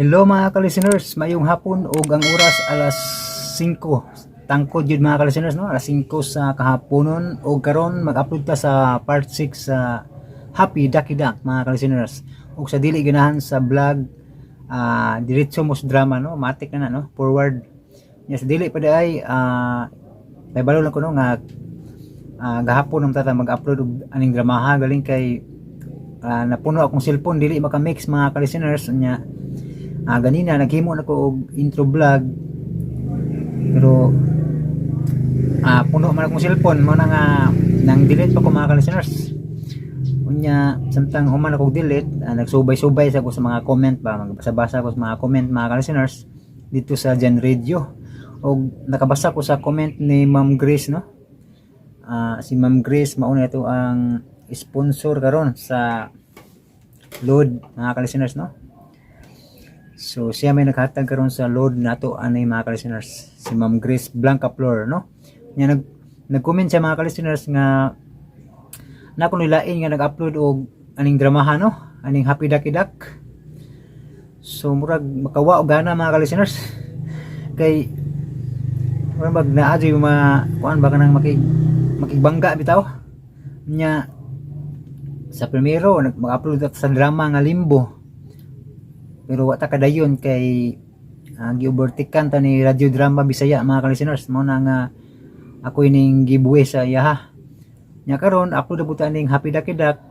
Hello, mga ka-listeners, mayong hapon ug ang oras alas 5. Tangkod yun, mga ka-listeners, no? Alas 5 sa kahaponon ug karon mag-upload ta sa part 6 sa Happy Ducky Duck, mga ka-listeners. Ug sa dili ganahan sa vlog, diretso mo sa drama, no? Matik na na, no? Forward. Yes, dili pa ay may balo lang ko, no, nga gahapon ng tata mag-upload og aning dramaha, galing kay napuno akong cellphone, dili maka-mix, mga ka-listeners. Nya ganina naghimo na ko og intro vlog pero puno man akong cellphone, mo na nga nang delete pa ko, mga ka-listeners. Unya samtang human ako delete, nagsubay-subay sa ko sa mga comment ba, magbasa-basa ko sa mga comment, mga ka-listeners, dito sa Gen Radio og nakabasa ko sa comment ni Ma'am Grace, no? Si Ma'am Grace mauna ito ang sponsor karon sa load, mga ka-listeners, no? So siya may naghatag karon sa load nato anay, mga ka-listeners, si Ma'am Grace Blanca Flor, no? Nya nag-comment siya, mga ka-listeners, nga na kuno lain nga nag-upload og aning dramaha, no, aning Happy Ducky Duck. So murag makawa og gana, mga ka-listeners, kay murag mag naa yung mga kuan ba, kanang makigbangga bitaw. Nya sa primero nag mag-upload sa drama nga Limbo pero wa ta kadayon kay gi-overtakean ta ni Radio Drama Bisaya, mga ka-listeners. Mao na nga ako ining giveaway sa iyaha. Nya karon upload na pud ta ning Happy Ducky Duck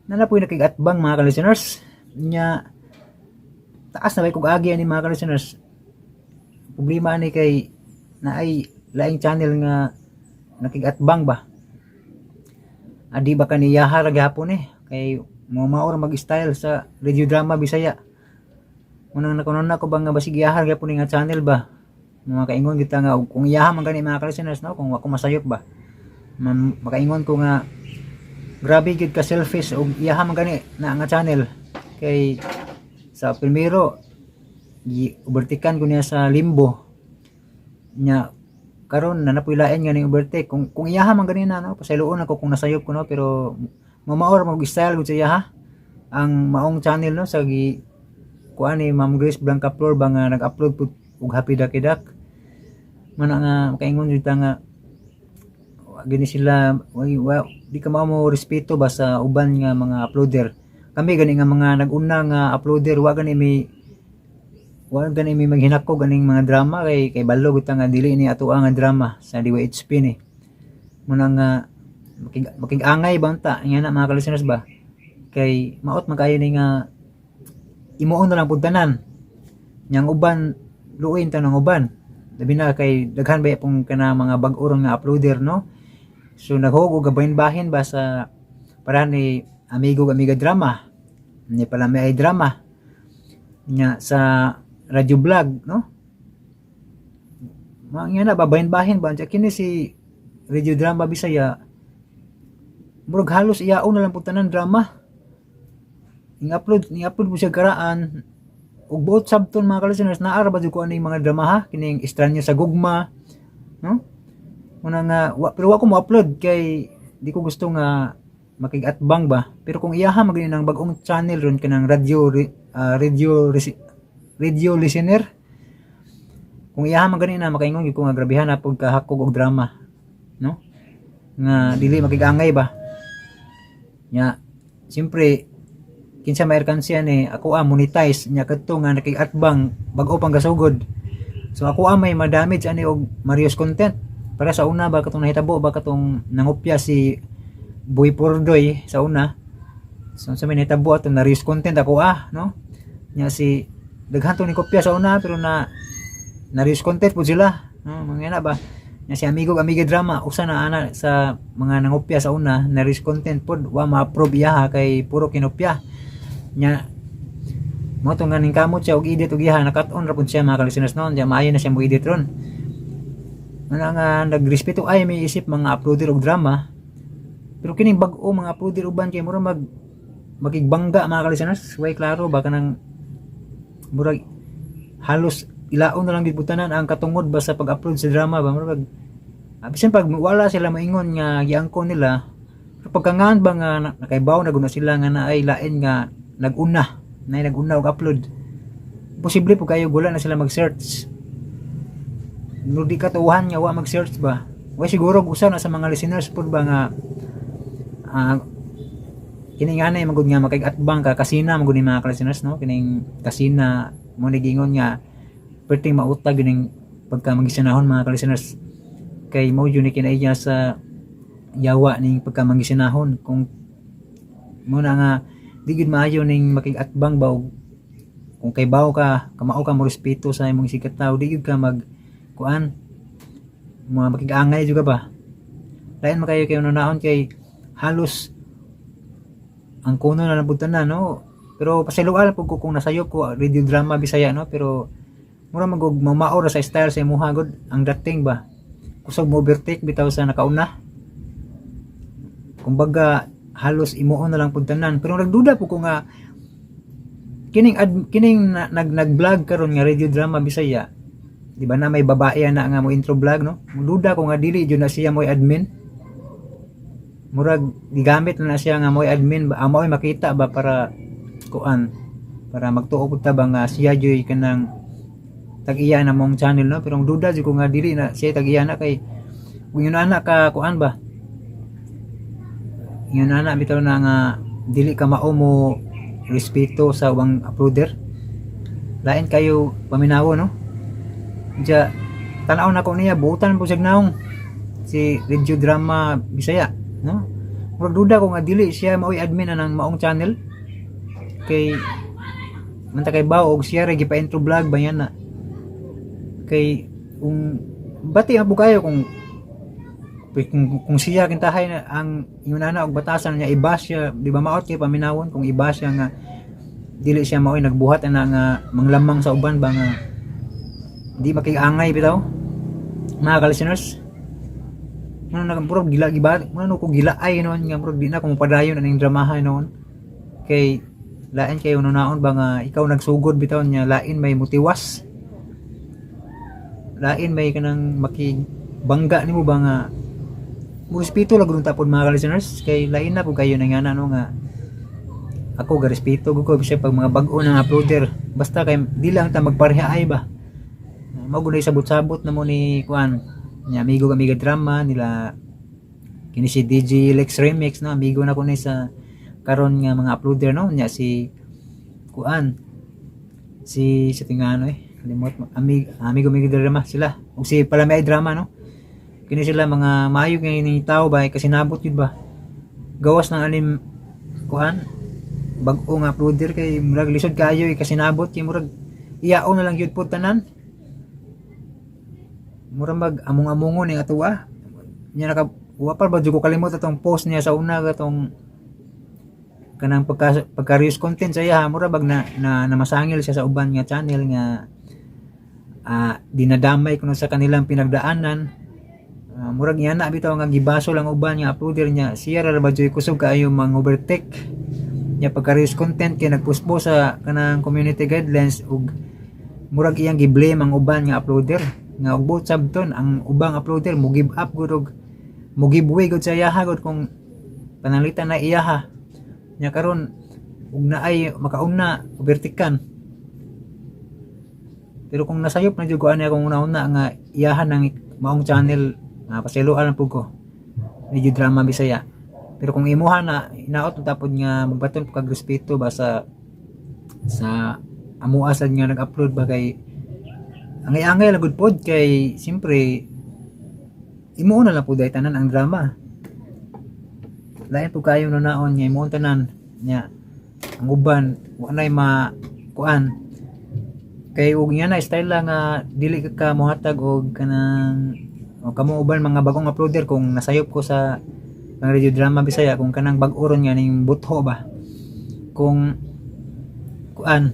na na po'y nakig-atbang, mga ka-listeners. Nya taas na bay kog agi ani, mga ka-listeners. Problema ani kay naay laing channel nga nakig-atbang ba. Adi ba kaniyaha ra gihapon eh, kay mo mao ra mag-style sa Radio Drama Bisaya. Unang nakunon na ko ba nga basig iyahar gyapon ni nga channel ba. Mga kaingon kita nga kung iyaha man gani, mga ka-listeners, no, kung ako masayop ba. Man, makaingon ko nga grabe gyud ka selfish og iyaha man gani na nga channel kay sa primero gi overtakean ko niya sa Limbo. Nya karon na napuy lain nga ning overtake. Kung iyaha man gani na, no, pasayloon ako kung nasayop ko, no, pero mamaor mag style gud sa iyaha ang maong channel, no, sa gi kuan ni Ma'am Grace Blanca Flor ba nga nag-upload pud og Happy Ducky Duck. Man nga makaingon jud ta nga wa gini sila wa, di ka mao mo respeto ba sa uban nga mga uploader. Kami gani nga mga nag-una nga uploader, wa gani mi maghinakog aning mga drama kay balo gud ta nga dili ni ato nga drama sa DYHP ni. Muna nga makig-angay ba unta nga na, mga ka-listeners ba, kay maot man kayo ni nga imuon na lang pud tanan nyang uban, luoy ta ng uban, labi na kay daghan ba pong kana mga bag-o nga uploader, no? So naghug og gabahin-bahin ba sa para ni Amigo Amiga Drama ni pala, may ay drama nya sa radio vlog, no? Mga nga na babahin-bahin ba. Kini si Radio Drama Bisaya, murag halos iyaon na lang pud tanan drama ing-upload mo siya karaan ug buot sabton, mga ka-listeners. Naa ra ba jud ko aning mga drama ha, kining Estranyo sa Gugma, no? Una nga wa, pero wa ko mo upload kay di ko gusto nga makig-atbang ba. Pero kung iyaha magani ng bag-ong channel ron kanang radio listener, kung iyaha man gani na, makaingon gyud ko nga grabehan na pud kahakog og drama, no, nga dili makig-angay ba. Nya siyempre kinsa may alkansya ni ako ang monetize nya, kadto nga nakig-atbang bag-o pang gasugod. So ako ang may ma-damage ani og marius content para sa una ba, katong nahitabo ba, katong nangopya si Boy Pordoy sa una. So sa may nahitabo ato na reuse content ako no? Nya si daghan to ni kopya sa una pero na na reuse content po sila, no? Mga na ba. Nya si Amigo Amiga Drama, usa na ana sa mga nangopya sa una, na reuse content pod, wa ma-approve iyaha kay puro kinopya. Nya mo to nga ning kamot siya og edit og iyaha nakat-on ra pud siya, mga ka-listeners, no? Nya maayo na siya mo edit ron. Nga nga nagrespeto ay may isip mga uploader og drama, pero kining bag-o mga uploader uban kay mura mag makigbangga, mga ka-listeners. Way klaro ba, kanang murag halos ilaon na lang gid tanan ang katungod ba sa pag-upload sa drama ba. Murag bisan pag wala sila maingon nga giangkon nila, pero pagkangaan ba nga nakaibaw na guna sila nga naay lain nga nag-una na nag-una og upload. Posible po kayo wala na sila mag-search no, di katuhan nga wa mag-search ba. Wa siguro usa na sa mga listeners pud ba nga kini nga na magud nga makig-atbang ka kasina magud ni mga listeners, no? Kining kasina mo ni gingon nga perting mautag kining pagka magisinahon, mga listeners, kay mo jud ni kinaiya sa yawa ning pagka magisinahon kung mo na nga di gud maayo ning makig-atbang ba og kung kay bawo ka, kamao ka mo respeto sa imong sikat tao, di gyud ka mag kuan, mga makig-angay jud ka ba. Lain man kayo kay naon kay halos ang kuno na lang pud tanan, no? Pero pasayloa lang pud ko kung nasayop ko Radio Drama Bisaya, no? Pero mura man gud mamao ra sa style sa imuha gud ang dating ba, kusog mo overtake bitaw sa nakauna. Kumbaga halos imuon na lang pud tanan. Pero nagduda po ko nga kining ad, kining na, nag nag-vlog karon nga Radio Drama Bisaya, di ba na may babae na nga mo intro vlog, no? Duda ko nga dili jud na siya mo admin. Murag gigamit na na siya nga mo admin ba, amo ay makita ba para kuan, para magtuo pud ta ba nga siya jud kanang tag-iya na mong channel, no? Pero ang duda jud ko nga dili na siya tag-iya na kay kung yun ana ka kuan ba, yun ana bitaw na nga dili ka mao mo respeto sa ubang uploader. Lain kayo paminawo, no? Diya tanaw na ko niya, buutan po siya naong si Radio Drama Bisaya, no? Murag duda ko nga dili siya mao'y admin na ng maong channel kay manta kay bao og siya ra gipa-intro vlog ba yan na kay kung bati ang kayo kung siya kintahay na ang ingon ana og batasan niya, iba siya, di ba? Maot kay paminawon kung iba siya nga dili siya mao'y nagbuhat ana nga manglamang sa uban ba nga di makiangay bitaw, mga ka-listeners. Muna na murag gila giba muna no ko gilaay noon nga murag di na ko mopadayon aning dramahan noon kay lain kayo nunaon ba nga ikaw nagsugod bitaw niya, lain may mutiwas, lain may kanang makibangga nimo ba nga mo respeto lang gud tapod, mga listeners, kay lain na pud kayo na nga no nga ako garespeto gud ko bisag pag mga bag-o ng uploader, basta kay di lang ta magpareha ay ba. Mao gud sabot-sabot na mo ni kuan ni amigo amiga drama nila kini si DJ Lex Remix, no? Amigo na ko ni sa karon nga mga uploader, no? Nya si kuan si sa tingano eh kalimot amigo amigo amigo drama sila ug si Palami ay drama, no? Kini sila mga maayo kay ni tao ba kasi nabot yun ba gawas ng anim kuan bag-o nga uploader kay murag lisod kaayo eh, kasi nabot kay murag iyao na lang gyud pud tanan, murag mag among-amongon ni atuwa niya. Naka wa pa ba jud ko kalimot atong post niya sa una katong kanang pagka pagka reuse content sa iya. Mura bag na, na namasangil siya sa uban nga channel nga dinadamay kuno sa kanilang pinagdaanan. Murag niya na bitaw nga gibaso lang uban nga uploader niya, siya ra ba jud kusog kaayo mang overtake niya pagka reuse content kay nagpuspo sa kanang community guidelines ug murag iyang gi-blame ang uban nga uploader nga og buot sabton ang ubang uploader mo give up gud og mo give way gud sa iyaha gud kung pananglitan na iyaha nya. Karon ug naay makauna, overtaken. Pero kung nasayop na jud ko ani akong una-una nga iyahan ng maong channel, nga pasayloan lang pud ko Medyo Drama Bisaya. Pero kung imuha na inaot tapod nga magbaton kag respeto ba sa amua sad nga nag-upload ba kay angay-angay lang gud pod kay siyempre imo na lang pud ay tanan ang drama. Lain pud kayo nunaon nga imo tanan nya ang uban wa nay ma kuan kay ug nga na style lang nga dili ka mohatag og kanang o kamo uban mga bagong uploader. Kung nasayop ko sa ang Radio Drama Bisaya, kung kanang bag-o ron nga ning butho ba, kung kuan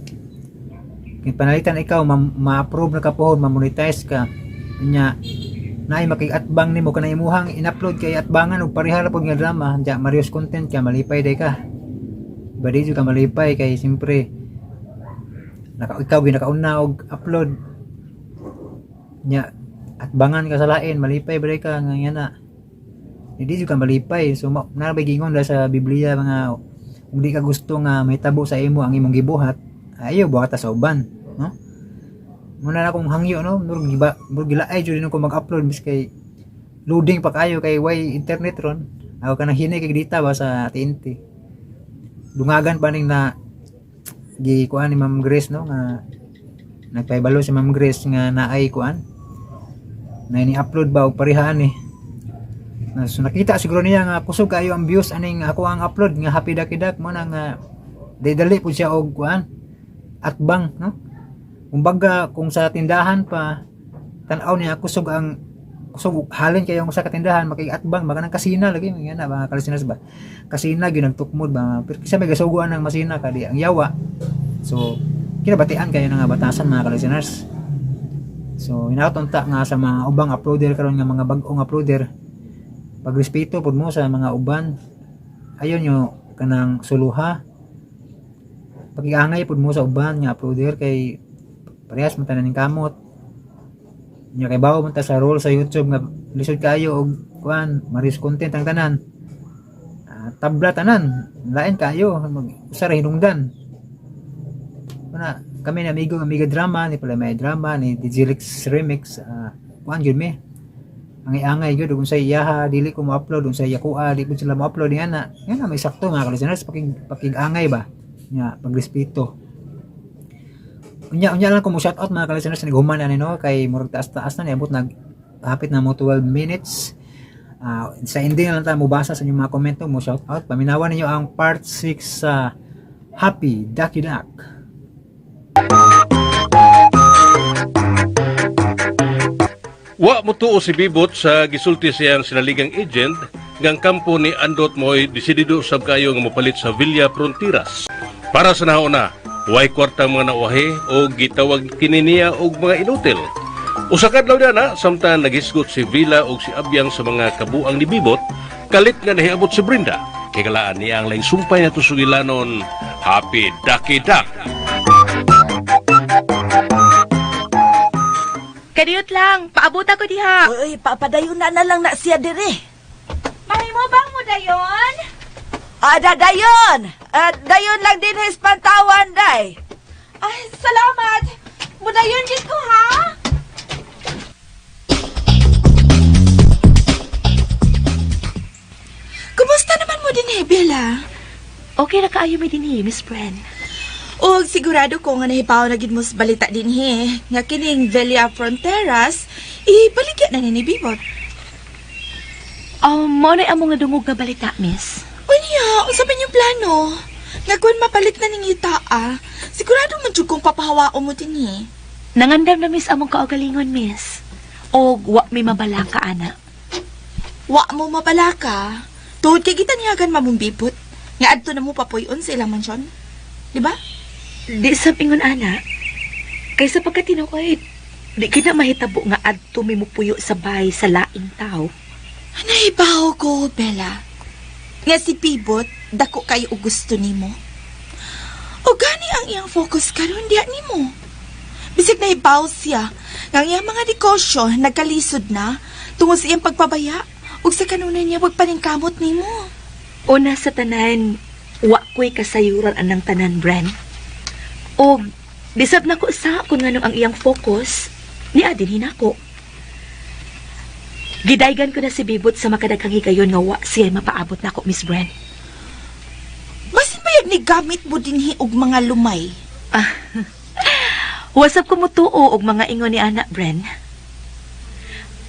kung panalitan ikaw ma-approve na ka pohon, ma-monetize ka nya, naay makig-atbang nimo kanang imuhang in-upload kay atbangan og pareha ra pud nga drama diya, ma-reuse content ka, malipay day ka ba? Di jud ka malipay kay siyempre naka ikaw ginakauna og upload nya atbangan ka sa lain, malipay ba day ka nga yan na? Hindi jud ka malipay. So naa bay gingon dahil sa Biblia mga kung di ka gusto nga mahitabo sa imo ang imong gibuhat, ayaw buhata sa uban. no? Muna na akong hangyo, no? Murag giba, murag gilaay jud ko mag-upload mis kay loading pa kayo kay way internet ron. Ako kanang hinay kay data ba sa TNT. Dungagan pa ning na gi kuan ni Ma'am Grace, no, nga nagpahibalo si Ma'am Grace nga naay kuan na ni-upload ba og parehaan ni. Na, so nakita siguro niya nga kusog kayo ang views aning ako ang upload nga Happy Ducky Duck mo na nga dali pud siya og kuan atbang, no? Kumbaga kung sa tindahan pa tan-aw niya kusog ang kusog, halin kayo sa katindahan makiatbang baka nang kasina lagi mga na ba kalisiners ba kasina gyud nagtukmod ba, pero kasi may gasuguan ng masina kadi ang yawa. So kinabatian kayo nga batasan, mga kalisiners. So hinaot unta nga sa mga ubang uploader karon nga mga bag-ong uploader, pagrespeto pud mo sa mga uban. Ayon nyo kanang suluha, pagiangay pud mo sa uban nga uploader kay parehas man tanan ning kamot nya. Kay bawo man ta sa role sa YouTube nga lisod kayo og kuan maris content ang tanan. Ah, tabla tanan lain kayo mag usa ra hinungdan. Una kami na amigo amiga drama ni pala, may drama ni DJ Lex Remix, kuan gyud mi ang iangay gyud ug unsay iyaha dili ko mo-upload, unsay yakuha di ko sila mo-upload nga na nga na may sakto, mga ka-listeners. Pakig angay ba nya, pagrespeto. Unya unya lang ko mo shout out, mga ka-listeners. Naghuman ani, no, kay murag taas-taas na niabot, nag hapit na mo 12 minutes. Ah, sa ending na lang tayo mobasa sa inyong mga komento, mo shout out. Paminawan ninyo ang part 6 sa Happy Ducky Duck. Wa motuo si Bibot sa gisulti siyang sinaligang agent nga ang kampo ni Andot mo'y desidido sab kayo nga mopalit sa Villa Fronteras. Para sa nauna, way kwarta mga nauwahi o gitawag kini niya og mga inutil. Usa ka adlaw na samtang naghisgot si Villa og si Abyang sa mga kabuang ni Bibot, kalit nga nahiabot si Brenda. Kay kalaan niya ang laing sumpay na tusugilanon, Happy Ducky Duck. Kadiyot lang, paabot ako diha. Uy, papadayon na na lang na siya dire. Mahimo bang mo dayon? Ah, da, dayon! Ah, dayon lang din his pantawan, day. Ay, salamat. Mudayon gid ko ha. Kumusta naman mo din eh, Bella? Okay ra kaayo mi dinhi, Miss Bren. Og sigurado ko nga nahibaw na gid mo sa balita dinhi nga kining Villa Fronteras ibaligya na ni ni Bibot. Oh, mo na among nadungog nga balita, Miss. Unya, unsa man yung plano? Nga kun mapalit na ning itaa, sigurado man jud kong papahawaon mo dinhi. Nangandam na miss among kaugalingon, Miss. Og wa mi mabalaka ana. Wa mo mabalaka. Tuhod kay gitaniyagan mamumbibot. Nga adto na mo papuy-on sa ilang mansyon. Di ba? Di sa ingon ana. Kaysa pagkatinukoy, di kita mahitabo nga adto mi mupuyo sa bahay sa laing tao. Nahibaw ko, Bella. Nga si Pibot, dako kayo og gusto nimo. O gani ang iyang focus karon diha nimo. Bisag nahibaw siya nga ang iyang mga negosyo nagkalisod na tungod sa iyang pagpabaya ug sa kanunay niya pagpaningkamot nimo. Una sa tanan, wa ko'y kasayuran anang tanan, Bren. Og disab na ko sa kung nganong ang iyang focus, ni adin hinako. Gidaygan ko na si Bibot sa makadaghang higayon nga wa siya mapaabot nako, Miss Bren. Basin bayag ni gamit mo dinhi og mga lumay. Wasap ko mutuo og mga ingon ni anak, Bren.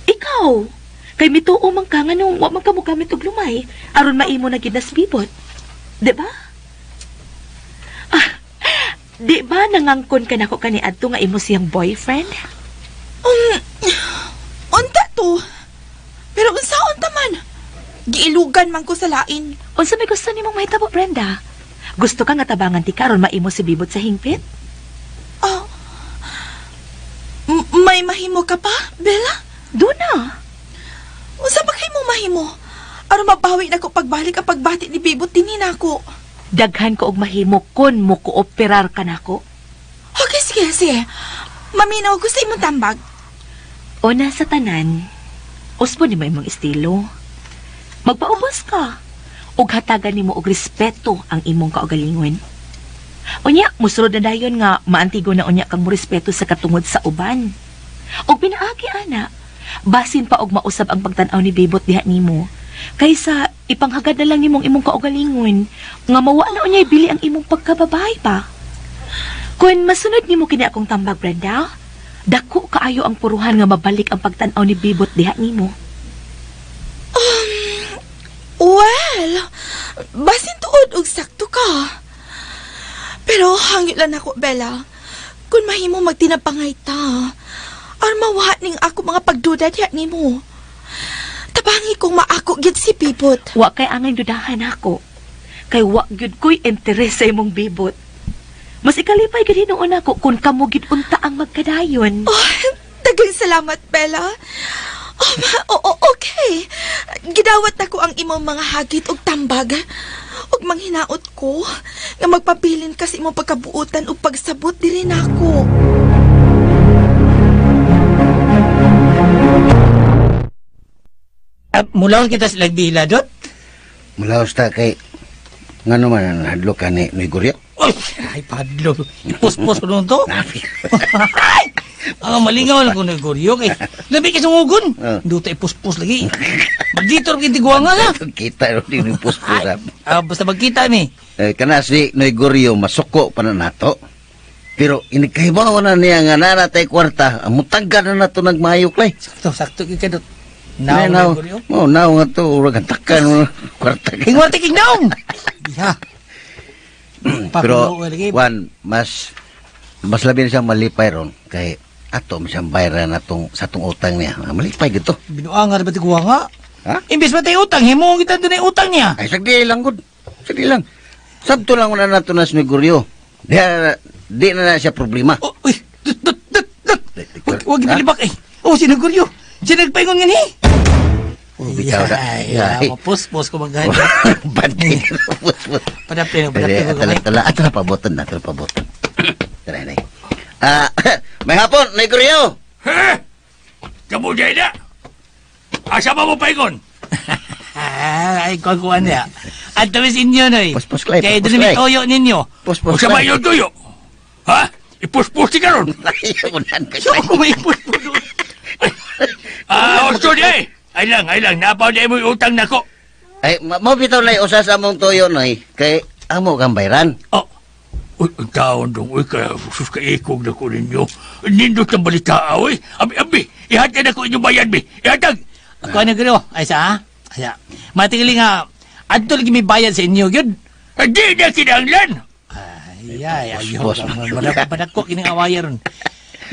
Ikaw, kay mituo man ka nganong wa man ka mogamit og lumay aron maimo na gid na si Bibot. Di ba? Ah, di ba nangangkon ka nako kaniadto nga imo siyang boyfriend? Unta to. Pero unsa unta man? Giilugan man ko sa lain. Unsa may gusto nimong mahitabo, Brenda? Gusto ka nga tabangan ti karon maimo si Bibot sa hingpit? Oh. May mahimo ka pa, Bella? Duna. Unsa ba kay mo mahimo? Aron mabawi na ko pagbalik ang pagbati ni Bibot dinhi nako. Daghan ko og mahimo kon mo kooperar ka nako. Okay, sige, sige. Maminaw ko sa imong tambag. Una sa tanan, usbo ni mo imong estilo. Magpaubos ka. Ug hatagan nimo og respeto ang imong kaugalingon. Unya, musulod na dayon nga maantigo na unya kang morespeto sa katungod sa uban. Og pinaagi ana, basin pa og mausab ang pagtan-aw ni Bibot diha nimo. Kaysa ipanghagad na lang nimong imong kaugalingon nga mawa na unya'y bili ang imong pagkababay pa. Kun masunod nimo kini akong tambag, Brenda, dako kaayo ang puruhan nga mabalik ang pagtan-aw ni Bibot diha nimo. Well, basin tuod og sakto ka. Pero hangyo lang ako, Bella. Kung mahimo magtinapangay ta, or mawa ning ako mga pagduda diha nimo. Tabangi kong maako gyud si Bibot. Wa kay angay dudahan ako. Kay wa gyud ko'y interes sa imong bibot. Mas ikalipay gyud hinuon ako kung kamo gyud unta ang magkadayon. Oh, daghang salamat, Bella. Oh, oo, okay. Gidawat na ko ang imong mga hagit og tambag. Ug manghinaot ko nga magpabilin ka sa imong pagkabuotan ug pagsabot diri nako. Ah, mulaon kita sa lagbila, Dot. Mulaos ta kay ngano man ang hadlok ka ni Noy Guryo? Uy, ay, padlo. Ipuspos ko noon to. Napi. Ay! Ang malingaw lang ko na goryo kay. Labi kay sungugon. Ah. Duta ipuspos lagi. Magdito ra kitiguan nga na. Kita ro din yung puspos. Ah, basta magkita mi. Eh, kana si Noy Guryo masuko pa na nato. Pero inikahibaw na niya nga naratay kwarta, mutagga na nato nagmayo klay. Sakto, sakto kay kadot. Nay, Naong naw. na goryo. Oh, naw nga to urag antakan mo kwarta. kay. Hingwarte king naong. Diha. Pero Pakulo, lagi. wan mas mas labi na siyang malipay ron kay ato man siyang bayaran natong sa atong utang niya. Ah, malipay gito. Binuangan ba tiguan nga? Ha? Imbes ba tayo utang, himo kita doon ay utang niya. Ay, sagdi lang, good. Sagdi lang. Sabto lang una nato na si Guryo. Di na na siya problema. Oh, uy, dut, dut, dut, dut. Wag, wag Ha? ipalibak eh. Oh, sinaguryo. Sinagpaingon nga ni. Oh, bitaw na. Ay, ay, mapuspos ko maganda. Bantay na puspos. Padapin, Dali, padapin ko atala, gamay. atala, atala, pabotan na, atala, pabotan. Tara, nay. Ah, may hapon, Nay Guryo. Ha? Kamu dyan na? Asa ba mo paingon? Ah, ay, kuha-kuha niya. At tamis inyo, noy. Puspos, Clay, Kaya puspos, doon may Clay. toyo ninyo. Puspos, Usa ba Clay. yung tuyo? Ha? Ipuspos ti karon. Ay, unan ka, So, Clay. ako may puspos doon. Ah, osto di ay. Ay lang, ay lang. Napaw di mo yung utang nako. Ay, mo bitaw, nay, usa sa among toyo, nay. Kay, amo kang bayran. Oh. Uy, ang taon dong. Uy, ka, sus ka ikog na ko ninyo. Nindot ang balita, uy. Abi, abi. Ihatag na ko inyong bayan, bi. Ihatag. Ako ano gano'n? Ay, sa, ha? Ay, sa. Matingili nga, adto lagi may bayad sa inyo, yun. Hindi na kinanglan. Ay, ay, ay, Puspos, Madak ko kining awaya ron.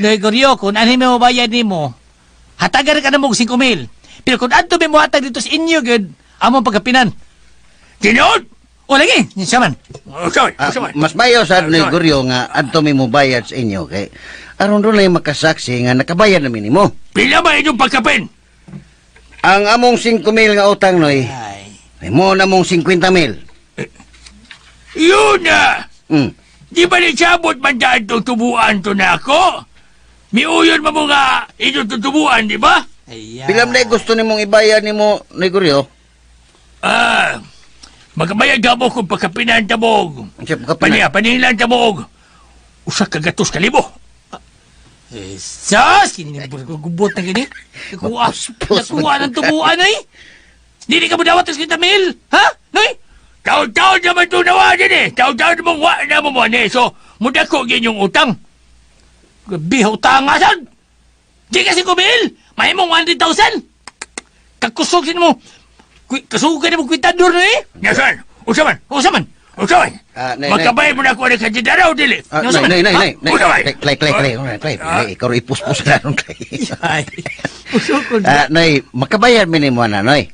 Noy, Goryo, kung ano may mabayad nimo, hatagan ka na mo og 5 mil. Pero kung adto may mohatag dito sa inyo, gyud, among pagkapinan. Tinood. O lagi, siya man. Usa man, Ah, usa man. mas mayo sa Noy Guryo nga adto mi mo bayad sa inyo kay aron doon ay makasaksi nga nakabayad na minimo. Pila ba inyong pagkapin? Ang among 5 mil nga utang noy, Ay. ay mo na mong 50 mil. Yun na. Mm. Di ba ni sabot man daan tong tubuan to na ako? Miuyon mo nga inyong tutubuan, di ba? Ay, Pila man gusto nimong ibayad nimo Noy Guryo? Ah, magabayad ka mo kung pagkapinan ta mo. Unsa pa ka Paniya, panilan ta mo og usa ka gatos kalibo. Eh, sus! Kinigubot na gini. Nakuha, Mapuspos nakuha ng tubuan, ay! Dili ka mo dawat sa kita mil! Ha? Noy? Taon-taon naman ito nawa din eh. Taon-taon namang wa na mo mo ni. So, mudako gyud yung utang. Grabe, utang nga sad! Di kasi kumil! May mong 100,000! Kakusog sin mo! Kasugan mo kwitador na eh! Nasan? Usa man. O sa man! Usa man. Ah, nay, nay. Magkabay mo na ako ng kandidaraw dili. Ah, Unsa nay, man? nay, nay, nay, nay, Unsa man? Klay, klay, klay, klay, klay, klay, ikaw rin ipuspos na ron, klay. Ay, usok ko. Ah, noy, makabayad mi nimo na, noy.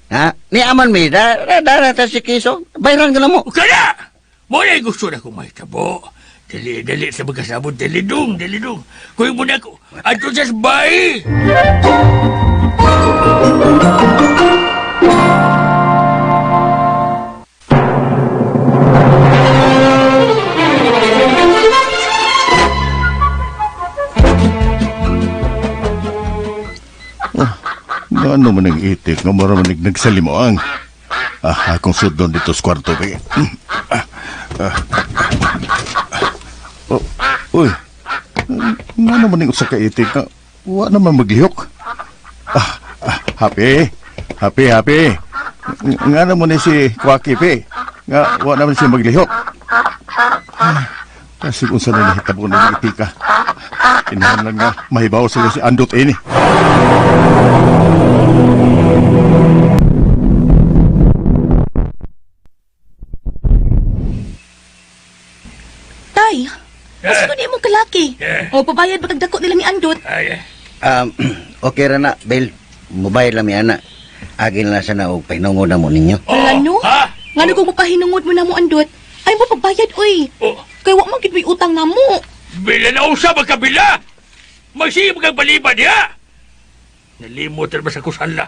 Ha? Ni aman mi, da, da, da, ta si Kiso, bayaran ka na mo. Kana! Mo na gusto na kong mahitabo. Dali, dali sa magkasabot. Dali dong, dali dong. Kuy mo na ko. Ato sa bay! Ano man ang itik nga mura man nagsalimuang. Ah, akong sudon dito sa kwarto kay. Ah, ah. Uy, nga naman yung usa ka itik nga wa naman maglihok. Ah, ah, happy, happy, happy. Nga naman ni si Kwaki, pe. Nga wa naman siya maglihok. Ah, kasi kung saan na nahitabo na ng itika. Inahan lang nga, mahibaw sila si Andot ini. Tay, asa ko ni imong kalaki? Eh. O pabayad ba kag dako nila ni Andot? Ay, Okay ra na, Bel. Mobile lang mi ana. Agin lang sana og pahinungod na mo ninyo. Wala no? Ha? Ngano kung mapahinungod mo na mo Andot? Ay mo pagbayad oy. Oh. Kay wa man gid may utang na mo. Bila na usap ang kabila! Magsige kang baliba niya! Nalimot na ba sa kusala?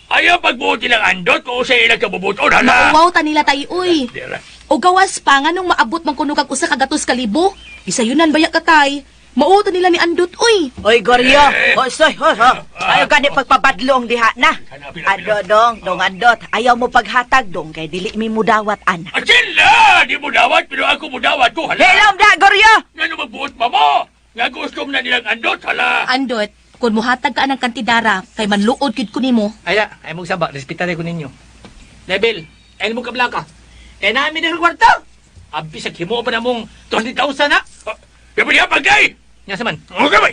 Ayaw pagbuot nilang andot kung sa ilang kabubuton, hala! Mauwaw ta nila tay oy. Dira. O gawas pa nganong maabot man kuno kag usa ka gatos ka libo? Isayunan baya ka tay. Mao ta nila ni Andot oy. Oy, Goryo. Hoy, soy, hoy, ho. Ayaw gani pagpabadlong diha na. Ando dong, dong andot. Ayaw mo paghatag dong kay dili mi mudawat ana. Sila! Di mo dawat, pero ako mo dawat ko, hala! Hilom da, Goryo. Ngano magbuot pa mo? Nga gusto mo na nilang andot, hala! Andot, kung muhatag ka ng kantidara, kay manluod gid ko nimo. Ay na, ay mong saba, respetare ko ninyo. Level, ay mong kablaka. Eh namin ang kwarta. Abi sa kimo pa na mong 20,000 na. Dapat niya pagkay! Nya sa man. Okay ba?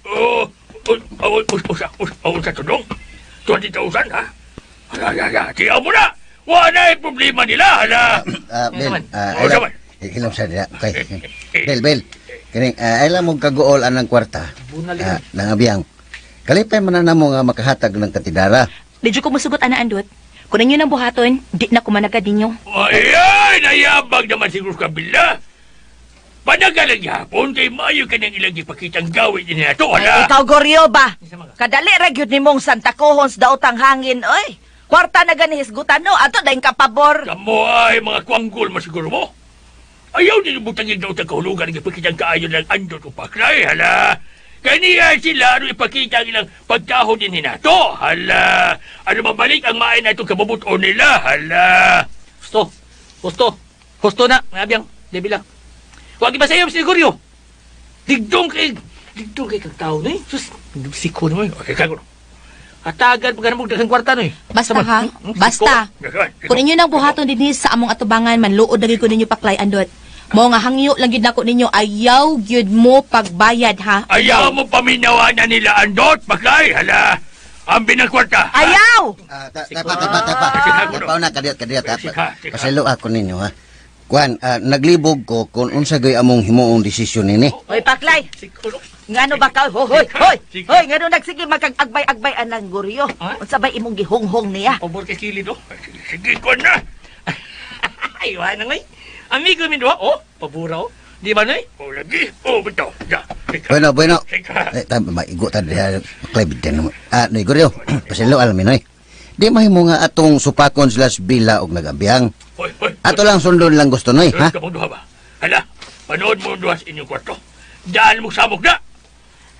Oh, oh, oh, oh, oh, oh, sa tudong. 20,000, ha? Hala, hala, hala. Tiyaw mo na! Wala yung problema nila, hala! Ah, Bel, Naman. Oh, naman. hilom sa dira. Okay. Bel, Bel. Kining ay lang mo kaguol anang kwarta. Bunal Ah, nangabiyang. Kalipay man na namo nga makahatag ng katidara. Medyo ko musugot ana Andot. Kung ninyo nang buhaton, di na ko managad ninyo. Ay, ay, nayabag naman siguro kabila. Panagalang hapon kay maayo ka nang ilang ipakitang gawin din na to, Ay, hala! ikaw Goryo ba? Isa man ka. Kadali ra gyud nimong Santa Cohons daotang hangin, oy. Kwarta na gani hisgutan no, ato daing kapabor. Kamo ay mga kwanggol masiguro mo. Ayaw din butangin daw sa kahulugan ng ipakitang kaayo ng andot o paklay, hala! Kaniya sila ano ipakita ang ilang pagkaho din hinato, hala! Ano mabalik ang maay na itong kabubuton nila, hala! Husto. Husto. Husto na, ngabiyang. Level lang. Huwag iba sa iyo, siguryo. Digdong kay digdong kay kag tao na eh. Sus, siko naman. Okay, kagulo. Hatagan pag mo daghang kwarta no eh. Basta Sama. ha, basta. Kung ninyo nang buhaton dinhi sa among atubangan, manluod na gyud ko ninyo paklay Andot. Mao nga hangyo lang gyud nako ninyo, ayaw gyud mo pagbayad ha. Ayaw mo paminawa na nila andot, paklay, hala! Ang binang kwarta. Ayaw! Ah, tapa, tapa, tapa. Tapa na kadiyot, kadiyot. Sika, sika. Pasaylo ako ninyo ha. Kuan, naglibog ko kung unsa gay among himuong desisyon nini. Hoy, paklay. Siko no. Ngano ba ka? Hoy, hoy, hoy. Sika. Hoy, ngano nagsige magkag-agbay-agbay anang Goryo. Ha? Unsa bay imong gihunghong niya? Pabor kay kilid oh. Sige ko na. Ay, wala na ngay. Amigo min duha oh, pabura oh. Di ba noy? O lagi, o bitaw. Ya, sika. Bueno, bueno. Sika. Eh, tama, maigo ta diha. Klay bigyan mo. Ah, Noy Goryo, pasaylo alamin noy. Di mahimo nga atong supakon sila sa bila og nagabiyang. Hoy, hoy. Ato lang sundon lang gusto noy, ha? Ha? Ka duha ba? Hala, panood mo duha sa inyong kwarto. Daan mo samok na.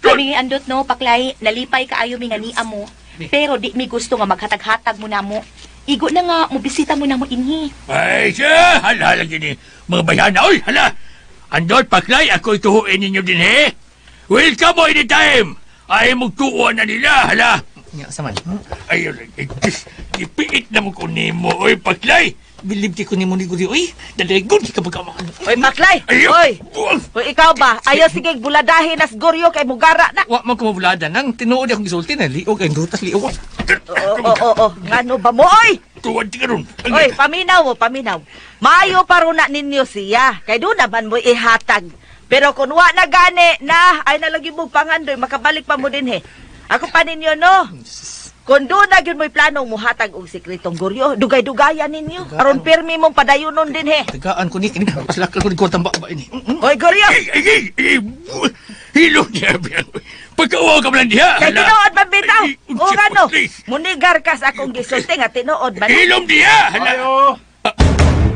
Kami ni Andot no, paklay, nalipay kaayo mi nga niya mo. Pero di mi gusto nga maghatag-hatag mo namo. Igo na nga, mobisita mo namo inhi. Ay, siya! Hala, hala, gini. Mga bayana, oy, hala! Andot, paklay, ako'y tuhuin ninyo din, he? Welcome mo anytime! Ay, magtuon na nila, hala! Nya sa man. Ay, ay, ay, ipiit na mo ko nimo, oy, paklay! Bilib kay ko nimo ni Guri oy. Dalagon ka pagkamakan. Hoy, paklay. Ayaw! Hoy. Buwag! Hoy, ikaw ba? Ayaw sige buladahin nas Goryo kay mugara na. Wa man ko mabulada nang tinuod akong gisulti na liog ang rutas liog. Oo, oo, oo, oo. Ngano ba mo, oy? Tuwan ti karon. Oy, paminaw mo, paminaw. Maayo pa ron na ninyo siya. Kay doon naman mo ihatag. Pero kung wa na gani na, ay nalagi mo pangandoy, makabalik pa mo din he. Ako pa ninyo, no? Kung doon na gyud mo'y planong muhatag og sikretong Goryo, dugay-dugayan ninyo. Aron pirmi mong padayunon din he. Tagaan ko ni kini paslakal ko ni kwartang ba ini. Oy, Goryo! Ay, ay, ay, ay, hilo niya, biyang. Pagkauwaw ka man lang diha, Kay hala. tinuod man bitaw. Ay, O ngano? please. Munigar ka sa akong gisulti nga tinuod man. Hilom diha, hala.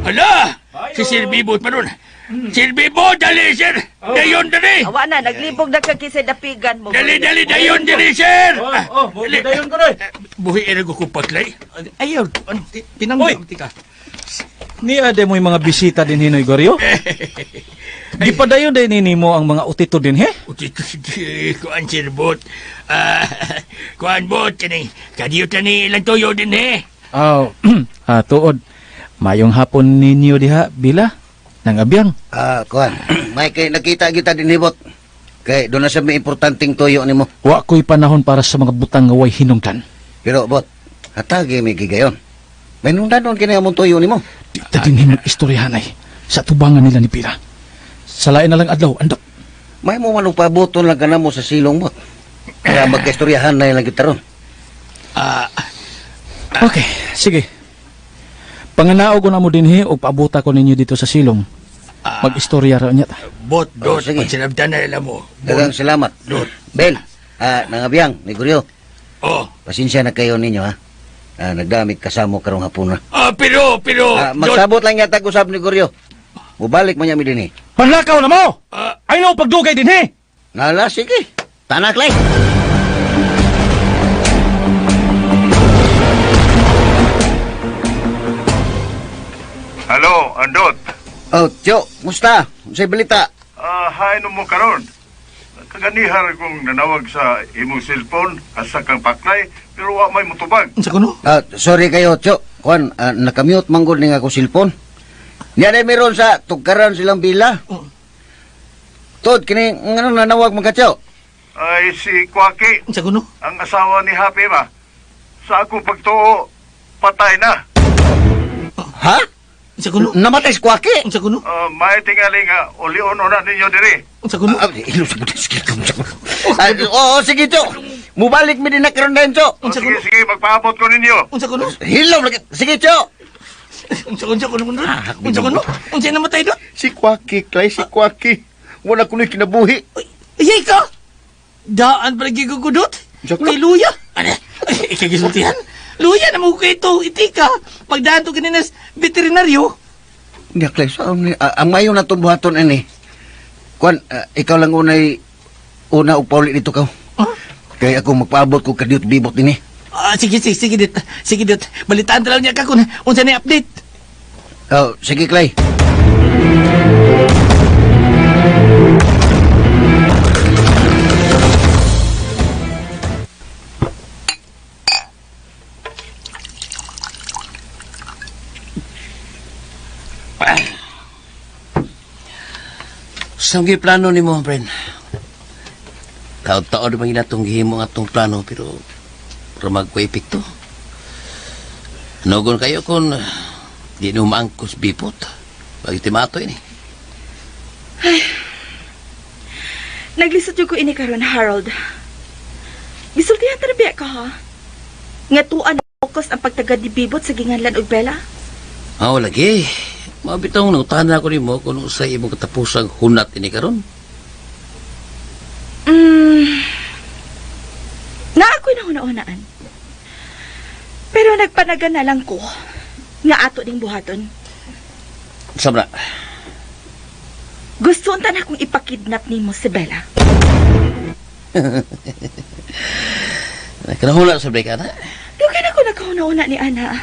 Hala! Si Sir Bibot pa nun. Sir Bibot, dali, sir! Dayon, dali! Awa na, naglibog na ka kisay dapigan mo. Dali, dali, dayon, dali, sir! Oh, oh, Dali. dayon ko noy. Buhi, ergo ko paklay. Ayaw, ano, pinanggam ti ka. Niya de mo'y mga bisita din hinoy Goryo. Gipadayon din nimo ang mga utito din he. Utito sige, kuan sir bot. Ah, kuan bot kini. Kadiyo ta ni ilang tuyo din eh. Aw, tuod. Mayong hapon ninyo diha bila nang abyang. Ah, kuan. May kay nakita kita din hibot. Kay doon na sa may importanteng tuyo nimo. Wa ko'y panahon para sa mga butang nga way hinungdan. Pero bot, hatagi may gigayon. May nungdan doon kini among tuyo nimo. Di ta din himong istoryahanay sa tubangan nila ni Pira. Sa lain na lang adlaw, andok. May mo man og pabuton lang kanamo sa silong bot. Kaya magkaistoryahan na lang kita ron. Ah, Okay, sige. Panganaog ko na mo dinhi og paabota ko ninyo dito sa silong. Mag-istorya ra niya ta. Bot Oh, dot, sige. pagsinabtan na nila mo. Bot. Daghang salamat. Dot. Bel, nangabyang, ni Guryo. Oh. Pasensya na kayo ninyo ha. Ah, nagdamig kasamo karong hapon na. Ah, pero pero Ah, dot. magsabot lang yata usab ni Guryo. Mubalik man niya mi dinhi. Panlakaw na mo! Ah. Ay no pagdugay dinhi! Nala, sige. Tanak lay. Hello, Andot. Oh, Tio, musta? Unsay balita? Ah, hain mo karon. Kaganihar kong nanawag sa imong cellphone asa kang paklay pero wa may mutubag. Unsa kuno? Ah, sorry kayo, Tio. Kuan, nakamute manggod ning ako cellphone. Niya na meron sa tugkaran silang bila. Tod, kini ngano nanawag man ka, Tio? Ay si Kwaki, Unsa kuno? ang asawa ni Happy ba? Sa akong pagtuo, patay na. Ha? Unsa kuno? Namatay si Kwaki? Unsa kuno? Ah, may tingali nga ulion na ninyo diri. Unsa kuno? Ah, ilo sa butas Ah, oo, sige, Tio. Mubalik mi din na karon dayon, Tio. Oh, sige, sige, magpaabot ko ninyo. Unsa kuno? Hilaw lagi. Sige, Tio. Unsa unsa kuno kuno? Unsa kuno? Unsa namatay dot? Si Kwaki, Clay, si Kwaki. Wala ko na'y kinabuhi. Uy, Ayay ka! Daan pa lagi gugudot. Unsa kuno? Kay Luya. Ano? Ay, ikagisultihan. Luya na mo ko ito. Itika. Pagdaan to kaninas veterinaryo. Hindi, Clay, saan ni? Ah, ang mayo na itong buhaton ini. Kwan, ikaw lang unay, una og pauli dito ka. Huh? Kaya ako magpaabot ko kadiyot bibot ini. Ah, sige, sige, sige, dit. Sige, dit. Balitaan na lang niya ka kung unsa na update. Oh, sige, Clay. Sa mga plano ni mo, friend. Taon-taon naman ginatong gihimo ang atong plano, pero ramag ko epekto. Nugon kayo kung di no maangkos bipot. Pag timato ini. Naglisod yung ko ini karon, Harold. Gisultihan ta na biya ka ha. Nga tuan focus ang pagtagad ni Bibot sa ginganlan og Bella. Ah, lagi. Mabitong nangutahan na ako nimo kung sa imong katapusang hunat ini karon. Na ako'y nahuna-hunaan. Pero nagpanagan na lang ko nga ato ding buhaton. Sabra. Gusto unta na akong ipakidnap nimo si Bella. Kanahula sa break, ana. Dugay na ko nagkahuna-huna ni Ana.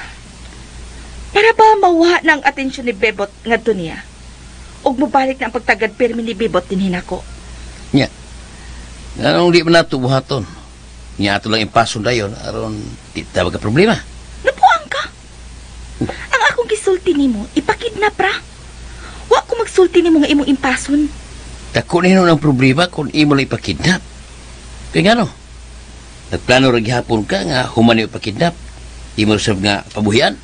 Para ba mawa na ang atensyon ni Bebot ngadto niya? Ug mobalik na ang pagtagad pirmi ni Bebot dinhi nako. Nya. Anong di man nato buhaton? Nya ato lang impason dayon aron di ta magka problema. Napuang ka. Ang akong gisulti nimo, ipakidnap ra. Wa ko magsulti nimo nga imong impason. Dako na hinuon ang problema kung imo lang ipakidnap. Kaya nga no, nagplano ra gihapon ka nga human ni ipakidnap. Imo sab nga pabuhian.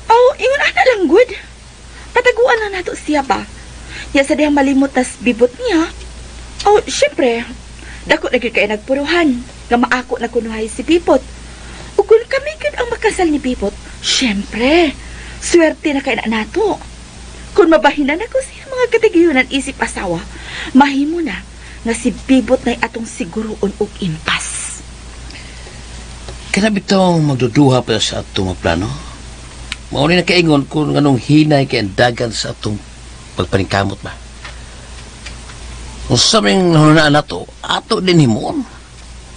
Oh, ingon ana lang good. Pataguan lang nato siya ba. Ya sa dihang malimot tas bibot niya. Oh, syempre, dako na gyud kay nagpuruhan nga maako na kunuhay si Bibot. Ug kung kami gyud ang makasal ni Bibot, syempre, swerte na kay na nato. Kung mabahinan ako siya mga katigayunan isip asawa, mahimo na nga si Bibot na'y atong siguroon og impas. Kana bitong magduduha pa sa atong mga plano. Mao ni nakaingon kung anong hinay kay ang dagan sa atong pagpaningkamot ba. Kung sa ming nahunaan nato, ato din himuon.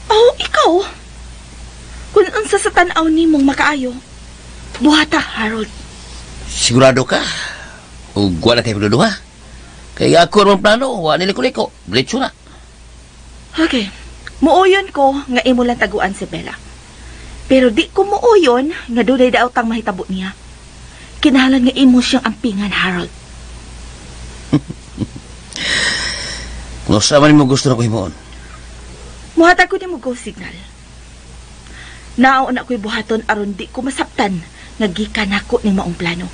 Oh, ikaw. Kung unsa sa tan-aw nimong makaayo, buhata, Harold. Sigurado ka? O wala tayo pagduduha? Kaya ako ang plano, wa niliko-liko. Diretso na. Okay. Muuyon ko nga imo lang taguan si Bella. Pero di ko muuyon nga dunay daotang mahitabo niya. Kinahanglan nga imo siyang ampingan, Harold. Kung sa man mo gusto na ko himuon. Muhatag ko nimo go signal. Nao na ko'y buhaton aron di ko masabtan nga gikan nako ning maong plano.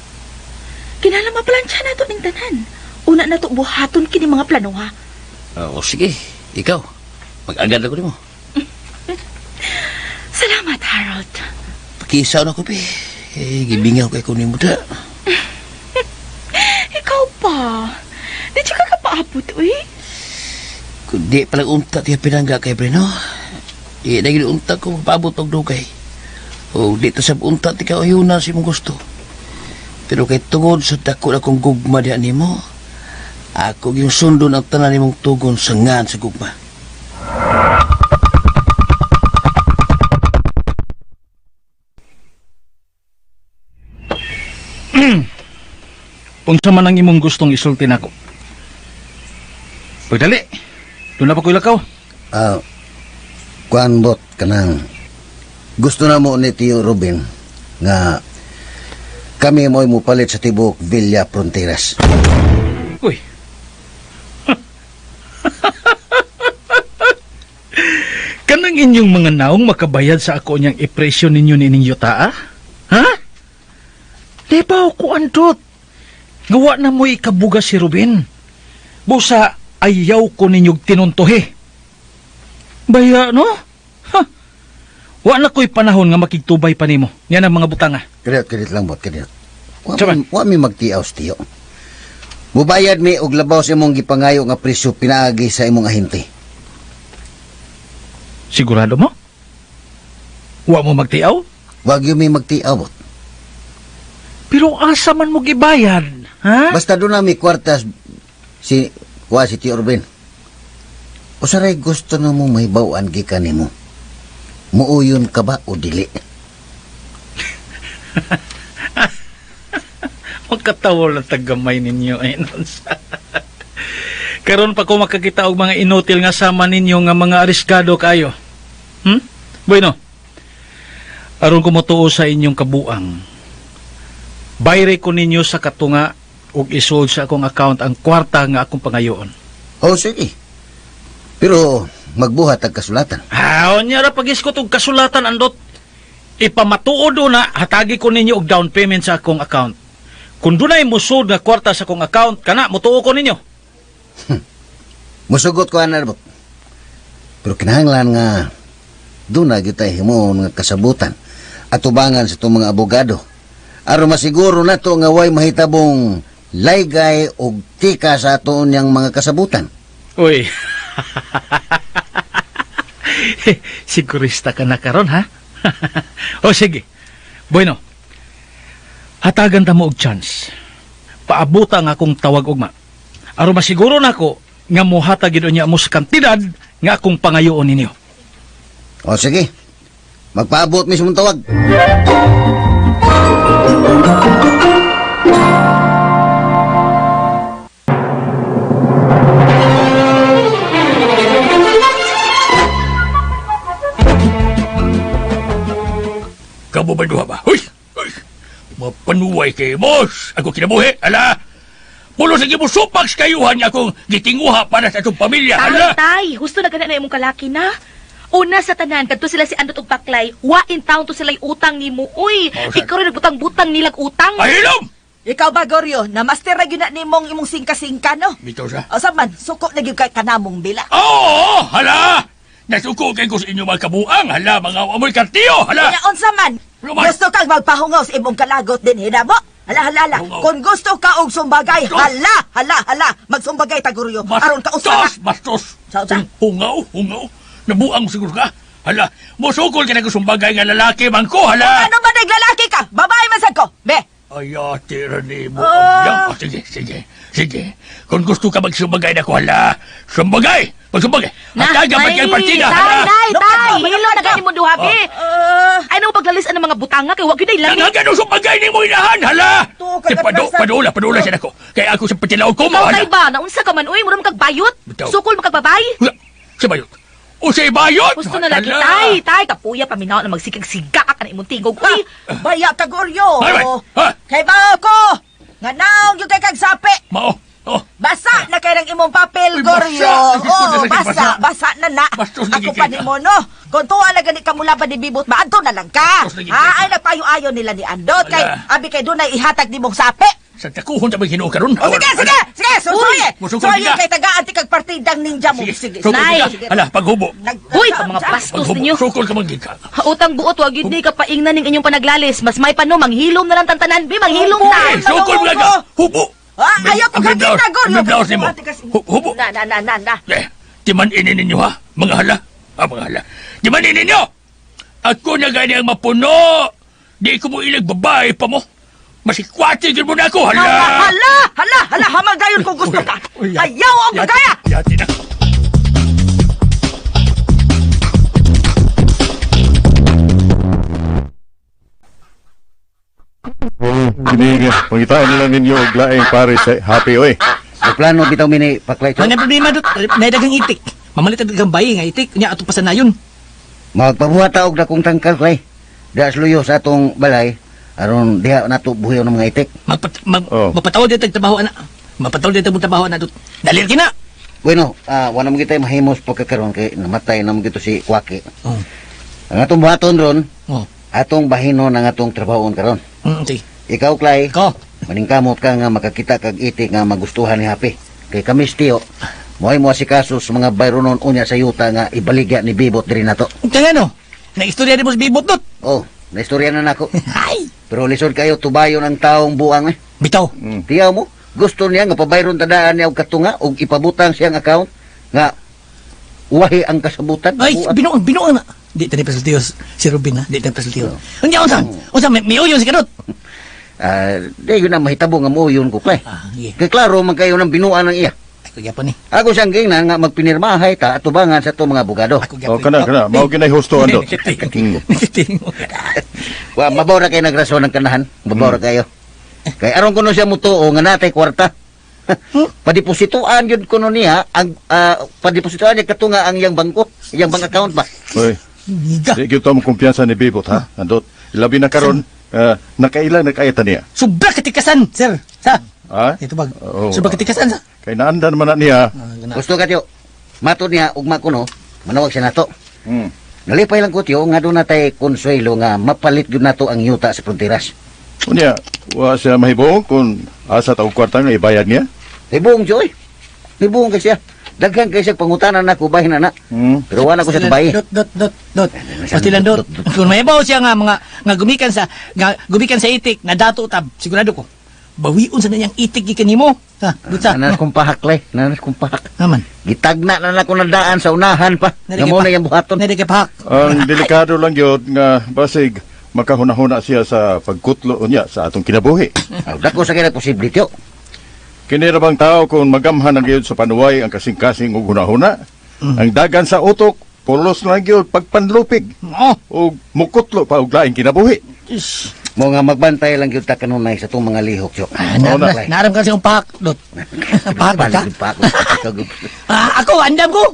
Kinahanglan maplantsa nato ning tanan. Una na to buhaton kini mga plano ha. O sige, ikaw. Mag-agad ako nimo. Salamat, Harold. Pakisaw na ko, pi. Eh, gibingaw kay ko nimo da. Ikaw pa. Di siya kakapaabot, uy. Kundi palang unta tiya pinangga kay Breno. Di na gid unta ko magpaabot og dugay. O di ta sab unta ti ka uyuna si imong gusto. Pero kay tungod sa dako na kong gugma diha nimo, ako gyud sundon ang tanan nimong tugon sa ngan sa gugma. Unsa man ang imong gustong isulti nako. Pagdali. Doon na pa ko'y lakaw. Kuan bot kanang gusto na mo ni Tio Ruben nga kami mo'y mupalit sa tibok Villa Fronteras. Uy. Kanang inyong mga naong makabayad sa ako niyang ipresyo ninyo ni ninyo taa? Ha? Di ba ako andot? Gawa na mo'y ikabuga si Ruben. Busa, ayaw ko ninyog tinuntuhi. Baya, no? Ha? Wa na ko'y panahon nga makigtubay pa nimo. Yan ang mga butanga. Kadiyot, kadiyot lang, bot, kadiyot. Wa mi magtiaw sa tiyo. Mubayad mi og labaw sa imong gipangayo nga presyo pinaagi sa imong ahente. Sigurado mo? Wa mo magtiaw? Wag yun mi magtiaw, bot. Pero asa man mo gibayad, ha? Basta doon na mi kwartas si kuha si Tio Ruben. Usaray gusto na mo may bawaan gikan nimo. Muuyon ka ba o dili? Magkatawa lang taggamay ninyo ay Karon pa ko makakita og mga inutil nga sama ninyo nga mga ariskado kayo. Bueno. Aron ko motuo sa inyong kabuang. Bayre ko ninyo sa katunga ug isuod sa akong account ang kwarta nga akong pangayoon. Oh, sige. Pero magbuhat ang kasulatan. Ha, unya ra pagiskot og kasulatan andot. Ipamatuod na hatagi ko ninyo og down payment sa akong account. Kung dunay musud nga kwarta sa akong account, kana motuo ko ninyo. Musugot ko ana bot. Pero kinahanglan nga doon na gyud tay himuon nga kasabutan at tubangan sa itong mga abogado. Aron masiguro nato nga way mahitabong laygay og tika sa ato niyang mga kasabutan. Uy. Sigurista ka na karon ha? O sige. Bueno. Hatagan ta mo og chance. Paabuta ang akong tawag ugma. Aron masiguro nako nga mohatag gid unya mo sa kantidad nga akong pangayoon ninyo. O sige. Magpaabot mismo ang tawag. Kamo ba duha ba? Uy! Uy! Mapanuway kay boss! Ako kinabuhi! Ala! Pulo sa gimo supak sa kayuhan niya akong gitinguha para sa atong pamilya. Ala! Tay, tay, husto na gana na imong kalaki na. Una sa tanan, kadto sila si Andot og Paklay, wa in town to sila'y utang nimo. Uy, Oh, sa- ikaw rin nagbutang-butang nilag utang. Ay, hilom! Ikaw ba, Goryo, na master ra gyud na nimong imong singka-singka, no? Bitaw sa. O sa man, suko na gyud kay kanamong bila. Oo! Hala! Nasuko kay ko sa inyo mga kabuang. Hala, mga amoy kartiyo! Hala! Kaya unsa man, Luman. gusto kang magpahungaw sa imong kalagot din hinamo? Hala, hala, hala. Hungaw. Kung gusto ka og sumbagay, Bastos. hala, hala, hala. Magsumbagay ta, Goryo. Aron ka usa. Bastos! Bastos! Sa usa. Hungaw, hungaw. Nabuang siguro ka. Hala, musukol ka na sumbagay nga lalaki man ko, hala! Ano ba naglalaki ka? Babae man sad ko. Be. Ay, tira ni mo. Ah. Oh, sige, sige, sige. Kung gusto ka magsumbagay na ko, hala. Sumbagay! Magsumbagay! Na, Hatagan pa ay, kay partida, Tay, hala! tay, No, tay. ano, Hilo na gani mo duha, be. Ah. Ay, nang paglalis ang mga butanga kay wa gyud ay lami. Nga ganun sa pagay ni mo inahan, hala! Tuo ka Di, katrasan. padula, padula siya nako. Kaya ako sa patilaw ko, Ikaw mahala. tay ba, naunsa ka man uy, mura man kag bayot. Bitaw. Sukol man kag babay. Wala, sa bayot. O sa bayot! Gusto na lagi Hala! tay, tay kapuya paminaw na magsigag-siga ka na imong tingog. Uy, Baya ka, Goryo. Ay, ay, ha? Kay bao ko. Nga naong yung kay kag sapi. Mao, oh. Basa na kay ng imong papel, Uy, Goryo. basa. Oh, Basta, basa, basa na na. Bastos na Ako pa gigil ni mo, no? Kung tuwa na gani ka mula ba ni Bibot, maadto na lang ka. Bastos na gigil Ha, ka. ay nagpayo-ayo nila ni Andot. Kay, Ala. abi kay dunay ihatag ni mong sapi. Sa takuhon sa mga hinuo karon. O sige, sige, sige, susuye. Musukoy Susuye ka. kay tagaan ti kag partidang ninja mo. Sige, Sukol Nay. ka. Hala, paghubo. Uy, pag mga bastos Paghubo. ninyo. Sukol ka manggig ka. Utang buot wa gyud ni kapaingnan ning inyong panaglalis. Mas may pa no manghilom na lang tantanan bi, manghilom Eh, ta. sukol mo ka. Hubo. Ah, ayaw ko Ang kakita, Goryo. Ang blouse nimo. Hubo. Na, na, na, na, na. Eh, timan ini ninyo ha, mga hala. Ah, mga hala. Timan ini ninyo! Ako na gani ang mapuno. Di ko mo ilag babae pa mo. Masikwati gid mo na ako, hala. Hala, hala, hala, hala, hamang dayon kung gusto ka. Uy, Ayaw ang kagaya. Yati na. Kini pangitain lang ninyo og laing pare sa Happy oy. Nagplano bitaw mi ni Paklay. Ang problema dot, naidagang itik. Mamalit ang dagang bayi nga itik, nya ato pasanayon. Magpabuhat ta og dakong tangkal Klay. Diha sa luyo sa atong balay aron diha nato buhiyon ng mga itik. Oh. Mapatawad dito trabaho ana. Mapatawad dito mong trabaho ana dot. Dalir kina. Bueno, wala mo kita mahimos pagkakaroon kay namatay na mo gito si Kwaki. Oh. Ang atong buhaton ron, Oh. atong bahinon ang atong trabahoon karon. Okay. Ikaw, Clay, Ko. maningkamot ka nga makakita kag itik nga magustuhan ni Happy. Kay kami tiyo, moay mo asikaso sa mga bayronon unya sa yuta nga ibaligya ni Bibot diri nato. Kaya no, naistorya ni mo si Bibot dot. Oh, naistorya na nako. Ay, Pero lisod kayo tubayon ang taong buang eh. bitaw. Tiyaw mo, gusto niya nga pabayron tadaan niya og katunga og ipabutang siyang account nga wahi ang kasabutan. Ay, Buang. binuang, binuang na. Di tani pasultiyo si Ruben ha, di tani pasultiyo. Unya unsa? Unsa may miuyon si Kanot? Ah, di yun ang mahitabo nga mo yun ko, Clay. Ah, sige. Kay klaro man kayo ng binuan ng iya. Ako gyapon ni. Ako siyang gingnan nga magpinirmahay ta atubangan sa itong mga abogado. Ako gyapon. Oh, kana kana mao ginay husto andot. Nagtitingo. Wa mabaw ra kayo nagrason ng kanahan. Mabaw ra kayo. Kay aron kuno siya mutuo nga natay kwarta. Padipositoan yun kuno niya ang padipositoan niya katunga ang iyang bangko, iyang bank account ba. Oy, Niga. di gyud to mo kumpiyansa ni Bibot ha. Andot, labi na karon nakailan na kayata niya. Sobra katikasan, sir. Sa. Ha? Ito bag. Oo. Sobra katikasan sa. Kay naandan man na niya. Gusto ka tiyo. Matod niya ugma kuno, manawag siya nato. Mm. Nalipay lang ko tiyo nga doon natay konsuelo nga mapalit gyud nato ang yuta sa fronteras. Unya, wa siya mahibong kung asa ta og kwarta nga ibayad niya. Libuong tiyo oy. Libuong kay siya. Daghan kay siya pangutanan nako bahin na na. Mm. Pero wala ko sa tubayi. Dot dot dot dot. Pastilan dot. Kung may bawo siya nga mga nga gumikan sa itik na dato tab, sigurado ko. Bawion sa niyang itik gikan nimo. Ha, dot sa. Nanas kong pahak, lay. Nanas kong pahak. Naman. Gitagna na nako na daan sa unahan pa. Nga mo na iyang buhaton. Nari kay pahak. Ang delikado lang gyud nga basig makahuna-huna siya sa pagkutlo unya sa atong kinabuhi. Aw, dako sa kaya posible tiyo. Kini ra bang tao kung magamhan ang gyud sa panuway ang kasing-kasing og hunahuna? Ang dagan sa utok pulos lang gyud pagpanlupig Oh. ug mukutlo pa og laing kinabuhi. Ish. Mo nga magbantay lang gyud ta kanunay sa itong mga lihok tiyo. Ah, na, Oo na. na, naaram ka siyang pahak, dot. Pahak ba ka? Palit pa ako. Ah, ako, andam ko.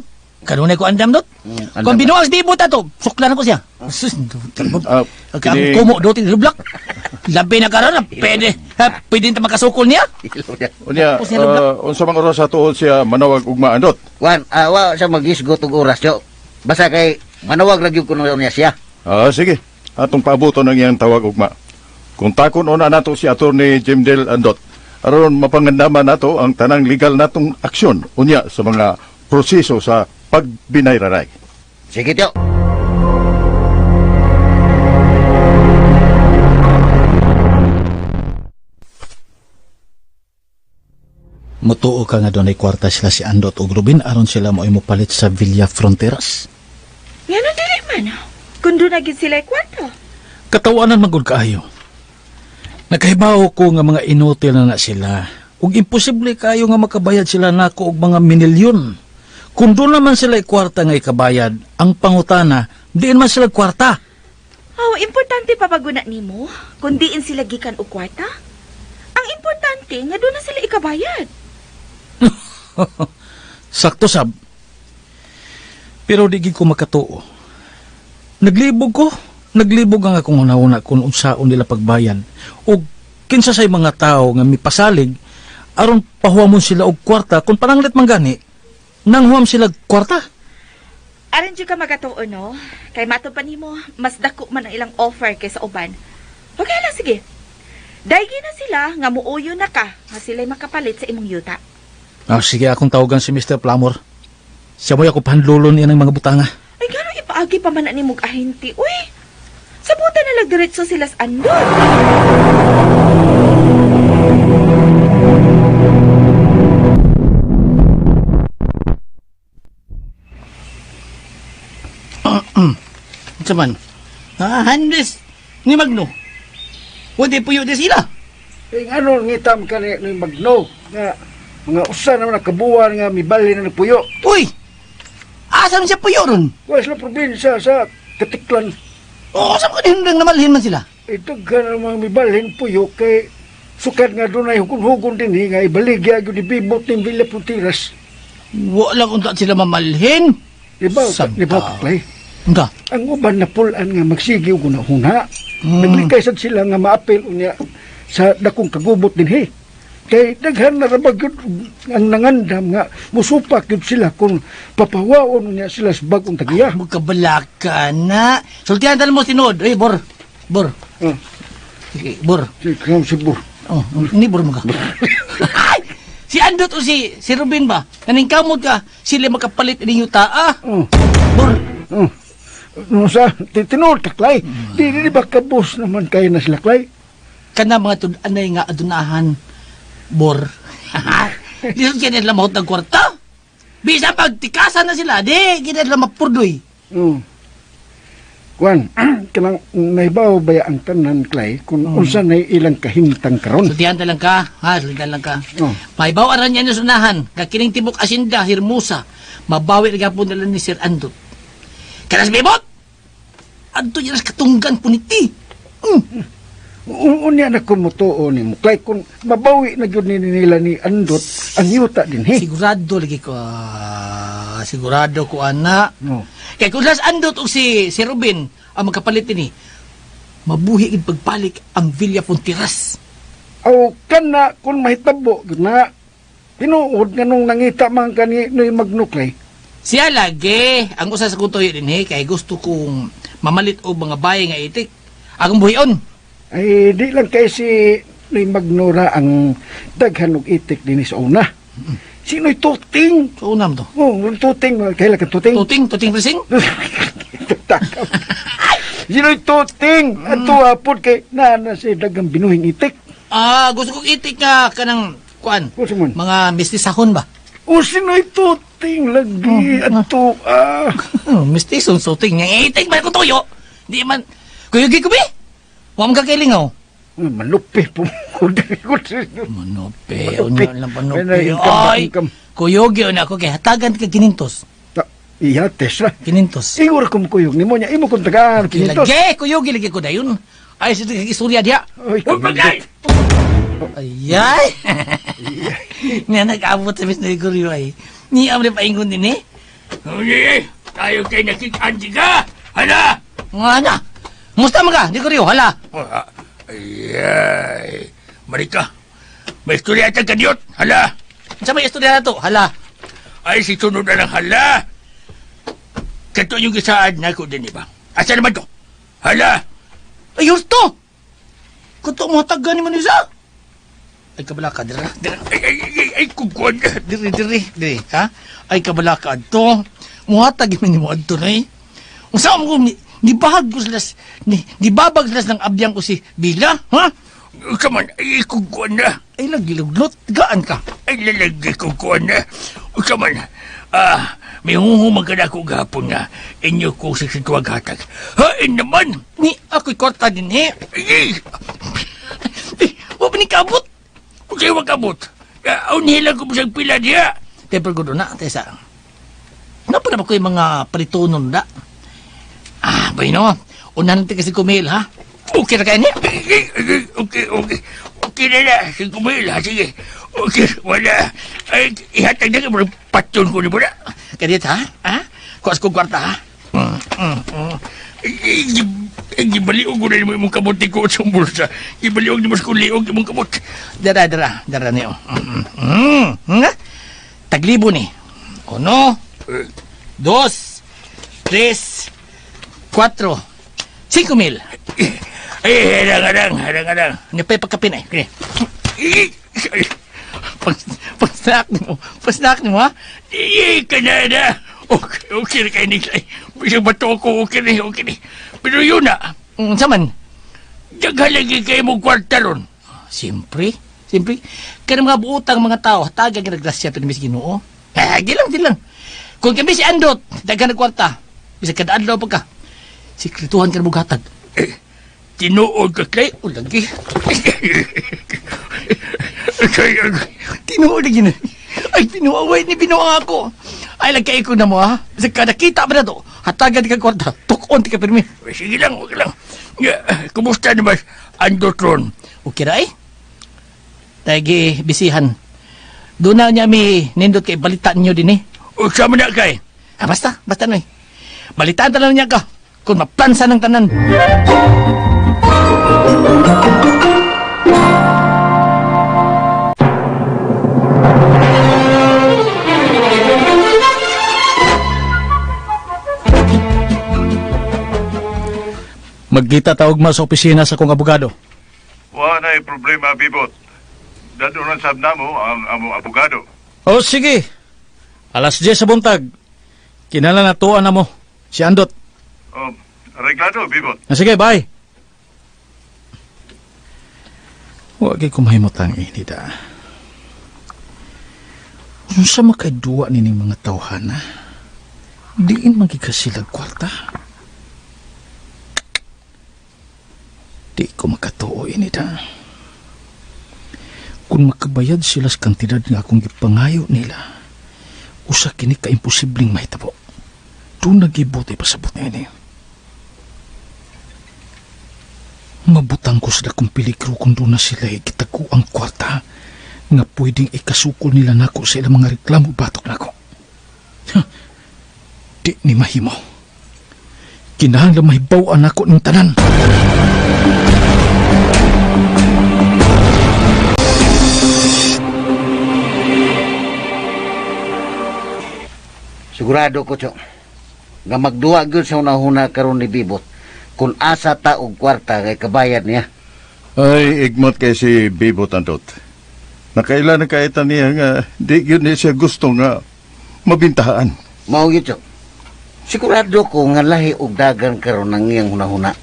Kanunay ko andam, dot. Andam Kung ka. binuang si Bibot ato, suklan ko siya. Sus, dot. Ah, Ang kini- kumo, dot, lublak. Labi na karon, pwede, ha, pwede na makasukol niya. Unya, Tapos niya lublak. unsa mang oras sa tuod siya manawag ugma andot? Wan, wa siya magisgot og oras tiyo. Basta kay manawag ra gyud kuno niya siya. Ah, sige. Atong paabuton ang iyang tawag ugma. Kung takon una nato si Attorney Jim Del Andot, aron mapangandaman nato ang tanang legal natong aksyon unya sa mga proseso sa pagbinayraray. Sige tiyo. Mutuo ka nga dunay kwarta sila si Andot ug Rubin aron sila mo'y mopalit sa Villa Fronteras. Nga no dili man. Kung doon na gid sila kwarta. Katawanan magud kaayo. Nakahibaw ko nga mga inutil na na sila. Ug imposible kayo nga makabayad sila nako og mga minilyon. Kung doon naman sila kwarta nga ikabayad, ang pangutana, diin man sila kwarta. Oh, importante pa paguna nimo kung diin sila gikan og kwarta. Ang importante nga doon na sila ikabayad. Sakto sab. Pero di gid ko makatuo. Naglibog ko. Naglibog ang akong hunahuna kung unsaon nila pagbayad. O kinsa say mga tao nga mipasalig aron pahuwamon sila og kwarta kung pananglit man gani nanghuwam sila og kwarta. Aron jud ka magatuo no, kay mato pa nimo mas dako man ang ilang offer kaysa uban. Okay lang sige. Daygi na sila nga muuyo na ka nga sila'y makapalit sa imong yuta. Ah, sige akong tawagan si Mr. Plamor. Siya mo'y ako pahandlulon niya ng mga butanga. Ay gano ipaagi pa man na nimog ahinti. Uy, sabutan na lang diretso sila sa andon. Unsa man? Ah, Handes ni Magno. Wala puyo di sila. Eh, ano ngitam ka ni Magno nga mga usa naman nakabuwan nga mibali na nagpuyo. Uy! Asa man siya puyo ron? Wa sila probinsya sa Katiklan. Oo, sa mga hindang namalhin man sila. Ito ka na mga mibalhin puyo kay sukad nga dunay hugon-hugon din eh, nga ibaligya gyud ibibot ning Villa Puntiras. Wala kung sila mamalhin. Di ba, Samta. di ba, Klay? Nga. Ang uban na pulan nga magsige og hunahuna. Naglikay sad sila nga maapil unya sa dakong kagubot din he. Kay daghan na rabag yun ang nangandam nga musupak yun sila kung papawaon unya sila sa bagong tagiya. Magkabalaka na. Sultihan tayo mo sinod. Uy, Bor. Bor. Sige, Bor. Si Bor. Oh, ni Bor mo ka. Ay! Si Andot o si Ruben ba? Naningkamot ka, sila makapalit ninyo taa. Oh. Bor. Oh. No, sa tinuod ka, Klay. Di ba kabos naman kayo na sila, Klay? Kana mga tud-anay nga adunahan, Bor. Di sa kinila mahot ng kwarta. Bisa pagtikasan na sila, di kinila mapurdoy. Oh. Kuan, kanang naibaw ba ang tanan, Klay, kung unsa na ilang kahimtang karon? Sultihan ta lang ka, ha? Sultihan lang ka. Oh. Maibaw aran niya sunahan, kakining tibok asinda, Hermosa, mabawi na po nila ni Sir Andot. Kanas bibot! Adto niya sa katunggan puniti. Unya na kumutuo ni mo, Klay, kung mabawi na gyud ni nila ni Andot ang yuta din, he. Sigurado lagi ko, sigurado ko, ana. Oh. Kaya kung las Andot o si Ruben ang magkapalit ni, mabuhi gid pagbalik ang Villa Fontiras. Aw kana kung mahitabo gyud na tinuod nga nung nangita man kani ni Magno, Klay. Siya lagi, ang usa sa kong tuyo din he, kay gusto kong mamalit og mga bahay nga itik. Akong buhion. Ay di lang kay si Noy Magnora ang daghan og itik dinhi sa una. Sino'y tuting? Sa una mo to? Oh, tuting. Kaila ka tuting? Tuting? Tuting presing? Sino'y tuting? Ato apod kay na si daghang binuhing itik. Ah, gusto kong itik nga kanang kuan. Mga mistisahon ba? O sino'y tuting lagi ato ah. Mistison suting nga itik man ko tuyo. Di man kuyugi ko bi. Wa man ka kailingaw. Malupi po. Manupi, unya lang panupi. Ay, kuyugi na ako kay hatagan ka kinintos. Iya, tesra. Kinintos. Igor kong kuyog nimo niya, imo kong tagaan kinintos. Lagi, kuyugi lagi ko dayon. Ay, sa istorya diha. Ay, bagay! Ayay! Nga nag-abot sa Miss Gregorio ay. Ni amre paingon din eh. Ay, tayo kay nakitaan ka! Hala! Nga na! Musta man ka, Gregorio? Hala! Ay, Marika, may istorya ka kadiyot. Hala! Sa may istorya na to? Hala! Ay, si sunod na lang hala! Kato yung gisaad na ko din, di ba? Asa naman to? Hala! Ay, husto! Kuto mo taga ni Manisa! Ay, kabala ka, dira. Dira. Ay, ay, ay, ay, kukon. Diri, diri, diri, ha? Ay, kabala ka adto. Muhatag man nimo adto na eh. Unsa mo ni nibahag ko sila, nibabag sila ng abiyang ko si Bila, ha? Kaman, ay, kukon na. Ay, lagi luglot, gaan ka. Ay, lalagi kukon na. Kaman, may huhumag ka na ako gahapon na inyo ko sa situwag hatag. Hain naman! Ni, ako'y kwarta din eh. Ay, Ay, wa pa ni kabot. Usay wa kabot. Unhilang ko siyang pila diya. Temper ko doon na, tesa. Ano pa na ba ko yung mga palitonon da? Ah, bueno. Unahan natin kasi kumil, ha? Okay na kayo niya? Okay, okay. Okay na na. 5,000, ha? Sige. Okay, wala. Ay, ihatag na ka. Patyon ko ni mo na. Kadit, ha? Ha? Kuas kong kwarta, ha? Gibaliog ko na nimo imong kamot ni ko sa bulsa. Gibaliog nimo sa liog imong kamot. Dara, dara. Dara niyo. Taglibo ni. Uno, dos, tres, cuatro, 5,000. Ay, harang, harang, harang, harang. Ano pa pagkapin eh? Kini. Pag-snack nimo. Pag-snack nimo, ha? Iye ka na na. Okay, okay na kayo ni Clay. Bisag bato ko, okay na, okay na. Pero yun na. Unsa man? Daghan lagi kayo mong kwarta ron. Siyempre. Siyempre. Kaya mga buutang mga tao, hatagan nga naggrasya pero mis Ginoo. Eh, di lang, di lang. Kung kami si Andot, daghan ng kwarta. Bisag kada adlaw pa ka. Sikretuhan ka na bugatag. Eh, tinuod ka, Clay. O lagi. Tinuod lagi na. Ay, tinuod. Ni binuang ako. Ay, lagkay ko na mo, ha? Bisag kada kita ba na to? Hatagan ka kwarta. Tukon ti ka pirmi. Sige lang, okay lang. Ya, kumusta naman Andot ron? Okay ra, eh. Tagi, bisihan. Doon na niya mi nindot kay balitaan niyo din, eh. O, sama na kay? Ah, basta, basta na, eh. Balitaan tanan niya ka. Kung maplansa ng tanan. Magkita ta ugma sa opisina sa kong abogado. Wa na problema, Bibot. Dadunan sab namo ang among abogado. O sige. Alas 10 sa buntag. Kinala na tuan na mo. Si Andot. Oh, reglado, Bibot. Ah, sige, bye. Wa kay kumahimutang ini da. Unsa makayduwa nining mga tawhana? Diin magikasilag kwarta. Di ko makatuo ini da. Kung makabayad sila sa kantidad nga akong gipangayo nila, usa kini ka imposibleng mahitabo. Doon nagibuti pasabot niini. Mabutang ko sila kung peligro kung doon na sila gitago ang kwarta nga pwedeng ikasukol nila nako sa ilang mga reklamo batok nako. Ha, di ni mahimo. Kinahanglan mahibaw-an nako ning tanan. Sigurado ko, Chok, nga magduwa gyud sa unahuna karon ni Bibot kung asa ta og kwarta kay kabayad niya. Ay, igmot kay si Bibot, Andot. Nakaila na kaita niya nga di gyud niya siya gusto nga mabintahaan. Mao gyud, Chok. Sigurado ko nga lahi og dagan karon ang iyang hunahuna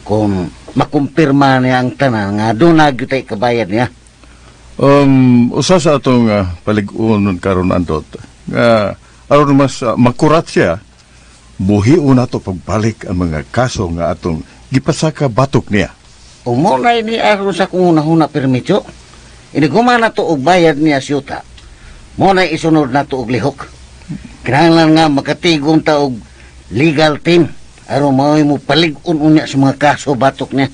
kung makumpirma niya ang tanan nga doon na gyud tay kabayad niya. Usa sa atong palig-unon karon, Andot, nga aron mas makurat siya, buhion nato pagbalik ang mga kaso nga atong gipasaka batok niya. O mo na ini aron sa kung hunahuna permityo. Iniguma na to og bayad niya siyuta. Mo na isunod na to og lihok. Kinahanglan nga makatigom ta og legal team aron mao'y mo palig-on unya sa mga kaso batok niya.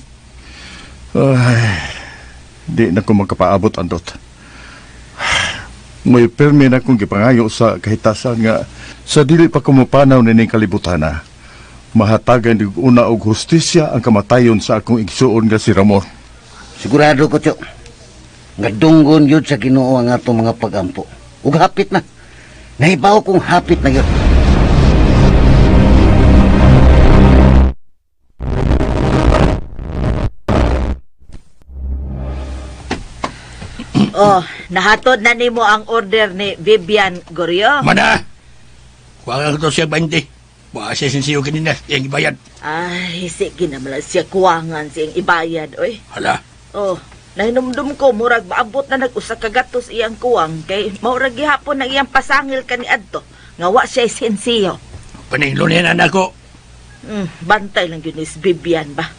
Ay, di na ko makapaabot, Andot. May permi na kong gipangayo sa kahitasan nga sa dili pa kumupanaw nining kalibutana. Mahatagan og una og hustisya ang kamatayon sa akong igsuon nga si Ramon. Sigurado ko, Chok, nga dunggon yun sa Ginoo ang atong mga pagampo. Ug hapit na. Nahibaw kong hapit na yun. Oh, nahatod na nimo ang order ni Vivian Gorio. Mana! Kuha ka to siya 20. Wa siya sinsiyo kanina, iyang ibayad. Ay, sige na lang siya kuwangan siyang ibayad, oy. Hala. Oh, nahinumdum ko, murag maabot na nag-usa ka gatos iyang kuwang kay maurag gihapon ang iyang pasangil kaniadto. Nga wa siya sinsiyo. Paninglo niya na nako. Bantay lang yun is Vivian ba.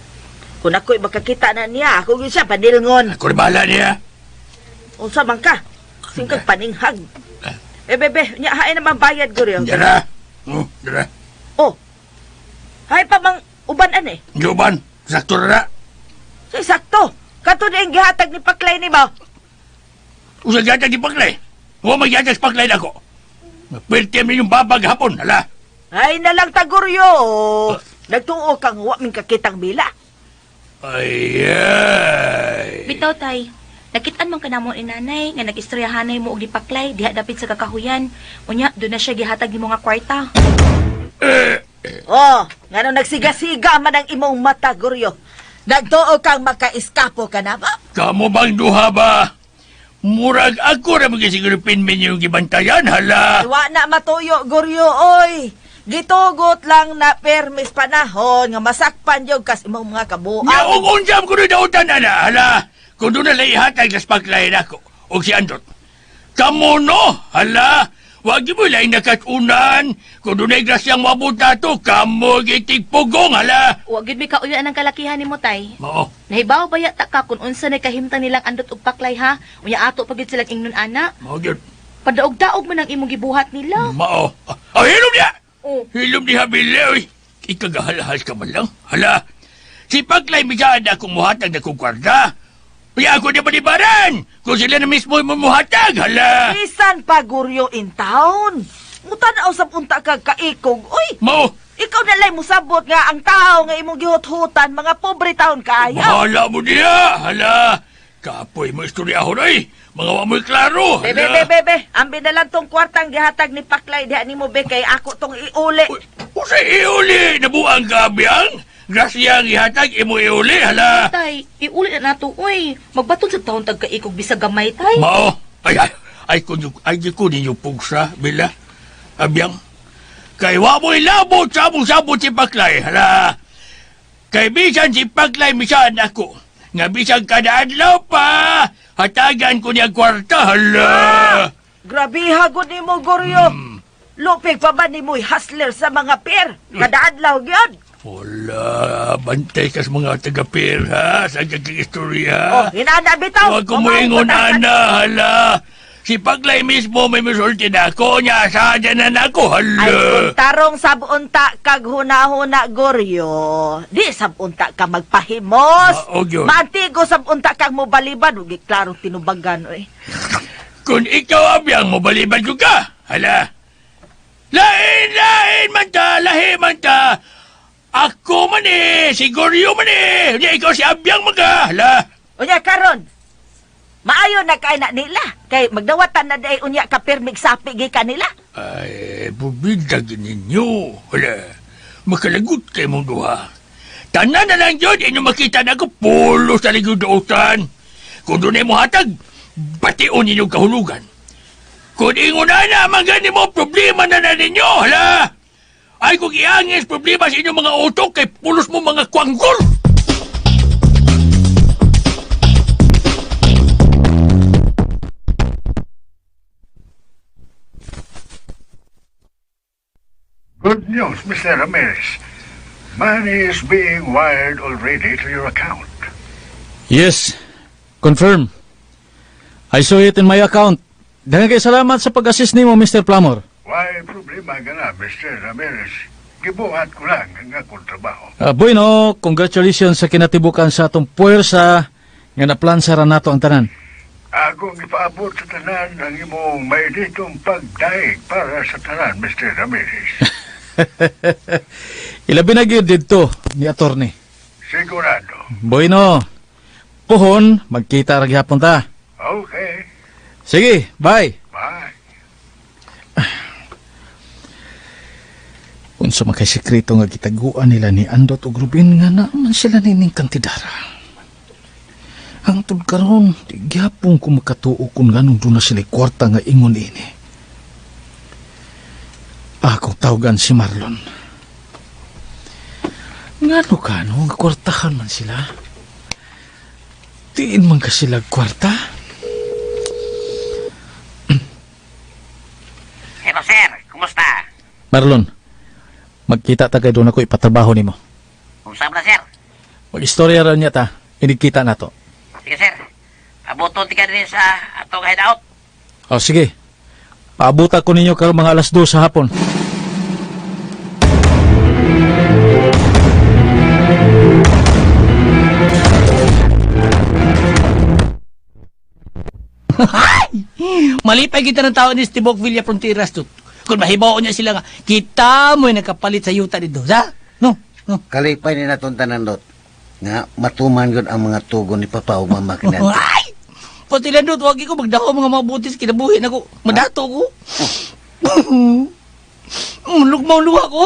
Kung ako'y makakita na niya, ako yun siya, panilngon. Ako rin bahala niya. Unsa man ka? Singkag paninghag. Eh, bebe, nya hain naman bayad ko rin. Dara. Oh, dara. Oh. Hay pa mang Uban ani. Giuban, sakto na na. So, sakto. Kato na yung gihatag ni Paklay ni mo. Usa gihatag ni Paklay. Wa maggihatag sa Paklay nako. Perti mi yung babag hapon, hala. Ay nalang taguryo. Nagtuo kang wa ming kakitang bila. Ay, ay. Bitaw tay. Nakitaan man kanamo ni nanay nga nag-istoryahanay mo og ni Paklay diha dapit sa kakahuyan. Unya doon na siya gihatag nimo nga kwarta. Oh, ngano nagsiga-siga man ang imong mata, Guryo. Nagtuo kang makaiskapo ka na ba? Kamo bang duha ba? Murag ako ra magisiguro pinmin yung gibantayan, hala. Ay, wa na matuyo, Guryo, oy. Gitugot lang na permis panahon nga masakpan yung kas imong mga kabuang. Nya og unsam ko ni dautan ana, hala. Kung doon na lang ihatag sa Paklay nako og si Andot. Kamo no, hala. Wag mo lain nakatunan. Kung doon ay grasyang mabot nato, kamo gitigpugong, hala. Wa gyud mi kauyan ang kalakihan nimo tay. Mao. Nahibaw ba yata ka kung unsa nay kahimtang nilang andot og Paklay ha? Unya ato pa gyud silang ingnon ana. Mao gyud. Padaog-daog man ang imong gibuhat nila. Mao. Ah, hilom niya! Oh. Hilom niya, Bile, oy. Ikagahalahal ka man lang. Hala. Si Paklay misaan akong muhatag na kong kwarta. Kaya ako di balibaran. Kung sila na mismo yung muhatag, hala. Bisan pa, Guryo, in town. Mutanaw sa punta ka kaikog, oy. Mao. Ikaw na lang musabot nga ang tao nga imong gihut-hutan, mga pobre taon kaya. Bahala mo niya, hala. Kapoy mo istorya ako oy. Mga wa mo'y klaro. Bebe, hala. bebe, bebe. Ambi na lang tong kwartang gihatag ni Paklay diha nimo be kay ako tong iuli. Usa iuli, nabuang ka, biyang. Grasya ang ihatag, imo iuli, hala. Tay, iuli na nato oy. Magbaton sa taon tag kaikog bisag gamay tay. Mao. Ay, ay, ay, kun, ay, di ko ninyo pugsa, bila. Abiyang. Kay wa mo'y labot sa among sabot si Paklay, hala. Kay bisan si Paklay, misan ako. Nga bisan kada adlaw pa, hatagan ko niya kwarta, hala. Ah! Grabe hagod nimo Goryo. Lupig pa ba nimo'y hustler sa mga pier? Kada adlaw gyud. Wala, bantay ka sa mga taga-pier, ha? Sa kaging istorya. Oh, hinana bitaw. Huwag ko moingon, ana, hala. Si Paglay mismo may misulti na ako niya, sa na nako, hala. Ay, kung tarong sabunta kag hunahuna Goryo, di sabunta ka magpahimos. Ah, og yun. Maantigo sabunta kag mobaliban, ug klarong tinubagan oy. Kung ikaw abiyang mobalibad ko ka, hala. Lain, lain man ta, lahi man ta. Ako man eh, si Goryo man eh. Unya, ikaw si Abiyang maga, hala. Unya karon. Maayo na kay na nila kay magdawatan na day unya ka pirmig sapi gi kanila. Ay, bubintag ninyo. Hala, makalagot kay mong duha. Tanan na lang yun, inyo makita na ako pulo sa ligod dautan. Kung doon ay muhatag, bation ninyong kahulugan. Kung ingon na na, gani mo, problema na na ninyo, hala! Ay, kung iangis problema sa inyong mga utok, kay pulos mo mga kwanggol! Good news, Mr. Ramirez. Money is being wired already to your account. Yes, confirm. I saw it in my account. Daghang kay salamat sa pag-assist nimo, Mr. Plamor. Why problema ka na, Mr. Ramirez? Gibuhat ko lang ang akong trabaho. Bueno, congratulations sa kinatibukan sa atong puwersa nga naplansa ra nato ang tanan. Akong ipaabot sa tanan ang imong may ditong pagdaig para sa tanan, Mr. Ramirez. Ilabi na gyud didto ni attorney. Sigurado. Bueno, puhon, magkita ra gihapon ta. Okay. Sige, bye. Bye. Unsa man kay sekreto nga gitaguan nila ni Andot ug Ruben nga naaman sila nining kantidara. Ang tud karon, di gyapon ko makatuo kung nganong duna sila kwarta nga ingon ini. Akong tawagan si Marlon. Ngano kano nga kwartahan man sila? Tiin man ka sila kwarta? Hello, sir. Kumusta? Marlon, magkita ta kay doon ako ipatrabaho nimo. Kumusta na, sir? Mag-istorya ra niya ta, inigkita na to. Sige, sir. Abuton ti ka din sa atong hideout. O sige, paabutan ko ninyo karon mga alas 2 sa hapon. Ay! Malipay kita ng tao ni Stibok Villa Frontiras to. Kung mahibaw niya sila nga, kita mo'y nakapalit sa yuta dito, sa? No, no. Kalipay ni natong tanan, Dot. Nga matuman gyud ang mga tugon ni Papa ug Mama kaniadto. Ay! Pati lang doon, wag ko magdako mga mabutis kinabuhi na ko. Madato ko. Lugmaw luha ko.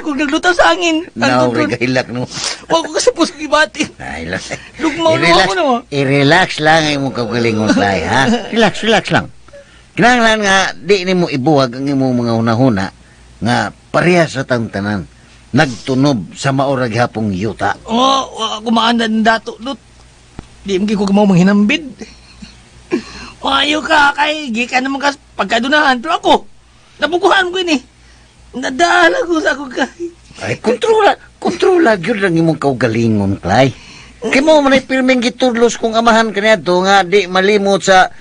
Kung naglutaw sa hangin. Now, regahilak no. Wag ko kasi puso gibati. Ay, lang. Lugmaw luha ko na. I-relax lang ang imong kaugalingon, Klay, ha? Relax, relax lang. Kinahanglan nga di nimo ibuwag ang imong mga hunahuna nga pareha sa tanan nagtunob sa maura gihapong yuta. Oo, oh, ako maanda ng dato, Dut. Di mo ko kumaw manghinambid. Maayo ka, kay gikan naman ka pagkadunahan. Pero ako, nabukuhan ko ini. Nadala ko sa ako kay. Ay, kontrola, kontrola gyud ang imong kaugalingon, Klay. Kay mo man ay pirming gitudlos kung amahan kaniadto nga di malimot sa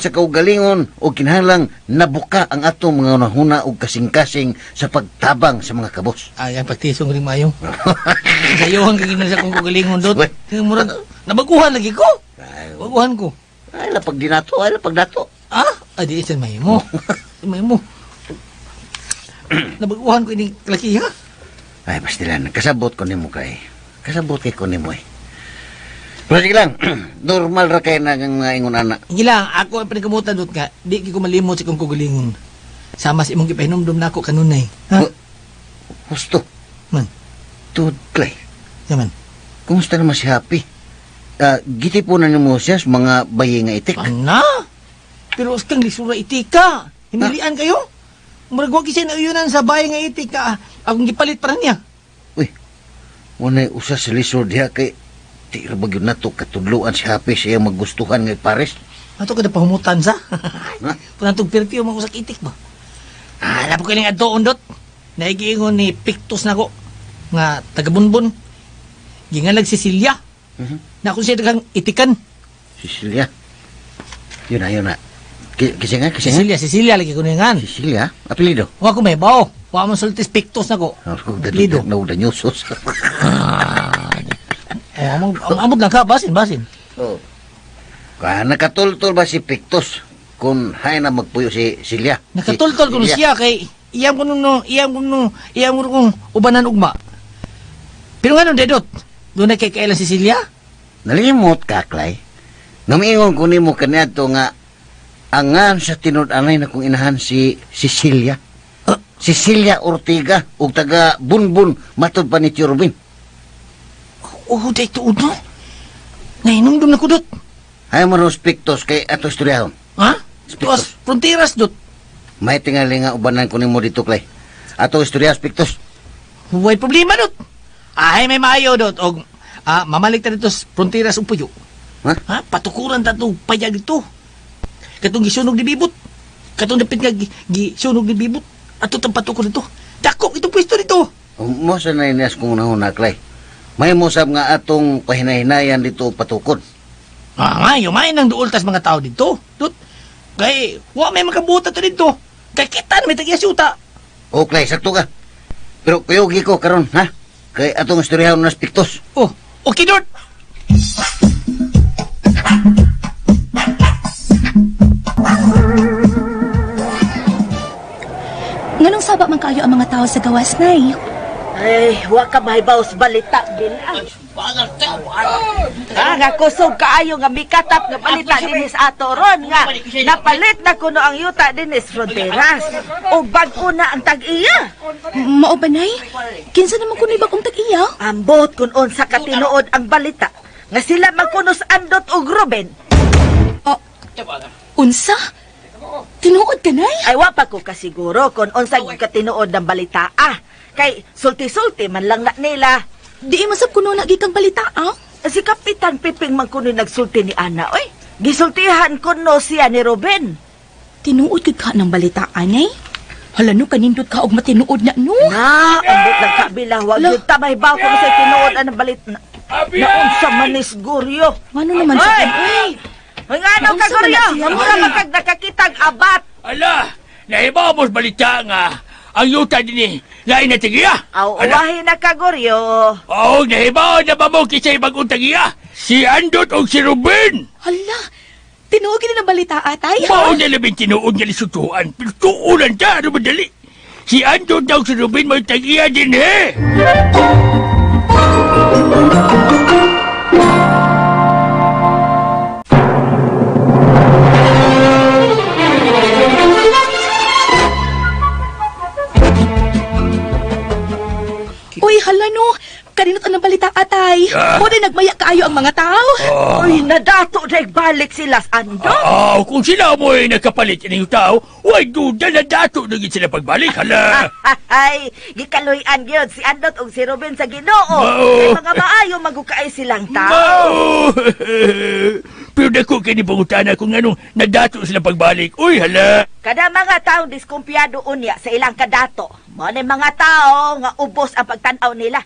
kaugalingon o kinahanglang nabuka ang atong mga hunahuna og kasing-kasing sa pagtabang sa mga kabos. Ay, ang pagtisong rin maayo. Sayohan ka gina sa akong kaugalingon, Dut. Murag, nabaguhan lagi ko. Baguhan ko. Ay, lapag dinato, ay lapag dato. Ah, adi isan may mo. May mo. Nabaguhan ko ini laki ha. Ay, pastilan, kasabot ko nimo kay. Kasabot kay ko nimo eh. Pero sige lang, normal ra kay na ang mga ingon ana. Hindi lang, ako ang pinagkamutan doon nga, di ko malimot sa akong kugulingon. Sama sa imong gipahinumdum na ako kanunay. Ha? Husto. Man. Tud, Clay. Yaman. Kumusta naman si Happy? Ah, gitipunan nimo siya sa mga bayi nga itik. Ana? Pero kang lisura itika. Hinilian kayo? Murag wa kisay nauyunan sa bayi nga itika. Akong gipalit para niya. Wanay usa sa lisod diha kay di ra ba gyud nato katudloan si Happy sa iyang magustuhan nga pares. Ato kada pahumutan sa. Punantog perfume ako sa itik ba. Ah, lapo kiling adto undot. Naigiingon ni Pictus nako nga taga Bunbun. Gingalag Cecilia. Na kung siya daghang itikan. Cecilia. Yun na, yun na. Kasi nga, kasi nga. Cecilia, Cecilia lagi ko ningan. Cecilia, apelido. Wa ko may bao. Wa mo sultis Pictus nako. Apelido. Naudanyosos. Oh, amot, amot lang ka basin basin. Oh. Ka nakatultol ba si Pictus kung hay na magpuyo si Celia? Nakatultol ko siya kay iyam ko no, iyam ko no, iyam ko kung ubanan ugma. Pero nga nun, Dedot, doon na kay kailan si Cecilia? Nalimot ka, Clay. Namiingon ko nimo kaniadto nga angan sa tinud-anay na kung inahan si Cecilia. Cecilia Ortega ug taga Bunbun matud pa ni Tio Ruben. Oh, day tuod no. Nahinumdum na ko, Dot. Hay mo ros Pictos kay ato istoryahon. Ha? Tuas frontiras, Dot. May tingali nga ubanan ko nimo dito, Clay. Ato istorya Pictos. Way problema, Dot. Ay, may maayo, Dot. Og, mamalik ta dito sa frontiras ug puyo. Ha? Ha? Patukuran ta itong payag dito. Katong gisunog ni Bibot. Katong dapit nga gisunog ni Bibot. Ato tang patukod dito. Dako itong pwesto dito. Mo sa nainas kong unahuna, Clay. May mosab nga atong pahinahinayan dito patukod. Ah, nga, yumain ang duol tas mga tao dito. Dut, kay, wa may makabuta to dito. Kay kita na may tagiya syuta. O, Clay, sakto ka. Pero kuyugi ko karon, ha? Kay atong istoryahon nas Pictos. Oh, okay, Dot. Nganong saba man kayo ang mga tao sa gawas, Nay? Ay, wa ka mahibaw sa balita, Bila. Ah, nga kusog kaayo nga mikatap nga balita dinhi sa ato ron nga napalit na kuno ang yuta dinhi sa Fronteras. Ug bag-o na ang tag-iya. Mao ba, Nay? Kinsa naman kuno'y bagong tag-iya? Ambot kun unsa ka tinuod ang balita nga sila magkuno sa Andot ug Ruben. Unsa? Tinuod ka, Nay? Ay wa pa ko kasiguro kun unsa gyud ka tinuod ang balita ah. Kay sulti-sulti man lang na nila. Di masab kuno na gikang balita ah. Si Kapitan Piping man kuno nagsulti ni Ana oy. Gisultihan kuno siya ni Ruben. Tinuod gid ka ng balita, anay? Hala no, kanindot ka og matinuod na no. Na, ambot lang kabila wag gyud ta mahibaw kun sa tinuod ang balit na. Naunsa man ni Siguryo. Ngano naman sa Oy! Oy! Hoy, ngano ka Naunsa man Guryo? na siya, Mura oy? man kag nakakitag abat. Ala, nahibaw mo sa balita nga ang yuta din lain na tigiya. Aw, uwahi na ka Guryo. Oo, nahibaw na ba mo kisay bagong tagiya? Si Andot o si Ruben. Hala, Tinuod gid ang balita atay. Mao na labing tinuod nga lisutuan, pero tuulan ta, ano madali? Si Andot daw si Ruben may tag-iya din eh! Uy, hala no. Kaninot ang balita atay. Ah. Mo din nagmaya kaayo ang mga tao. Uy, nadato na balik sila sa Andot. Ah, kung sila mo'y nagkapalit ining tao, way duda na dato na gid sila pagbalik, hala! Ay, gikaluy-an gyud si Andot ug si Ruben sa Ginoo. Mao. Kay mga maayo magukaay silang tao. Mao! Pero dako kay ni pangutana kung anong nadato sila pagbalik. Uy, hala! Kada mga taong diskumpiyado unya sa ilang kadato, mao ni mga tao nga ubos ang pagtan-aw nila.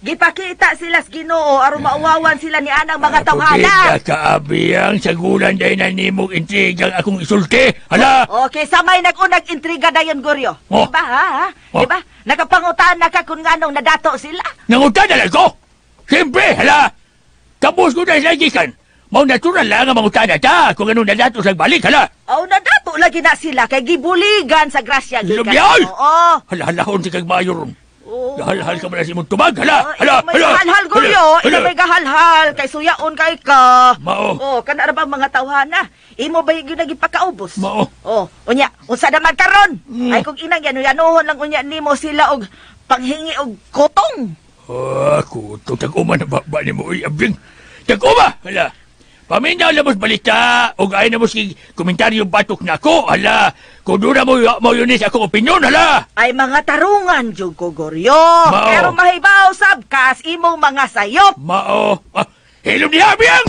Gipakita sila sa Ginoo aron mauwawan sila ni anang mga tawhana. Pagkita kaabi ang sagulan dahil na nimog intrigang akong isulti. Hala! Okay, sa may nag-unag intriga dayon Goryo. Oh. Di ba ha? Oh. Di ba? Nakapangutan na ka kung nganong nadato sila. Nangutan na lang ko! Siyempre, hala! Tapos ko na sila gikan. Mao natural lang ang mangutan na ta kung anong nadato sa balik, hala! Oh, nadato lagi na sila kay gibuligan sa grasya gikan. Lumyay! Oo. Hala, halahon si kag mayo ron. Oo. Halhal ka man sa imong tubag, hala! Oh, Hala! ikaw may Hala! gahalhal Goryo, Hala! ikaw may gahalhal kay suyaon kay ka. Mao. Oh, kana ra bang mga tawhana? Imo ba yung nagipakaubos? Mao. Oh, unya, unsa naman karon? Ay kung inang yanuyanuhon lang unya nimo sila og panghingi og kotong. Ah, kuto, tag-uma na ba, ba ni mo, uy, abing. Tag-uma! Hala! Paminaw na mo's balita, o ay na mo's komentaryo batok na ako, hala! Kung doon na mo, mo yun sa akong opinyon, hala! Ay mga tarungan jud ko Goryo. Mao. Pero mahibaw sab kas imong mga sayop. Mao! Ah, hilom niya, abiyang!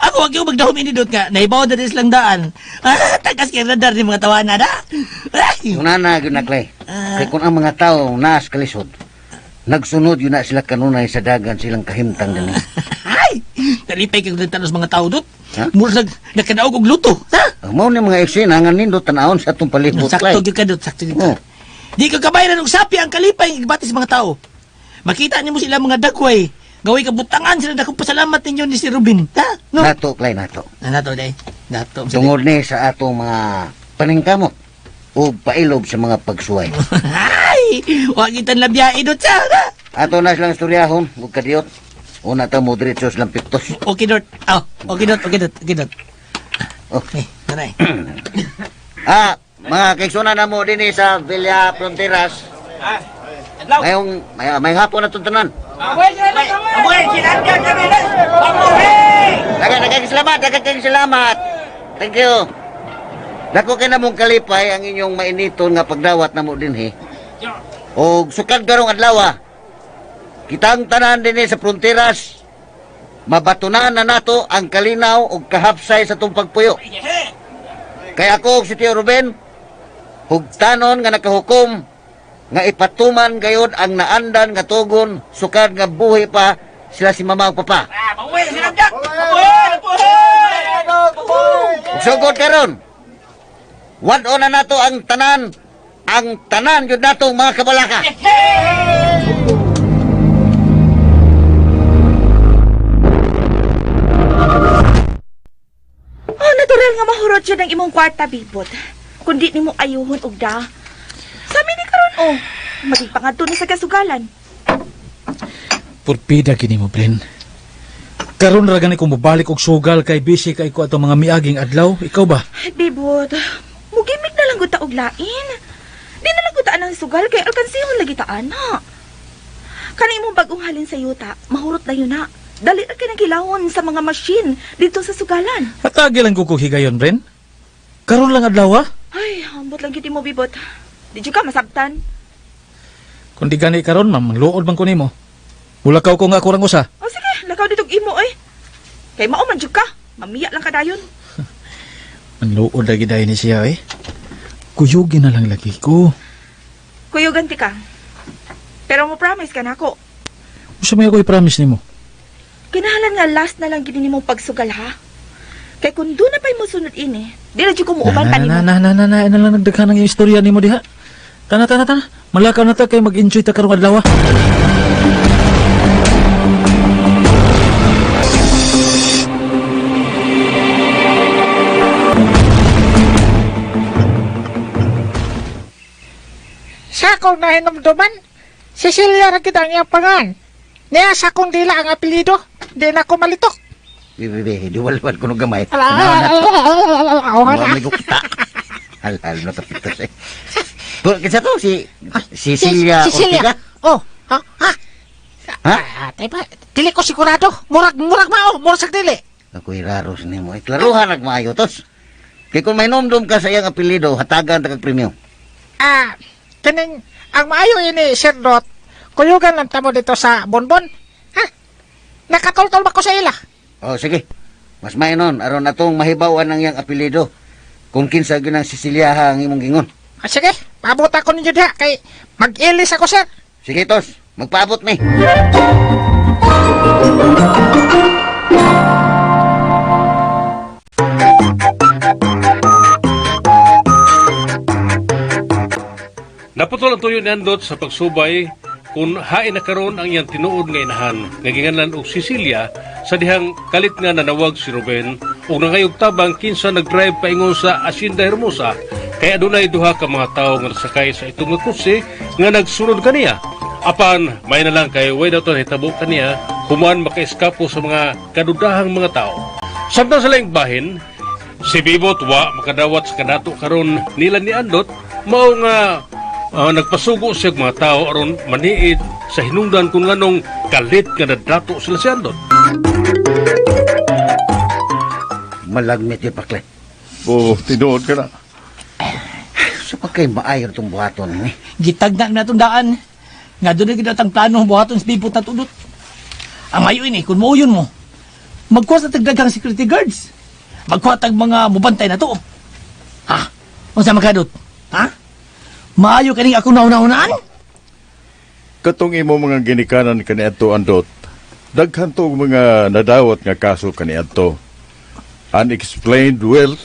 Ako wag yung magdahom ini dot nga. Naibaw na din silang daan. Ah, tagas kay radar ni mga tawanan ha. Ay! Una na gyud na Clay. Kay kung ang mga tao naas kalisod, nagsunod yun na sila kanunay sa dagan silang kahimtang dinhi. Ay! Talipay kay tanos mga tao dot. Ha? Murag nakadaog og luto. Ha? Ang mao ni mga eksena nga nindot tan-awon sa atong palibot, Clay. Sakto gyud ka dot, sakto gyud ka. Oh. Di ka kabayaran og sapi ang kalipay ang gibati sa mga tao. Makita nimo sila mga dagway. Gaway kabutangan sila dakong pasalamat ninyo ni si Ruben. Ha? No? Nato, Clay, nato. Ah, nato day. Nato. Tungod ni sa atong mga paningkamot o pailob sa mga pagsuway. Ay! Wa gitan labyae dot sa. Ha? Ato na silang istoryahon, ug kadiyot. Una ta mo diretso silang piktos. Okay dot. Oh, okay dot, okay dot, okay dot. Oh. Eh, nanay. Ah, mga kaigsunan na mo dinhi sa Villa Fronteras. Mayong may hapon na itong tanan. Daghang salamat, daghang salamat. Thank you. Dako kay namong kalipay ang inyong mainiton nga pagdawat namo dinhi. Og sukad karong adlaw. Kitang tanan dinhi sa Fronteras. Mabatunan na nato ang kalinaw ug kahapsay sa tong pagpuyo. Kay ako ug si Tio Ruben, hugtanon nga nakahukom nga ipatuman gayod ang naandan nga tugon sukad nga buhi pa sila si mama ug papa. Ug Sugod karon. Wad-on na nato ang tanan gyud natong mga kabalaka. Oh, natural nga mahurot yun ang imong kwarta, Bibot. Kundi nimo ayuhon og da. Sa amin ni karon oh, maging pangadto ni sa kasugalan. Purpida kini mo, Bren. Karon ra gani ko mobalik og sugal kay busy kay ko atong mga miaging adlaw. Ikaw ba? Ay, Bibot, mugimik na lang gud ta og lain. Di na lang gud ta anang sugal kay alkansihon lagi ta ana. Kani imong bagong halin sa yuta, mahurot na yun na. Dali ra kay nagilawon sa mga machine dito sa sugalan. Hatagi lang ko kog higayon, Bren. Karon lang adlaw, ah. Ay, ambot lang gyud mo, Bibot. Di jud ka masabtan. Kung di gani karon, ma'am, luod man ko nimo. Mulakaw ko nga ako rang usa. O sige, lakaw dito og imo oy. Kay mao man jud ka. Mamiya lang ka dayon. Manluod lagi dahil ni siya, eh. Kuyugin na lang lagi ko. Kuyugan ti ka. Pero mo promise ka nako. Usa may ako i-promise nimo. Kinahalan nga last na lang gid nimo pagsugal ha. Kay kung doon na pa'y mosunod ini, di na jud ko muuban pa Na nimo. na na na na na, na lang nagdaghan ang istorya nimo diha. Tana, tana, tana. Malakaw na ta kay mag-enjoy ta karong adlaw. Sa akong nahinumduman, Cecilia ra gid ang iyang pangan. Niya sa akong dila ang apelyido, di na ko malitok. Bibi, diwalwal ko nung gamay. Ala, Tanaw na to. ala, Mga may gukta. Hal-hal na tapitos eh. Pero kinsa to? Si Cecilia Cecilia. Ortega? Oh, ha? Ha? Ha? Ah, tay ba? Dili ko sigurado. Murag murag mao, murag sa dili. Ako'y raro sa nimo. Eh, klaruhan nagmaayo, tos. Kay kung may nomdom ka sa iyang apelyido, hatagan ta kag premyo. Ah, kining ang maayo ini Sir Dot. Kuyugan lang tamo dito sa Bonbon. Ha? Nakatultol ba ko sa ila? Oh, sige. Mas may nun, aron atong mahibawan ang iyang apelyido. Kung kinsa gyud ang Cecilia ha ang imong gingon. Ah, sige, paabot ako ninyo diha kay mag-ilis ako, sir. Sige, tos. Magpaabot mi. Naputol ang tuyo ni Andot sa pagsubay kung hain na karon ang iyang tinuod nga inahan nga ginganlan og Cecilia sa dihang kalit nga nanawag si Ruben ug nangayog tabang kinsa nagdrive paingon sa Hacienda Hermosa kay adunay duha ka mga tawo nga nasakay sa itong nga kotse nga nagsunod kaniya. Apan may na lang kay way daw to nahitabo kaniya human makaeskapo sa mga kadudahang mga tao. Samtang sa laing bahin, si Bibot wa makadawat sa kadato karon nila ni Andot mao nga nagpasugo siya og mga tao aron maniid sa hinungdan kung nganong kalit nga nadato sila si Andot. Malagmit yun, pakle. Oh, tinuod ka na. Sa pagkay maayo itong buhaton ni. Gitagna na itong daan. Nga doon na gid ang plano buhaton sa Bibot na tudot. Ang mayo ini, kung mauyon mo, magkuha sa tagdaghang security guards. Magkuha tag mga mubantay na to. Ha? Unsa makadot? Ha? Maayo kaning akong nauna-unaan? Katong imo mga ginikanan kaniadto Andot. Daghan to og mga nadawat nga kaso kaniadto. Unexplained wealth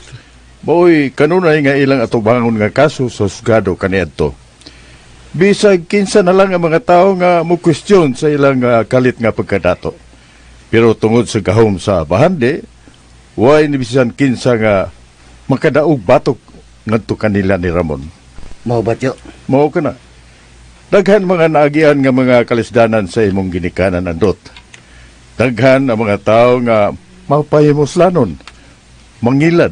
mao'y kanunay nga ilang atubangon nga kaso sa husgado kaniadto. Bisag kinsa na lang ang mga tao nga mo question sa ilang kalit nga pagkadato. Pero tungod sa gahom sa bahandi, way ni bisan kinsa nga makadaog batok ngadto kanila ni Ramon. Mao ba tiyo? Mao ka na. Daghan mga naagian nga mga kalisdanan sa imong ginikanan Andot. Daghan ang mga tao nga mapahimuslanon, mangilad,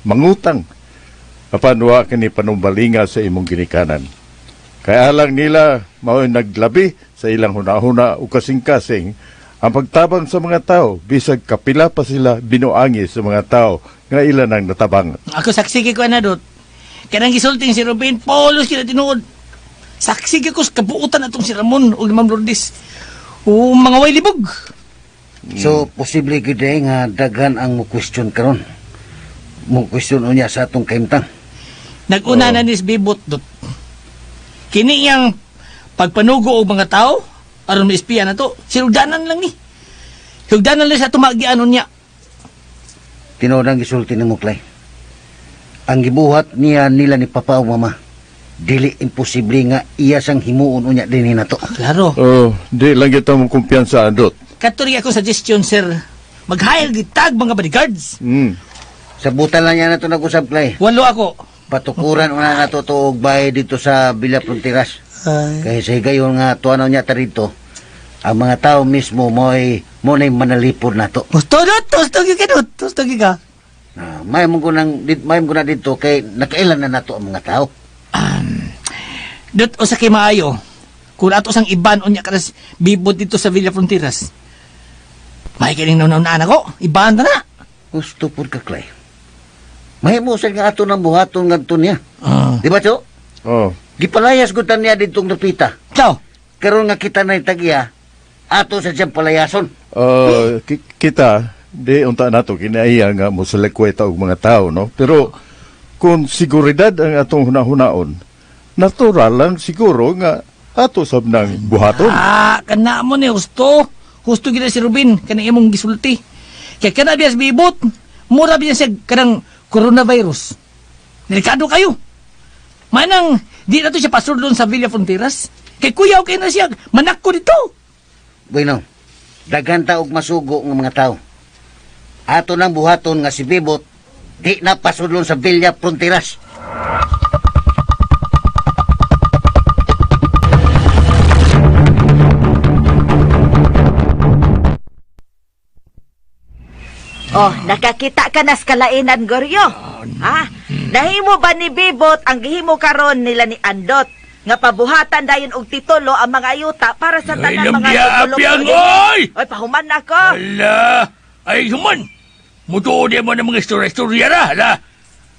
mangutang. Apan wa kini panumbalinga sa imong ginikanan. Kaya lang nila mao'y naglabi sa ilang hunahuna o kasing-kasing ang pagtabang sa mga tao bisag kapila pa sila binuangi sa mga tao nga ilan ang natabang. Ako saksi kay ko ana dot. Kanang gisulting si Ruben, polos kina tinuod. Saksi kay ko sa kabuutan atong si Ramon ug Ma'am Lourdes. O mga way libog. So, posible gyud eh nga daghan ang mo question karon. Mo question unya sa atong kahimtang. Nag-una na ni Bibot dot. Kini iyang pagpanugo og mga tao aron maispiya na to. Silugdanan lang ni. Hugdanan lang sa tumagian niya. Tinuod ang gisulti nimo, Clay. Ang gibuhat niya nila ni Papa o Mama, dili imposible nga iya sang himuon unya dinhi nato. Klaro. Oh, di lang kita mo kumpiyansa Andot. Kato rin ako suggestion, sir. Mag-hire gitag mga bodyguards. Sabutan lang niya na to nag-usab, Clay. Walo ako. Patukuran una na to og bahay dito sa Villa Fronteras. Kay sa higayon nga tuanaw niya ta rito, ang mga tao mismo mo'y mo na'y manalipod na to. Gusto dot, gusto gyud ka dot, gusto gyud ka. Ah, may mo ko nang may mo ko na dito kay nakailan na nato ang mga tao. Dot usa kay maayo. Kung ato sang iban unya karas bibot dito sa Villa Fronteras. May kining naunaan ako, iban na na. Gusto pud ka, Clay. Mahimo sad nga ato nang buhaton ngadto niya. Di ba, Cho? Oh. Gipalayas gud ta niya ditong dapita. Ciao. Karon nga kita na tagiya, ato sa siyang palayason. Kita di unta nato kinaiya nga mosalikway ta og mga tao, no? Pero kung siguridad ang atong hunahunaon, natural lang siguro nga ato sab nang buhaton. Ah, kana mo ni husto. Husto gid na si Ruben kanang imong gisulti. Kay kana biya sa bibot, mura biya siya kanang coronavirus. Delikado kayo. Manang Di na to siya pasudlon sa Villa Fronteras. Kay kuya okay na siya, manak ko dito. Bueno, daghan ta og masugo nga mga tao. Ato nang buhaton nga si Bibot di na pasudlon sa Villa Fronteras. Oh, nakakita ka na sa kalainan, Goryo. Ha? Nahimo ba ni Bibot ang gihimo karon nila ni Andot? Nga pabuhatan dayon og titulo ang mga ayuta para sa Ay, tanan mga lamya, lumulo- apyang, oy! Oy, pahuman na ko. Ala, ay human. Mutuo di mo ng mga istorya-istorya ra, hala.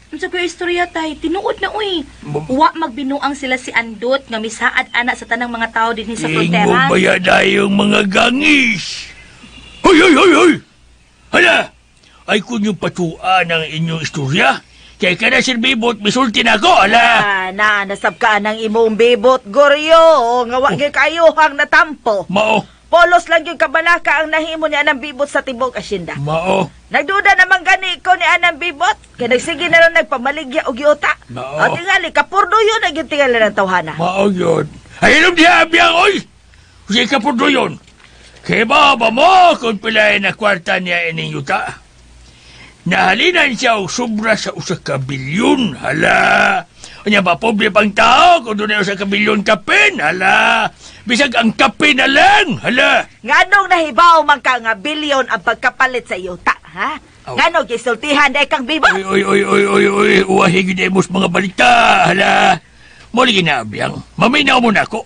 Unsa ko istorya tay, tinuod na uy. Wa magbinuang sila si Andot nga misaad ana sa tanang mga tao dinhi sa Ingon fronteras. ba yan yung mga gangis? Hoy, hoy, hoy, hoy! Hala! Ay kung yung patuan ang inyong istorya, kaya ka na Sir Bibot, misulti na ako, hala! Ah, na nasab ka ng imong Bibot, Goryo. Nga wa gyud kayo hang natampo. Mao. Polos lang yung kabalaka ang nahimo ni anang Bibot sa tibok asyenda. Mao. Nagduda naman gani ko ni anang Bibot. Kay nagsige na lang nagpamaligya og yuta. Mao. At tingali kapurdo yun ang yung tingali ng tawhana. Mao yun. Ay, inom diya, abiyang, oy! Kasi kapurdo yun. Kaya ba ba mo kung pilay na kwarta niya ining yuta? Nahalinan siya og sobra sa usa ka bilyon, hala. Unya ba pobre pang tao kung doon usa ka bilyon kapin, hala. Bisag ang kape na lang, hala. Nganong nahibaw man ka nga bilyon ang pagkapalit sa yuta, ha? Nganong gisultihan dahil kang Bibot? Oy, oy, oy, oy, oy, oy, uwahi gid mo sa mga balita, hala. Mo lagi na abiyang, maminaw mo na ako.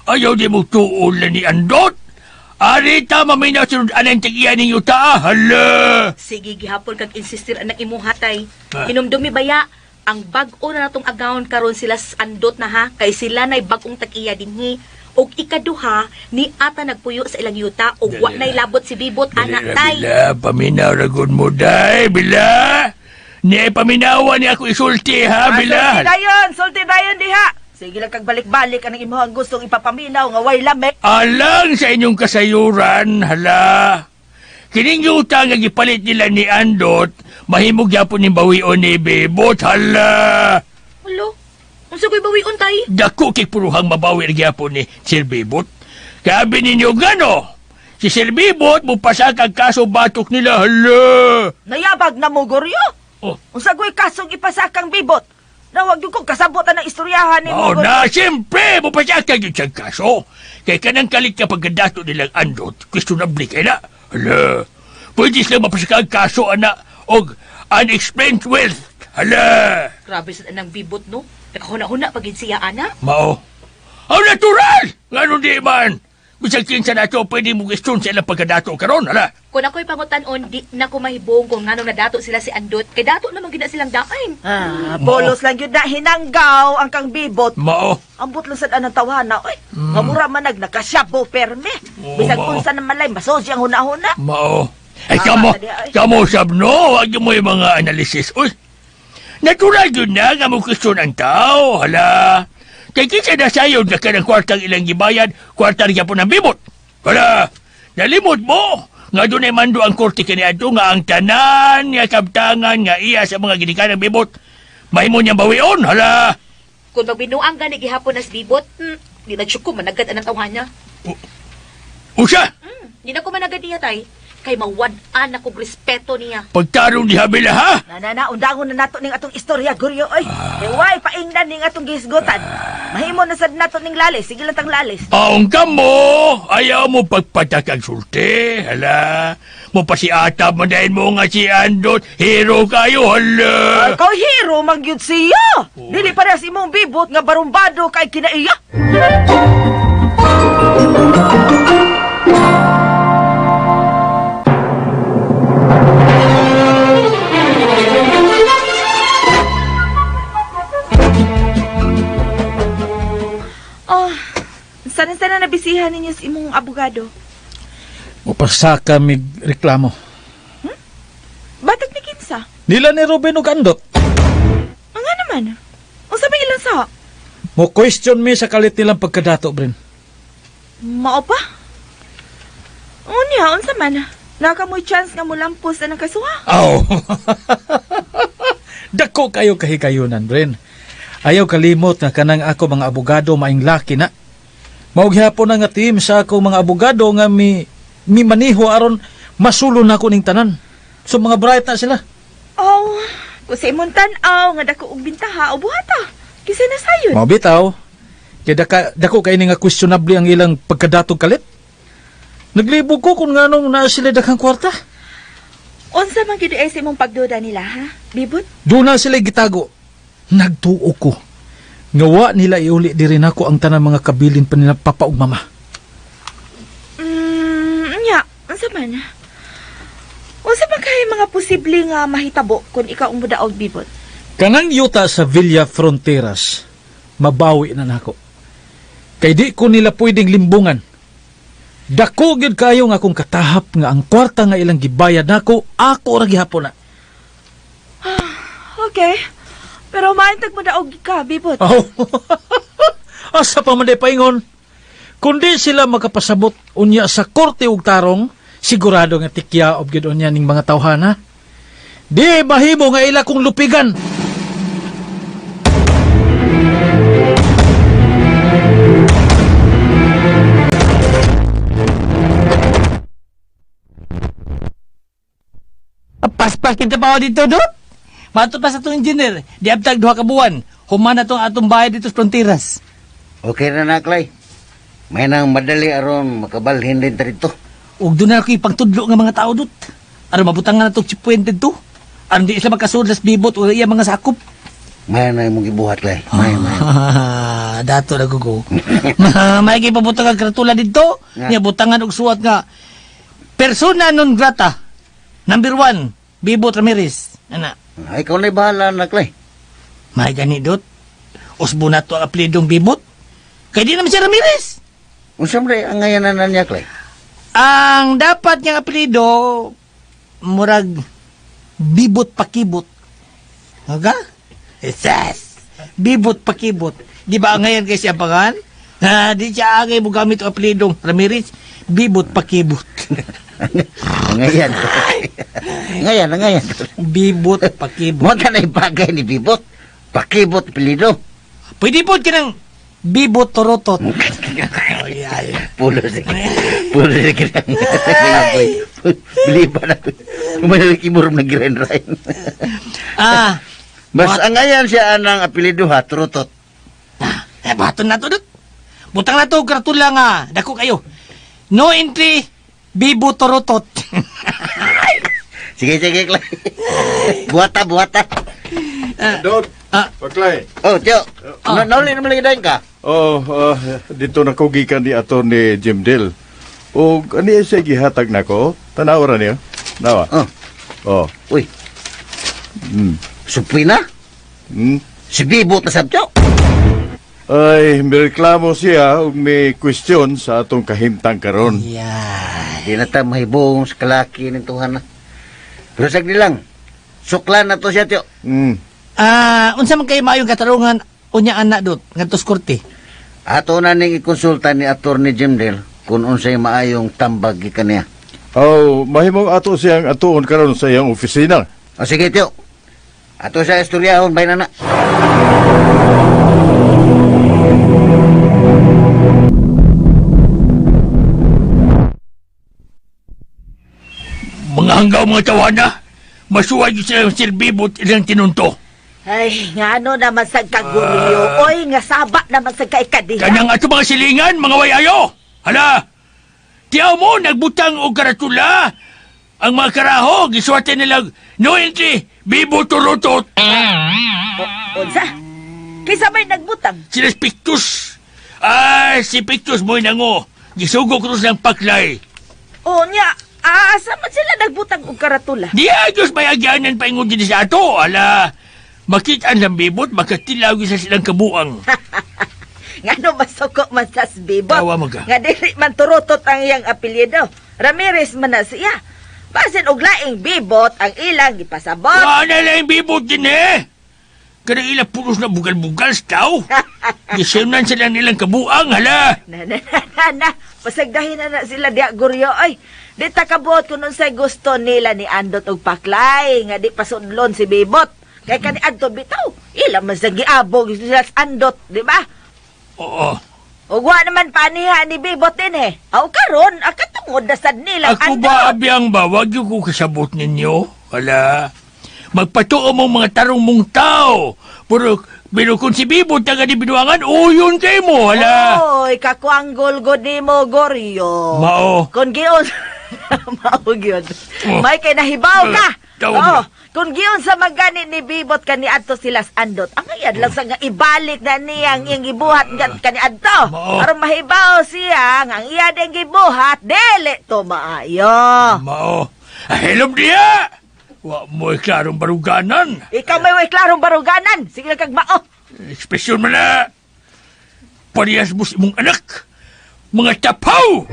Ayaw di mo tuol na ni Andot. Arita, maminaw sunod anang tigiya ning yuta, ah, hala. Sige gihapon kag insistir anak imuha tay. Ah. Hinumdumi baya ang bag-o na natong agawon karon sila sa Andot na ha kay sila nay bag-ong tag-iya dinhi. Og ikaduha ni ata nagpuyo sa ilang yuta og wa Dali nay labot si Bibot Dali anak ra, tay. Bila, paminaw ra gud mo, day, bila. Ni paminawa ni ako isulti, ha, bila. Ah, sulti dayon, sulti dayon diha. Sige lang kag balik-balik anang imuhang gustong ipapaminaw nga way lami. Alang sa inyong kasayuran, hala. Kining yuta nga gipalit nila ni Andot, mahimog gyapon ning bawion ni Bebot, hala. Alo, unsa ko'y bawion tay? Dako kay puruhang mabawi ra gyapon ni Sir Bebot. Kabi ninyo gano, si Sir Bebot mupasa kag kaso batok nila, hala. Nayabag na mo, Goryo. Oh. Unsa ko'y kasong ipasakang Bibot? Nawag yung kong kasabot ang istoryahan ni Oh, mo. na, siyempre, mupasa kag yun siyang kaso. Kay kanang kalit kapag dato nilang Andot, questionable kay na. Hala, pwede sila mapasaka ang kaso, ana, og unexplained wealth. Hala, Grabe sa anang Bibot no. Nakahuna-huna pag siya ana. mao. Ang natural! Ngano di man? Bisag kinsa na ito, pwede mo question sa ilang pagkadato karon, hala. Kung ako'y pangutan-on, di na ko mahibong kung nganong nadato sila si Andot. Kay dato naman gina silang dain. Ah, polos lang yun na hinanggaw ang kang Bibot. Mao. Ambot lang sad anang tawhana, oy. Nga mura man nag nakasyabo perme. Oo, Bisag mao. unsa na malay masosi ang huna-huna. Mao. Ay, Tama kamo, na di, ay. kamo sab no, wag mo yung mga analysis. Uy, natural yun na nga mo question ang tao, hala. Kay kinsa na sayo na kanang kwartang ilang gibayad, kwarta rin po ng bibot. Hala, nalimot mo. Nga doon ay mando ang korte kaniadto nga ang tanan nga kabtangan nga iya sa mga ginikanan ng bibot. Mahimo niyang bawion, hala. Kung magbinuang gani gihapon nas Bibot, di na jud ko managad anang tawhana. Usa, Di na ko managad niya tay. Kay mawad-an akong respeto niya. pagtarong diha bila ha. Na na na, undangon na nato ning atong istorya, Goryo, oy. Kay way paingnan ning atong gihisgutan. Mahimo na sad nato ning lalis, sige lang tang lalis. Aong kamo, ayaw mo pagpatak ang sulti, hala. Mo pa si Ata, mandahin mo nga si Andot, hero kayo, hala. Ikaw hero man gyud siya. Dili parehas imong Bibot nga barumbado kay kinaiya. Oh, sana-sana nabisihan ninyo sa imong abogado. Mupasaka mig reklamo. Batag ni kinsa? Nila ni Ruben ug Andot. Nga naman. Unsa may ilang sa? Mo question mi sa kalit nilang pagkadato, Bren. Mao pa? Unya, unsa man? Naka mo'y chance nga mulampos anang kasuha. Aw. Dako kayo kahigayunan, Bren. Ayaw kalimot nga kanang ako mga abogado maing laki na. Mao gihapon na nga team sa ako mga abogado nga mi maniho aron masulo na ako ning tanan. So mga bright na sila. Oh, kung sa imong tan-aw nga dako og bintaha o buhata. Kisa na sayon. Mao bitaw. Kay dako kay ni nga questionable ang ilang pagkadatog kalit. Naglibog ko kung nganong naa sila daghang kwarta. Unsa man gyud ay sa imong pagduda nila ha? Bibot? Doon na sila gitago. Nagtuo ko. Nga wa nila iuli diri nako ang tanang mga kabilin pa nila papa ug mama. Nya, unsa man? Unsa man kay mga posible nga mahitabo kung ikaw ang mudaog, Bibot? Kanang yuta sa Villa Fronteras, mabawi na nako. Kay di ko nila pwedeng limbungan. Dako gyud kayo nga akong katahap nga ang kwarta nga ilang gibayad nako, ako ra gihapon na. Okay. Pero maantag mo daog ka, Bibot. Oh. Asa pa man di paingon. Kundi sila makapasabot unya sa korte ug tarong, sigurado nga tikyaob gyud unya ning mga tawhana. Di mahimo nga ila kong lupigan. Paspas kita pa dito, Dot. Mato pa sa itong engineer. Di abtag duha ka buwan. Human na itong atong bahay dito sa Fronteras. Okay na na, Clay. May nang madali aron makabalhin din ta dito. Ug doon na ako ipagtudlo nga mga tao, Dot. Aron mabutangan na itong chipuente dito. Aron di sila magkasulod sa bibot o iya mga sakop. May na imong gibuhat, Clay. May, may. Dato na gugo. May kipabutang ang karatula dito. Nga. Nya butangan og suwat nga. Persona non grata. Number 1, Bibot Ramirez. Ana. Ay, ikaw na'y bahala na, Clay. May gani, Dot. Usbo na to ang apelidong Bibot. Kay di naman si Ramirez. Unsa man ang ngayanan niya, Clay? Ang dapat niyang apelyido, murag Bibot Pakibot. Aga? Esas. Bibot Pakibot. Di ba ang ngayon kay siya pangan? Ha, di siya angay mo gamit ang apelidong Ramirez. Bibot Pakibot. Ngayan. Ngayan, ngayan. Bibot Pakibot. Mo na bagay ni Bibot. Pakibot apelyido. Pwede po kinang Bibot Torotot. Pulo sa Pulo sa kinang. Bilipa na. Kumain kiburom na giren-ren. Ah. Mas ang ngayan siya anang apelyido ha, Trutot. Eh, baton na to, Dot. Butang na to, karatula nga. Dako kayo. No entry, Bibo Torotot. Sige, sige, Clay. Buhata, buhata. Dot, Paklay. Oh, Tio. Nauli naman lagi dahin ka. Oh, dito na ko gikan ni Atty. Jim Dale. O ani siya gihatag nako? Tanawa ra niyo. Nawa. Oh. Oh. Uy. Supina? Si Bibot na sabtyo. Ay, may reklamo siya ug may question sa atong kahimtang karon. Yeah. Di na ta mahibong sa kalaki ng tuhan na. Pero sagdi lang. Suklan na to siya, Tio. Ah, unsa man kay maayong katarungan unya anak dot ngadto sa korte. Ato na ning ikonsulta ni Atty. Jim Dale kung unsay maayong tambag gikan niya. Oh, mahimong ato siyang atuon karon sa iyang opisina. O sige, Tio. Ato sa istoryahon, bay na na. Mga hanggaw mga tawana, masuway yun sila Sir Bibot ilang tinunto. Ay, ngano naman sa kaguryo. Oy, nga saba naman sa kaikadiha. Kanang ato mga silingan, mga wayayo. Hala, tiyaw mo, nagbutang og karatula. Ang mga karaho, gisuwate nilang no entry, Bibot turutot. Unsa? Kinsa may nagbutang? Sila si Pictus. Ay, si Pictus mo'y nango. Gisugo ko ng paklay. O nya, asa man sila nagbutang og karatula? Di ay Diyos may agyanan pa ingon din sa ato. Ala, makita ang bibot, makatilaw sa silang kabuang. Ngano masuko man sa bibot? Tawa mo ka. Nga dili man turutot ang iyang apelyido. Ramirez man na siya. Basin og laing bibot ang ilang gipasabot. Wala na yung bibot din eh. Kada ila pulos na bugal-bugal sa tao. Gisimnan sila nilang kabuang, hala. Na na na na, na. Pasagdahin na na sila diya guryo ay. Di ta kabuot kung unsay gusto nila ni Andot og Paklay nga di pasudlon si Bibot. Kay kani adto bitaw. Ila man sa giabog sila sa Andot, di ba? Oo. Ug wa naman paniha ni Bibot din eh. Aw karon, akatungod na sad nila Ako ba, abiyang ba, wag yung ko kasabot ninyo? Hala. Magpatuo mong mga tarong mong tao. Pero, pero kung si Bibot taga di binuangan, uyon kay mo, hala. Oy, kakuanggol gud nimo Goryo. Mao. Kung giun mao gyud. Oh. May kay nahibaw ka. Tawag Oh, na. kung giun sa magani ni Bibot kani adto sila sa Andot. Ang ayad lang sa nga ibalik na niya ang iyang gibuhat kani adto. Mao. Aron mahibaw siya nga ang iya ding gibuhat dili to maayo. Mao. Hilom diya! Wa mo'y klarong baruganan. Ikaw may way klarong baruganan. Sige lang kag mao. Ekspresyon man na. Parehas mo sa imong anak. Mga tapaw!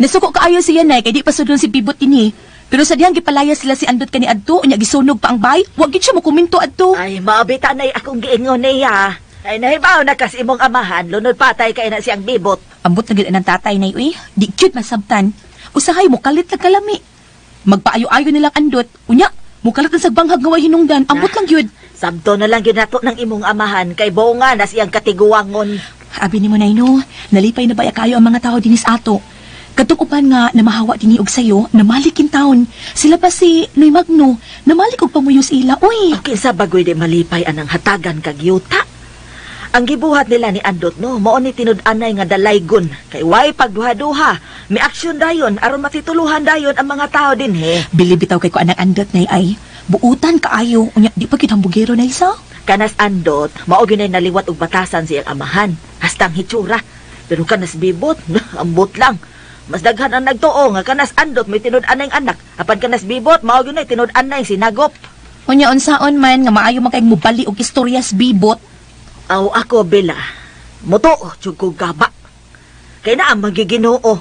Nasuko kaayo siya nay kay di pa sudlon si Bibot ini. Pero sa dihang gipalaya sila si Andot kani adto unya gisunog pa ang bay, wa gid siya mokomento adto. Ay, maabita na akong giingon niya. Ay, nahibaw na kas imong amahan, lunod patay kay na siyang Bibot. Ambot na gid ang tatay nay uy, di cute masabtan. Usahay mo kalit lang kalami. Magpaayo-ayo nilang Andot, unya mukalit lang sa banghag nga way hinungdan, ambot lang gyud. Sabto na lang ginato ng imong amahan kay bunga na siyang katiguangon. Abi nimo nay no, nalipay na baya kayo ang mga tao dinis ato. Katong uban nga namahawa dinhi og sayo, namalik in town. Sila pa si Noy Magno, namalik og pamuyo sa ila. Uy, Kinsa bagoy di malipay anang hatagan kag yuta. Ang gibuhat nila ni Andot no, mao ni tinud-anay nga dalaygon kay way pagduha-duha. May aksyon dayon aron matituluhan dayon ang mga tao dinhi. Bilib bitaw kay ko anang Andot nay ay. Buutan kaayo, unya di pa gid hambugero nay sa. Kanas Andot, mao gyud nay naliwat og batasan siyang amahan, hastang hitsura. Pero kanas Bibot, ambot lang. Mas daghan ang nagtuo nga kanas Andot may tinud-anay anak, apan kanas Bibot mao gyud nay tinud-anay sinagop. Unya unsaon man nga maayo man kay mobali og istorya sa Bibot. Aw ako Bella, mutuo jud kog gaba. Kay naa magiginoo.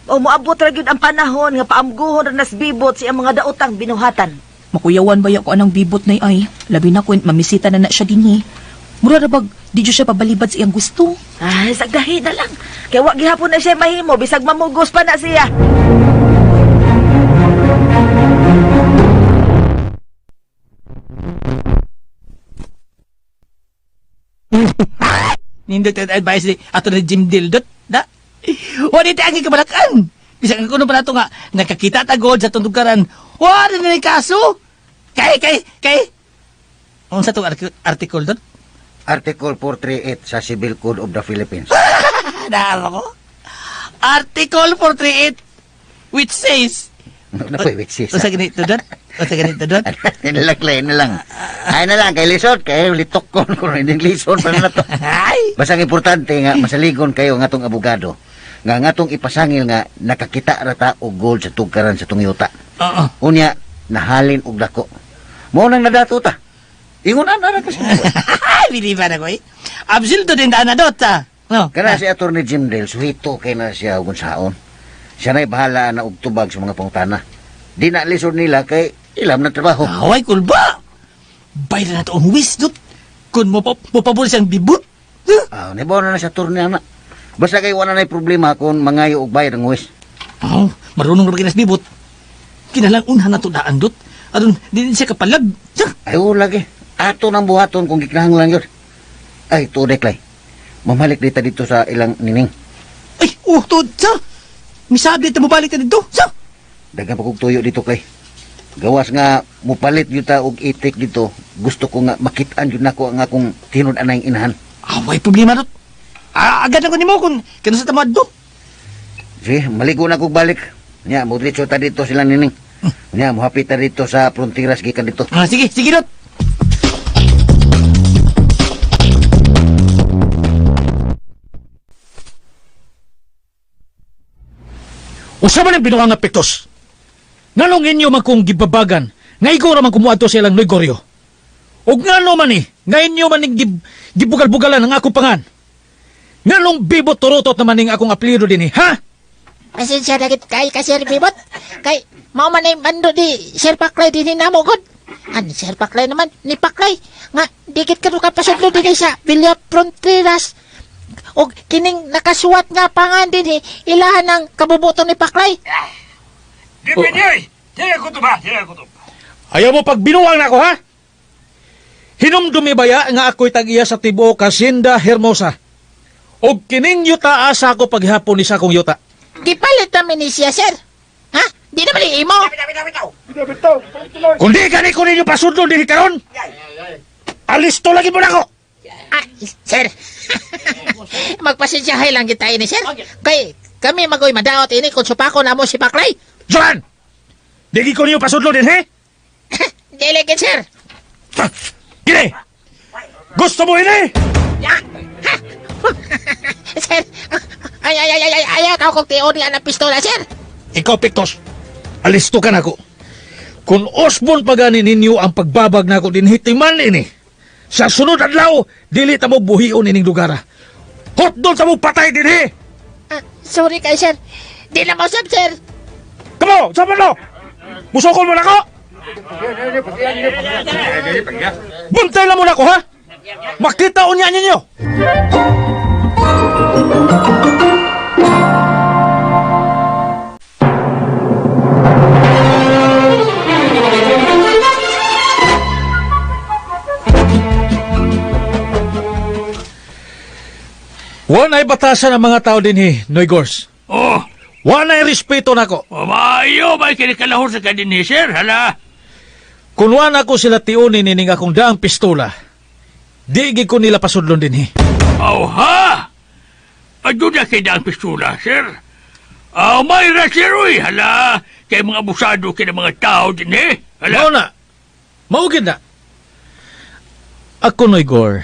O moabot ra gyud ang panahon nga paamguhon ra nas Bibot sa iyang mga daotang binuhatan. Makuyawan ba ko anang Bibot nay ay? Labi na kun mamisita na na siya dinhi. Mura ra bag di jud siya pabalibad sa iyang gusto. Ay, sagdahi na lang. Kay wa gihapon na siya mahimo bisag mamugos pa na siya. Nindot at advice ni ato na Jim Dildot. Da. Wala di ang kabalakan. Bisag ang kuno pa nato nga nakakita ta gold sa tundugaran. Wala na ni kaso. Kay kay kay. Unsa tong article dot? Article 438 sa Civil Code of the Philippines. Naano ko? Article 438 which says Napoy, which is. Unsa ganito dot? Unsa ganito dot? Nilaklay na lang. Ay na lang, kay Lisod, kay litok ko kung hindi Lisod pa na to. Ay! Basta ang importante nga, masaligon kayo nga tong abogado. Nga nga tong ipasangil nga, nakakita rata og gold sa tugkaran sa tong yuta. Oo. Unya, nahalin og dako. Mao nang nadato ta. Ingon ana ra kasi. Ay, biliban ako eh. Absildo din daan na dot ah. No. Kana si Attorney Jim Dale, suhito kay na siya og unsaon. Siya na'y bahala na og tubag sa mga pangutana. Di na lisod nila kay ilam na trabaho. Away kulba. Bayad na to ang huwis dot. Kung mo mopabol siyang bibut. Ah, nibaw na na sa attorney ana. Basta kay wala na'y problema kung mangayo og bayad ang huwis. Oh, marunong ra ba kinas bibot. Kinalang unhan na to daan dot. Aron di din siya kapalag. Siya. Ay, wala lagi. Ato nang buhaton kung gikinahanglan yun. Ay, tuod Klay. Mamalik dita dito sa ilang nining. Ay, oh, tuod siya. Misabi ta mobalik ta dito. Siya. Daghang pa kog tuyo dito, Klay. Gawas nga mupalit gyud ta og itik dito. Gusto ko nga makit-an gyud nako ang akong tinud-anay inahan. Away problema dot. Ah, agad na ko nimo kung kano sa tamad do. Sige, maligo na kog balik. Nya, mo diretso ta dito sila nining. Nya, muhapit ta dito sa frontiras gikan dito. Ah, sige, sige dot. Usa man ang binuang nga pektos. Nganong inyo man kong gibabagan, nga ikaw ra man kumuadto sa ilang negoryo. Og ngano man ni, nga inyo man ning gibugal-bugalan ang akong pangan. Nganong bibot turutot naman ning akong apelyido dinhi, ha? Pasensya na gid kay ka Sir Bibot. Kay mao man ay mando di Sir Paklay dinhi namo gud. An Sir Paklay naman ni Paklay nga dikit ka ka pasudlo dinhi sa Villa Fronteras. Og kining nakasuwat nga pangan din eh, ilahan ang kabubuton ni Paklay. Di ba niya? Di ko to ba? Di ko to. Ayaw mo pagbinuang nako ha? Hinumdumi baya nga ako'y tag-iya sa tibuok Hacienda Hermosa. Og kining yuta asa ko paghapon ni sa akong yuta. Gipalit namin ni siya, sir. Ha? Di naman ni imo. Kung di gani ko ninyo pasudlo dinhi karon, alisto lagi mo nako. Ah, sir. Magpasensyahay lang kita ini, sir. Kay kami magoy madaot ini kung supako na mo si Paklay. Joan! Di ko ninyo pasudlo dinhi? Dili gid, sir. Gini! Gusto mo ini? Sir, ay ay ay ay ay ayaw ka kong tiyon niya ng pistola, sir. Ikaw, Pictos, alisto ka nako. Kung osbon pa gani ninyo ang pagbabag nako dinhi timan ini. Sa sunod adlaw, dili ta mo buhion ining lugara. Hotdog ta mo patay dinhi. Ah, sorry kay sir. Di na mausap, sir. Kamo, sa mo. Musokol mo nako. Buntay lang mo nako ha. Makita unya ninyo. Wa na'y batasan ang mga tao dinhi, Noy Gors. Oh, Wa na'y respeto nako. Maayo ba kinikalahor sa kadin sir? Hala. Kung wa na ko sila tiunin ining akong daang pistola, di gid ko nila pasudlon dinhi. Aw ha! Aduna kay daang pistola, sir. Aw, may ra, sir, uy. Hala. Kay mga abusado kay mga tao din eh. Hala. Mao na. Mao gid na. Ako, Noy Gor.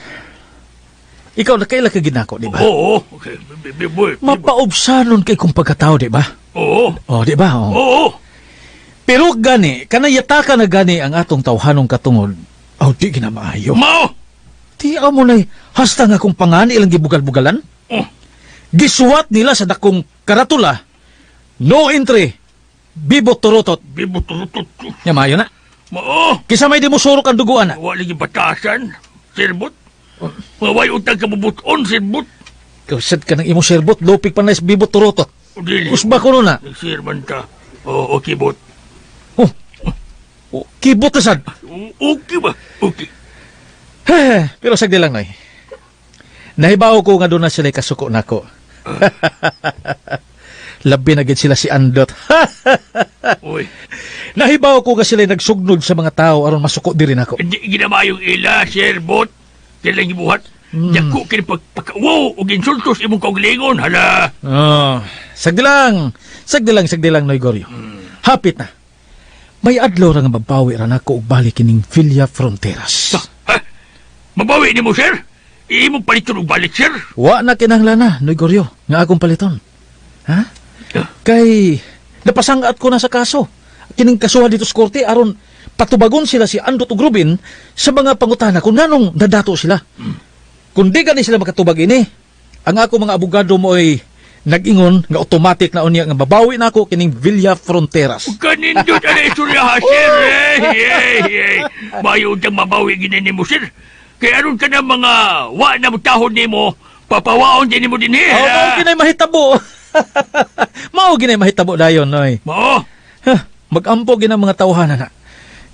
Ikaw nakaila ka ginako, di ba? Oo. Okay. Biboy. Mapaubsanon kay kung pagkatao, di ba? Oo. Oh, di ba? Oh. Oo. Pero gani, kanayataka na gani ang atong tawhanong katungod. Aw, di ginamaayo. Mao! Di amo na'y hasta nga kung pangan ilang gibugal-bugalan. Oh. Gisuwat nila sa dakong karatula. No entry. Bibot turutot. Bibot turutot. Nya maayo na. Mao! Kisa may di mo surok ang duguan na. Wala lagi batasan, sirbot. Maway utang kabubuton, sirbot. Ikaw sad ka ng imo sirbot, lupik pa na is bibot turutot. O, dili. Usba ko na. Nagsir man ta. Oh, okay, bot. Oh. Oh, kibot na sad. Okay ba? Okay. Pero sagdi lang, Noy. Nahibaw ko nga doon na sila kasuko nako. Labi na gid sila si Andot. Uy. Nahibaw ko nga sila nagsugnod sa mga tao aron masuko diri nako. Hindi ginamayong ila, sir, bot. Kailang gibuhat. Dako kini pagpakawaw og insultos imong kaugalingon, hala. Oh, sagdi lang. Sagdi lang, sagdi lang, Noy Goryo. Hapit na. May adlaw ra nga mabawi ra nako og balik kining Villa Fronteras. Mabawi nimo, sir. Imong paliton og balik, sir. Wa na kinahanglan na, Noy Goryo, nga akong paliton. Ha? Kay napasangat ko na sa kaso. Kining kasuha dito sa korte aron patubagon sila si Andot ug Rubin sa mga pangutana kung nganong nadato sila. Kung di gani sila makatubag ini, ang ako mga abogado mo ay nag-ingon nga automatic na unya nga babawi na ako kining Villa Fronteras. Kanindot ang istorya ha, sir. Eh, eh, eh. Mayo untang mabawi gini nimo, sir. Kaya aron ka na mga wa na mutahon nimo, papawaon din nimo dinhi. Oh, mao ginay mahitabo. Mao ginay mahitabo dayon, noy. Mao. Ha, magampo gina mga tawhana na.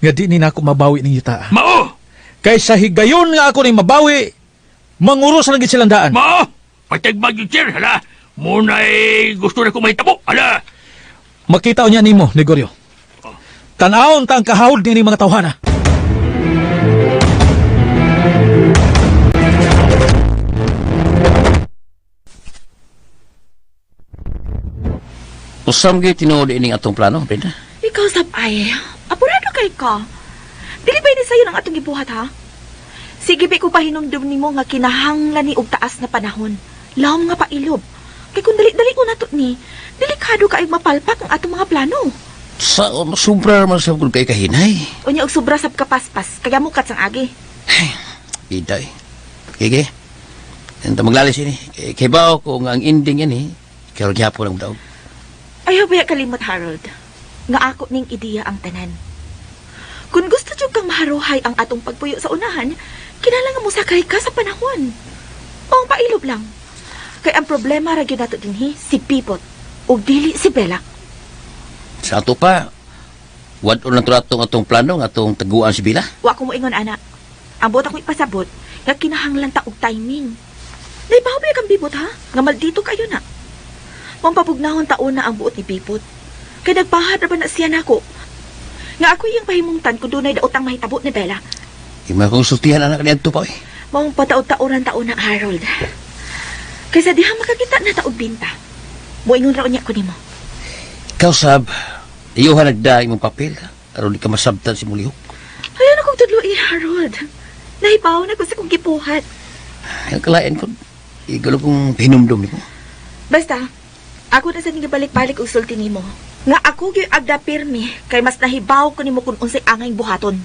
Nga di ni nako mabawi ning yuta. Mao. Kay sa higayon nga ako ning mabawi, manguros lang gid silang daan. Mao. Patagbag yun, sir. Hala. Muna'y gusto na ko mahitabo. Hala. Makita unya nimo, Negoryo. Tan-awon ta ang kahawod nining mga tawhana. Usam gyud tinuod ining atong plano, Brenda. Ikaw, sab ay, apurado kay ka. Dili ba ini sayo ng atong gibuhat, ha? Sige, bi ko pahinumdum nimo nga kinahanglan ni og taas na panahon. Lawom nga pailob. Kay kung dali-dali ko nato ni, delikado kay mapalpak ang atong mga plano. Sa sobra man sa kay kahinay. Unya og sobra sab kapaspas, kaya mukat sang agi. Iday. Kige. Enta maglalis ini. Kay bao ko nga ang ending ini, karon gyapon ang daog. Ayaw ba kalimot, Harold? Nga ako ning ideya ang tanan. Kung gusto jud kang maharuhay ang atong pagpuyo sa unahan, kinahanglan nga mosakay ka sa panahon. Maong pailob lang. Kay ang problema ra gyud nato dinhi si Bibot ug dili si Bella. Sa ato pa, wad-on lang to atong atong plano nga atong taguan si Bila. Wa ko moingon ana. Ang buot ako ipasabot nga kinahanglan ta og timing. Naibaw ba kang Bibot ha? Nga maldito kayo na. Mampapugnahon taon na ang buot ni Bibot. Kay nagpahad ra ba na siya nako? Nga ako iyang pahimungtan kung dunay daotang mahitabo ni Bella. Ima kong sultihan anak ni adto pa oy. Maong pataod-taoran taon na Harold. Kaysa diha makakita na taog binta. Moingon ra unya ko nimo. Ikaw sab, iyuhan nagda imong papel aron di ka masabtan si mulihok. Ayaw na kong tudloi, Harold. Nahibaw na ko sa kong gibuhat. Ang kalain ko, igalo kong hinumdum nimo. Basta, ako na sa balik-balik og sulti nimo. Nga ako gyud agda pirmi kay mas nahibaw ko nimo kung unsay angay buhaton.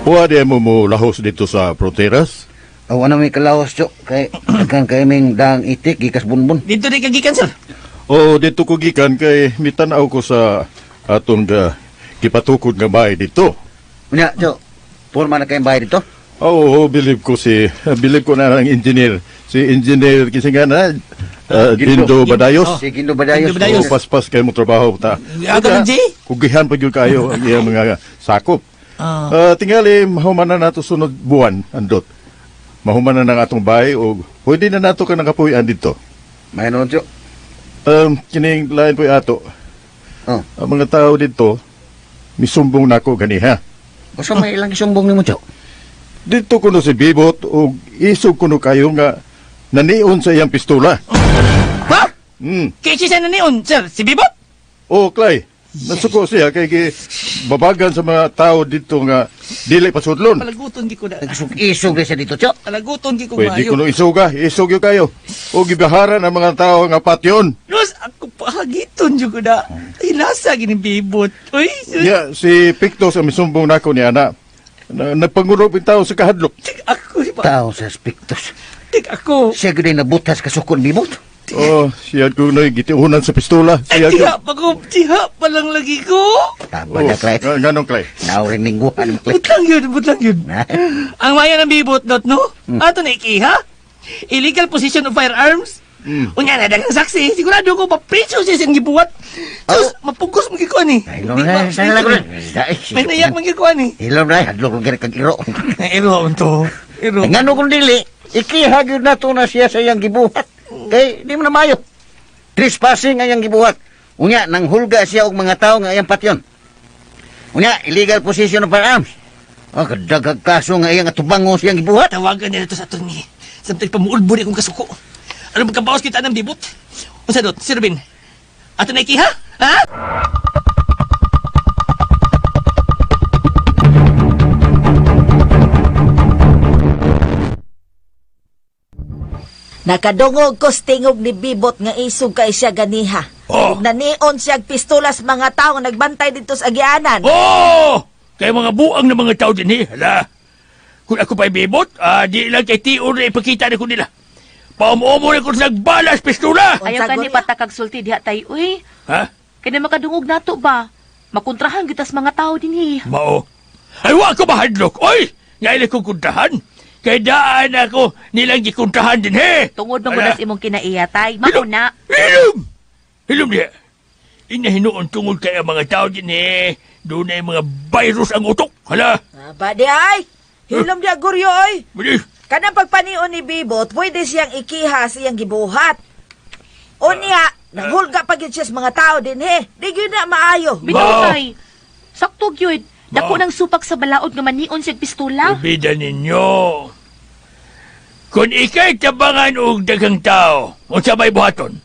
Pwede mo mo lahos dito sa Proteras? Aw, ano may kalahos, Chok? Kay, daghan kay ming daang itik, gikas bunbun. Dito di ka gikan, sir. Oo, dito ko gikan kay mitanaw ko sa aton ga gipatukod nga bahay dito. Unya, Chok, porma na kayong bahay dito? Oo, bilib ko si bilib ko na ang engineer. Si engineer kasi nga na Gindo Badayos. Si Gindo Badayos. Gindo Badayos. Oo, paspas kayo mo trabaho ta. Aga man, Jay? Kugihan pa gyud kayo ang iyang mga sakop. Tingali mahuman na nato sunod buwan andot. Mahuman na ng atong bahay o pwede na nato ka nakapuy-an dito. May noon, Chok. Kining lain po'y ato. Oh. Ang mga tao dito, misumbong nako ganiha. Usa may ilang isumbong nimo, Chok? Dito kuno si Bibot o isog kuno kayo nga nanion sa iyang pistola. Ha? Hmm. Kay siya na niyon, sir. Si Bibot? O, Clay, nasuko siya kay gi babagan sa mga tao dito nga dili pasudlon. Palaguton gi ko na. Isog siya dito, Chok. Palaguton gi ko Pwede maayo. kuno isuga, isog yo kayo. O gibaharan ang mga tao nga patyon. Lus, ako pahagiton jud ko na. Ay, nasa gini Bibot. Uy, sus. Ya, si Pictos ang misumbong nako ni ana. Na, nagpangulo tao sa kahadlok. Ako, ba? Tao sa Spictos. Tik ako. Siya gud ay nabutas kasukon bibot. Oh, siya kuno gitiunan sa pistola. Ay, Siya tiha pa ko. Tiha pa lang lagi ko. Tama na, Clay. Oh, Nganong Clay? Nauring lingguhan, Clay. Butlang yun, butlang yun. Ang maya ng Bibot, dot, no? Ato na ikiha. Illegal possession of firearms. Unya na dagang saksi, sigurado ko papreso siya siyang gibuhat. Sus, mapugos mo gikuan ni. Hilom na, sana lang ko na. May naiyak man gikuan ni. Hilom na, hadlok kong kag iro. Iro to. Iro. Ngano kung dili, ikiha gyud nato na siya sa iyang gibuhat. Kay di mo na mayo. Trespassing ang iyang gibuhat. Unya, nanghulga siya og mga tao nga iyang patyon. Unya, illegal possession of firearms. Oh, kadagag kaso nga iyang atubango siyang gibuhat. Tawagan nila to sa attorney. Samtang pamuulbo ni akong kasuko. Ano magkabawas kita ng dibot? Unsa dot, Sir Ruben? Ato na ikiha? Ha? Nakadungog ko sa tingog ni Bibot nga isog kay siya ganiha. Oh. Ug nanion siya og pistola sa mga tao nga nagbantay dito sa agianan. Oh! Kay mga buang na mga tao din eh. Hala. Kung ako pa'y bibot, di lang kay tiyo na ipakita na ko nila. Paumo-umo na ko sa nagbalas pistola! Ayaw ka ni patakag sulti diha tay uy. Ha? Kaya makadungog nato ba? Makontrahan gyud tas mga tao dinhi. Mao. Ay, wa ko mahadlok. Oy! Ngayon ko kuntahan. Kay daan ako nilang gikuntahan din he. Tungod man Ala. gud imong kinaiya tay. Mao na. Hilom! Hilom diha. Inahinuon tungod kay ang mga tao din eh. Doon ay mga virus ang utok. Hala! Aba di ay. Hilom di aguryo oy. Bilis! Kanang pagpanion ni Bibot, pwede siyang ikiha siyang gibuhat. Unya, nanghulga pa gyud siya sa mga tao din he. Di gyud na maayo. Bitaw tay. Sakto gyud. Dako Bao. ng supak sa balaod nga manion siya pistola. Ubida ninyo. Kung ika'y tabangan og daghang tao, unsa may buhaton?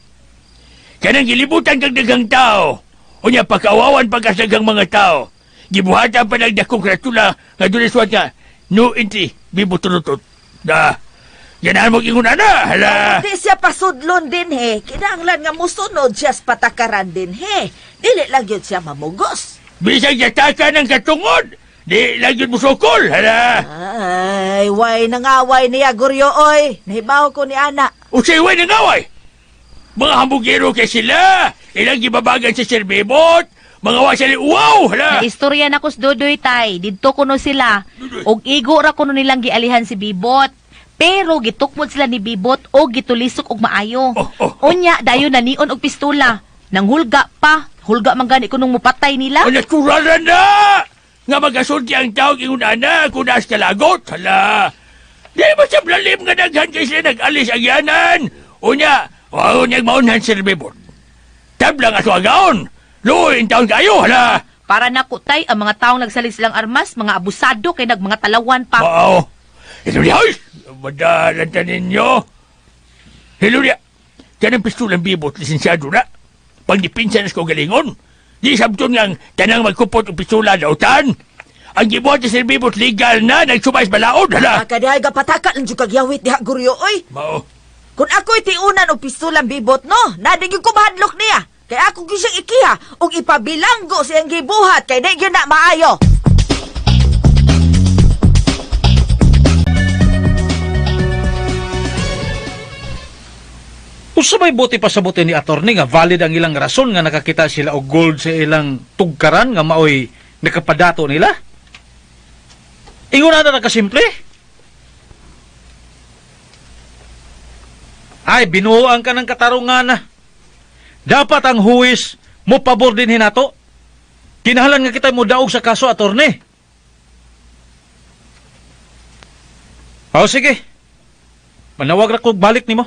Kanang gilibutan kag daghang tao, unya pagkaawawan pa ka sa daghang mga tao, gibuhatan pa ng dakong kratula nga dunay suwat nga, no entry, bibuturutot. Da, ganahan mo ingon ana, hala. Di siya pasudlon din he. Kinahanglan nga musunod siya sa patakaran din he. Dili lang gyud siya mamugos. Bisag yataka ng katungod, di lang yun musukol, hala. Ay, way nangaway niya guryo oy. Nahibaw ko ni ana. Usay way nangaway. Mga hambugero kay sila. Ilang gibabagan sa Sir Bibot. Mga wa sila, wow, hala. Naistorya na kus Dudoy tay, didto kuno sila. Og igo ra kuno nilang gialihan si Bibot. Pero gitukmod sila ni Bibot og gitulisok og maayo. Unya dayon nanion og pistola. Nanghulga pa, hulga man gani kunong mupatay nila. Ang naturalan na! Nga magasulti ang tawag ingon ana kung naas kalagot, hala. Di ba sa lalim nga daghan kay sila nag-alis ang yanan? Unya, wow niyang maunhan Sir Bibot. Tablang ato agaon. Luoy taon kayo, hala. Para nako tay ang mga taong nagsalig silang armas, mga abusado kay nagmanga talawan pa. Oo. Ito niya, ay! Madalan ta ninyo. Hello niya. Kanang pistulang bibot, lisensyado na. Pagdipinsa na sa galingon. Di sabton ngang tanang magkupot og pistula dautan. Ang gibuhat ni Sir Bibot legal na, nagsumay sa balaod, hala. Kadihay gapataka lang jud kag yawit diha Guryo oy. Mao. Kung ako'y tiunan og pistolang bibot no, na di gyud ko mahadlok niya. Kay ako gyud siyang ikiha ug ipabilanggo siyang gibuhat kay di gyud na maayo. Usa may buti pasabuti ni attorney nga valid ang ilang rason nga nakakita sila og gold sa ilang tugkaran nga maoy nakapadato nila. Ingon na na kasimple. Ay, binuang ka ng katarungan na. Dapat ang huwis mo pabor din hinato. Kinahanglan nga kita mo daog sa kaso, attorney. O sige. Manawag ra ko balik nimo.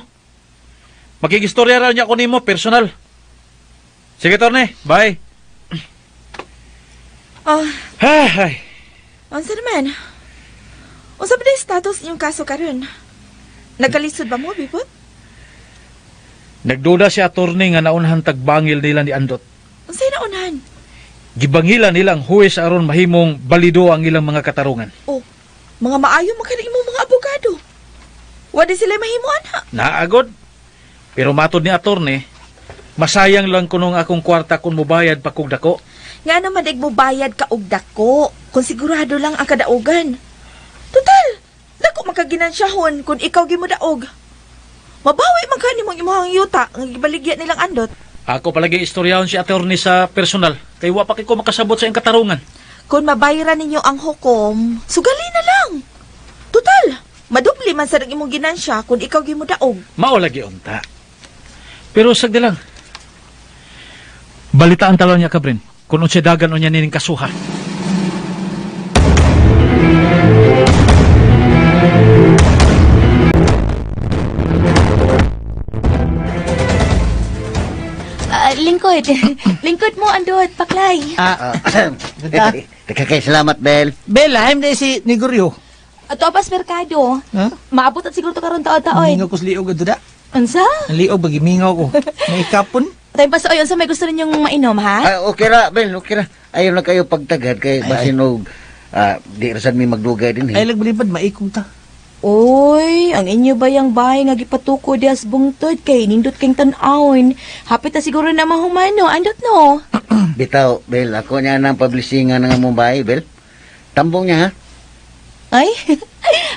Makigistorya ra niya ko nimo personal. Sige, torne. Bye. Oh, Ay. unsa naman? Unsa ba status inyong kaso karon? Nagkalisod ba mo, Bibot? Nagduda si attorney nga naunhan tagbangil nila ni Andot. Unsay naunhan? Gibangilan nila ang huwes aron mahimong balido ang ilang mga katarungan. Oh, mga maayo man kani imong mga abogado. Wa di sila mahimo ana. Naagod. Pero matod ni attorney, masayang lang kunong akong kwarta kung mubayad pa kog dako. Nga naman mo bayad ka og dako kung sigurado lang ang kadaugan. Total, dako makaginansyahon kung ikaw gimudaog. Mabawi man kani mong imong yuta nga gibaligya nilang Andot. Ako palagi istoryahon si attorney sa personal kay wa pa kay ko makasabot sa iyang katarungan. Kung mabayaran ninyo ang hukom, sugali na lang. Total, madubli man sa imong ginansya kung ikaw gimudaog. Mao lagi unta. Pero sagdi lang. Balitaan talon niya kabrin kung unsay dagan unya nining kasuha. Lingkod. Lingkod mo, Andot, paklay. Ah, Kay salamat, Bel. Bel, ahim na si Neguryo. Ato pas merkado. Ha? Maabot at siguro to karon taon-taon. Mingaw ko sa liog ato da. Unsa? Ang liog bagi mingaw ko. May kapon. Tayo pa sa unsa may gusto ninyong mainom ha? Ay, okay ra, Bel, okay ra. Ayaw na kayo pagtagad kay basin og di ra sad mi magdugay din eh. Ay lagbalibad maikong ta. Oy, ang inyo ba yang bahay nga gipatuko dias bungtod kay nindot kay tan-awon. Hapit na siguro na mahumano, andot no. Bitaw, Bel, ako niya nang publishingan ng among bahay, Bel. Tambong niya, ha? Ay,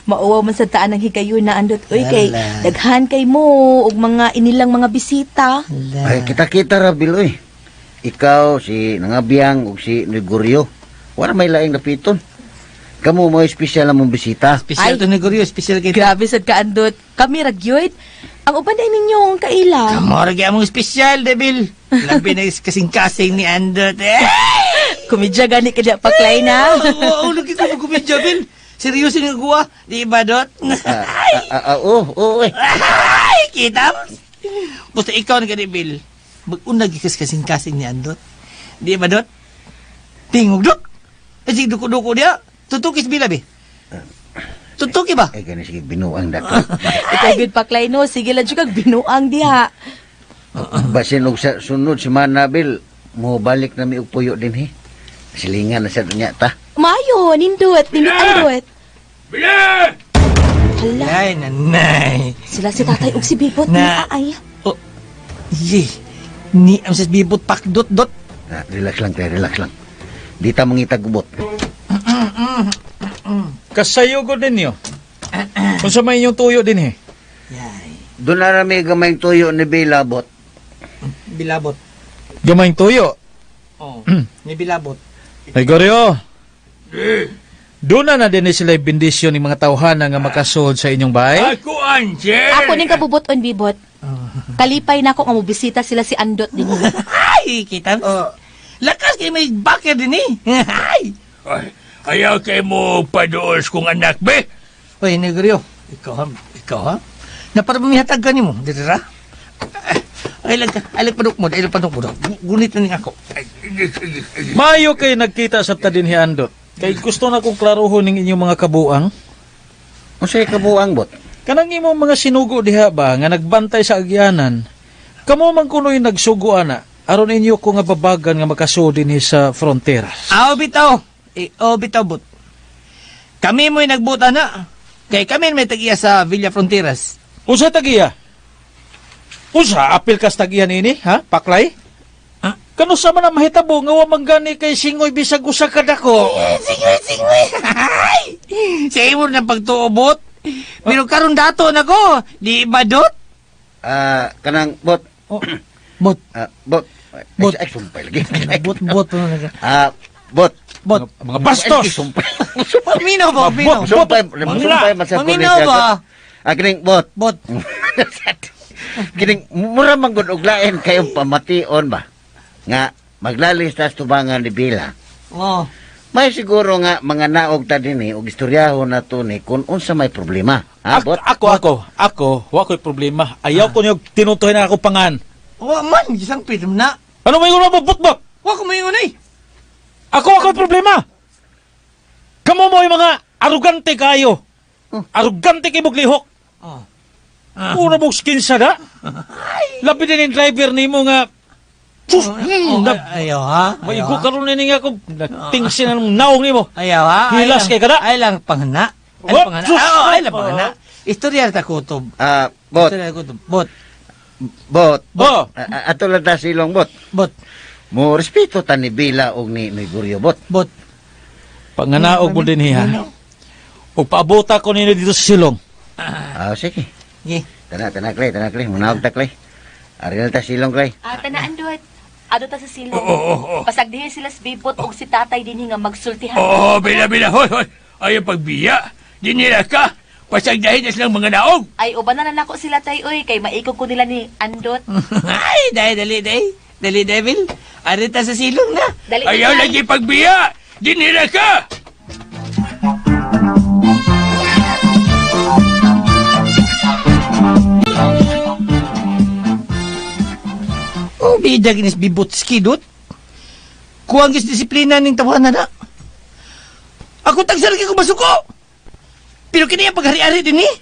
mauwaw man sa taan ang higayon na andot. Uy, kay Ala. daghan kay mo og mga inilang mga bisita. Ay, kita-kita ra, Bel, oy. Ikaw, si Nangabiyang, ug si Neguryo. Wala may laing lapiton. Kamu mo espesyal among bisita. Espesyal to Neguryo, espesyal kay. Grabe sad ka andot. Kami ra gyud. Ang uban ay ninyo ang kaila. Kamo ra gyud among espesyal, Debil. Labi na is kasing-kasing ni Andot. Eh! Kumidya gani ka diya paklay na. Oo, lagi ko magkumidya, Bel. Seryoso nga kuha. Di ba, Dot? Oo, oo, eh. Ay, kita mo. Basta ikaw na gani, Bill. Mag-una gikas kasing-kasing ni Andot. Di ba, Dot? Tingog, Dot. Eh, sige, duko-duko niya. Tutukis, Bila, be. Tutuki ba? Ay, gani, sige, binuang dato. Ikaw gyud paklay no, sige lang jud kag binuang diha. Basin og sa sunod si Manabil, mo balik na mi og puyo din he. Silingan na sa niya ta. Mayo, nindot, nindot andot. Bila! Hala. Ay, nanay. Sila si tatay ug si Bibot Na- na ay. Oh, ye. Ni am sa Bibot pakdot, dot. Ah, relax lang, te, relax lang. Di ta mangita gubot. Kasayo ko ninyo. Unsa may inyong tuyo din eh. Doon na rami gamay tuyo ni Bilabot. Bilabot. Gamayng tuyo. Oh, ni bilabot. Gregorio, Eh, doon na na din sila bendisyon ni mga tawhana nga makasuod sa inyong bahay. Ako, Angel. Ako ning kabubuton, Bibot. Kalipay na ako nga mobisita sila si Andot din. Ay, kita. Lakas kay may backer din eh. Ay! Ay, ayaw kay mo padoos kong anak, be. Oy, Negrio, ikaw ha, ikaw ha? Na para bumihatag ka nimo, diri ra. Ay lang, ay lang paduk mo, ay lang paduk mo. Gunit na ning ako. Mayo kay nagkita sa ta dinhi Andot. Kay gusto na kong klarohon ning inyong mga kabuang. Unsay kabuang bot? Kanang imong mga sinugo diha ba nga nagbantay sa agyanan. Kamo man kuno'y nagsugo ana aron inyo ko nga babagan nga makasuod dinhi sa fronteras. Aw bitaw. Eh, oh, bitaw but. Kami mo'y nagbuta na. Kay kami may tag-iya sa Villa Fronteras. Unsa tagiya? Unsa apil kas tagiya nini, ha? Paklay? Kano sa man ang mahitabo nga wa man gani kay singoy bisag usa ka dako. Eh, Singoy, singoy. Ay! Sa imo na pagtuobot. Pero karon dato na ko, di ba dot? Ah, kanang bot. Oh, bot. Ah, bot. Bot. Ay, sumpay lagi. Bot, bot. Ah, bot. Bot. Mga bastos. Ay, sumpay. Paminaw ba? Paminaw. Sumpay, sumpay man sa Paminaw ba? Ah, kining bot. Bot. Kining mura man gud og lain kayong pamation ba? Nga maglalis tas tubangan ni Bila. Oh. May siguro nga mga naog ta dinhi og istoryahon na to ni kung unsa may problema. Ha, bot? Ako, wa ko'y problema. Ayaw ko niyo tinutuhin ang akong pangan. Wa man, gisang pitom na. Ano may mo bot-bot? Wa ko maingon eh. Ako ako'y problema. Kamo mo yung mga arugante kayo. Arugante kay lihok. Oh. Puro mong skin sa da. Labi din yung driver nimo nga. Sus, Oh, ayaw ha. Ayaw, Maigo ha? karon ni nga ko tingsin ang naong nimo. Ayaw ha. Hilas Ayaw. kay kada. Ay lang panghana. Ay Oh, lang panghana. sus! Ah, oh, ay lang panghana. Istorya ta kutob. Ah, bot. Istorya ta kutob. Bot. Bot. Oh. Ah, ato lang ta silong bot. Bot. Mo respeto ta ni Bila og ni Gregorio bot. Bot. Panganaog mo din ha. O paabota ko ninyo dito sa silong. Ah, sige. Sige. Tana, tana, Clay, tana, Clay. Munaog ta, Clay. Ari lang ta silong, Clay. Ah, tana Andot. Adto ta sa silong. Oo, oo, oo. Pasagdihin sila si Bibot og si tatay dinhi nga magsultihan. Oo, bila, bila. Hoy, hoy. Ayaw pagbiya. Di nila ka. Pasagdahin na silang mga naog. Ay, uban na nako sila tay oy kay maikog ko nila ni Andot. Ay, dai dali dai. Dali devil. Ari ta sa silong na. Dali Ayaw na, tay. lagi pagbiya. Di nila ka. Oh, bida ginis bibutski dot. Kuwang gis disiplina ning tawanan na. Ako tagsar kay ko masuko. Pero kini ang paghari-ari din eh.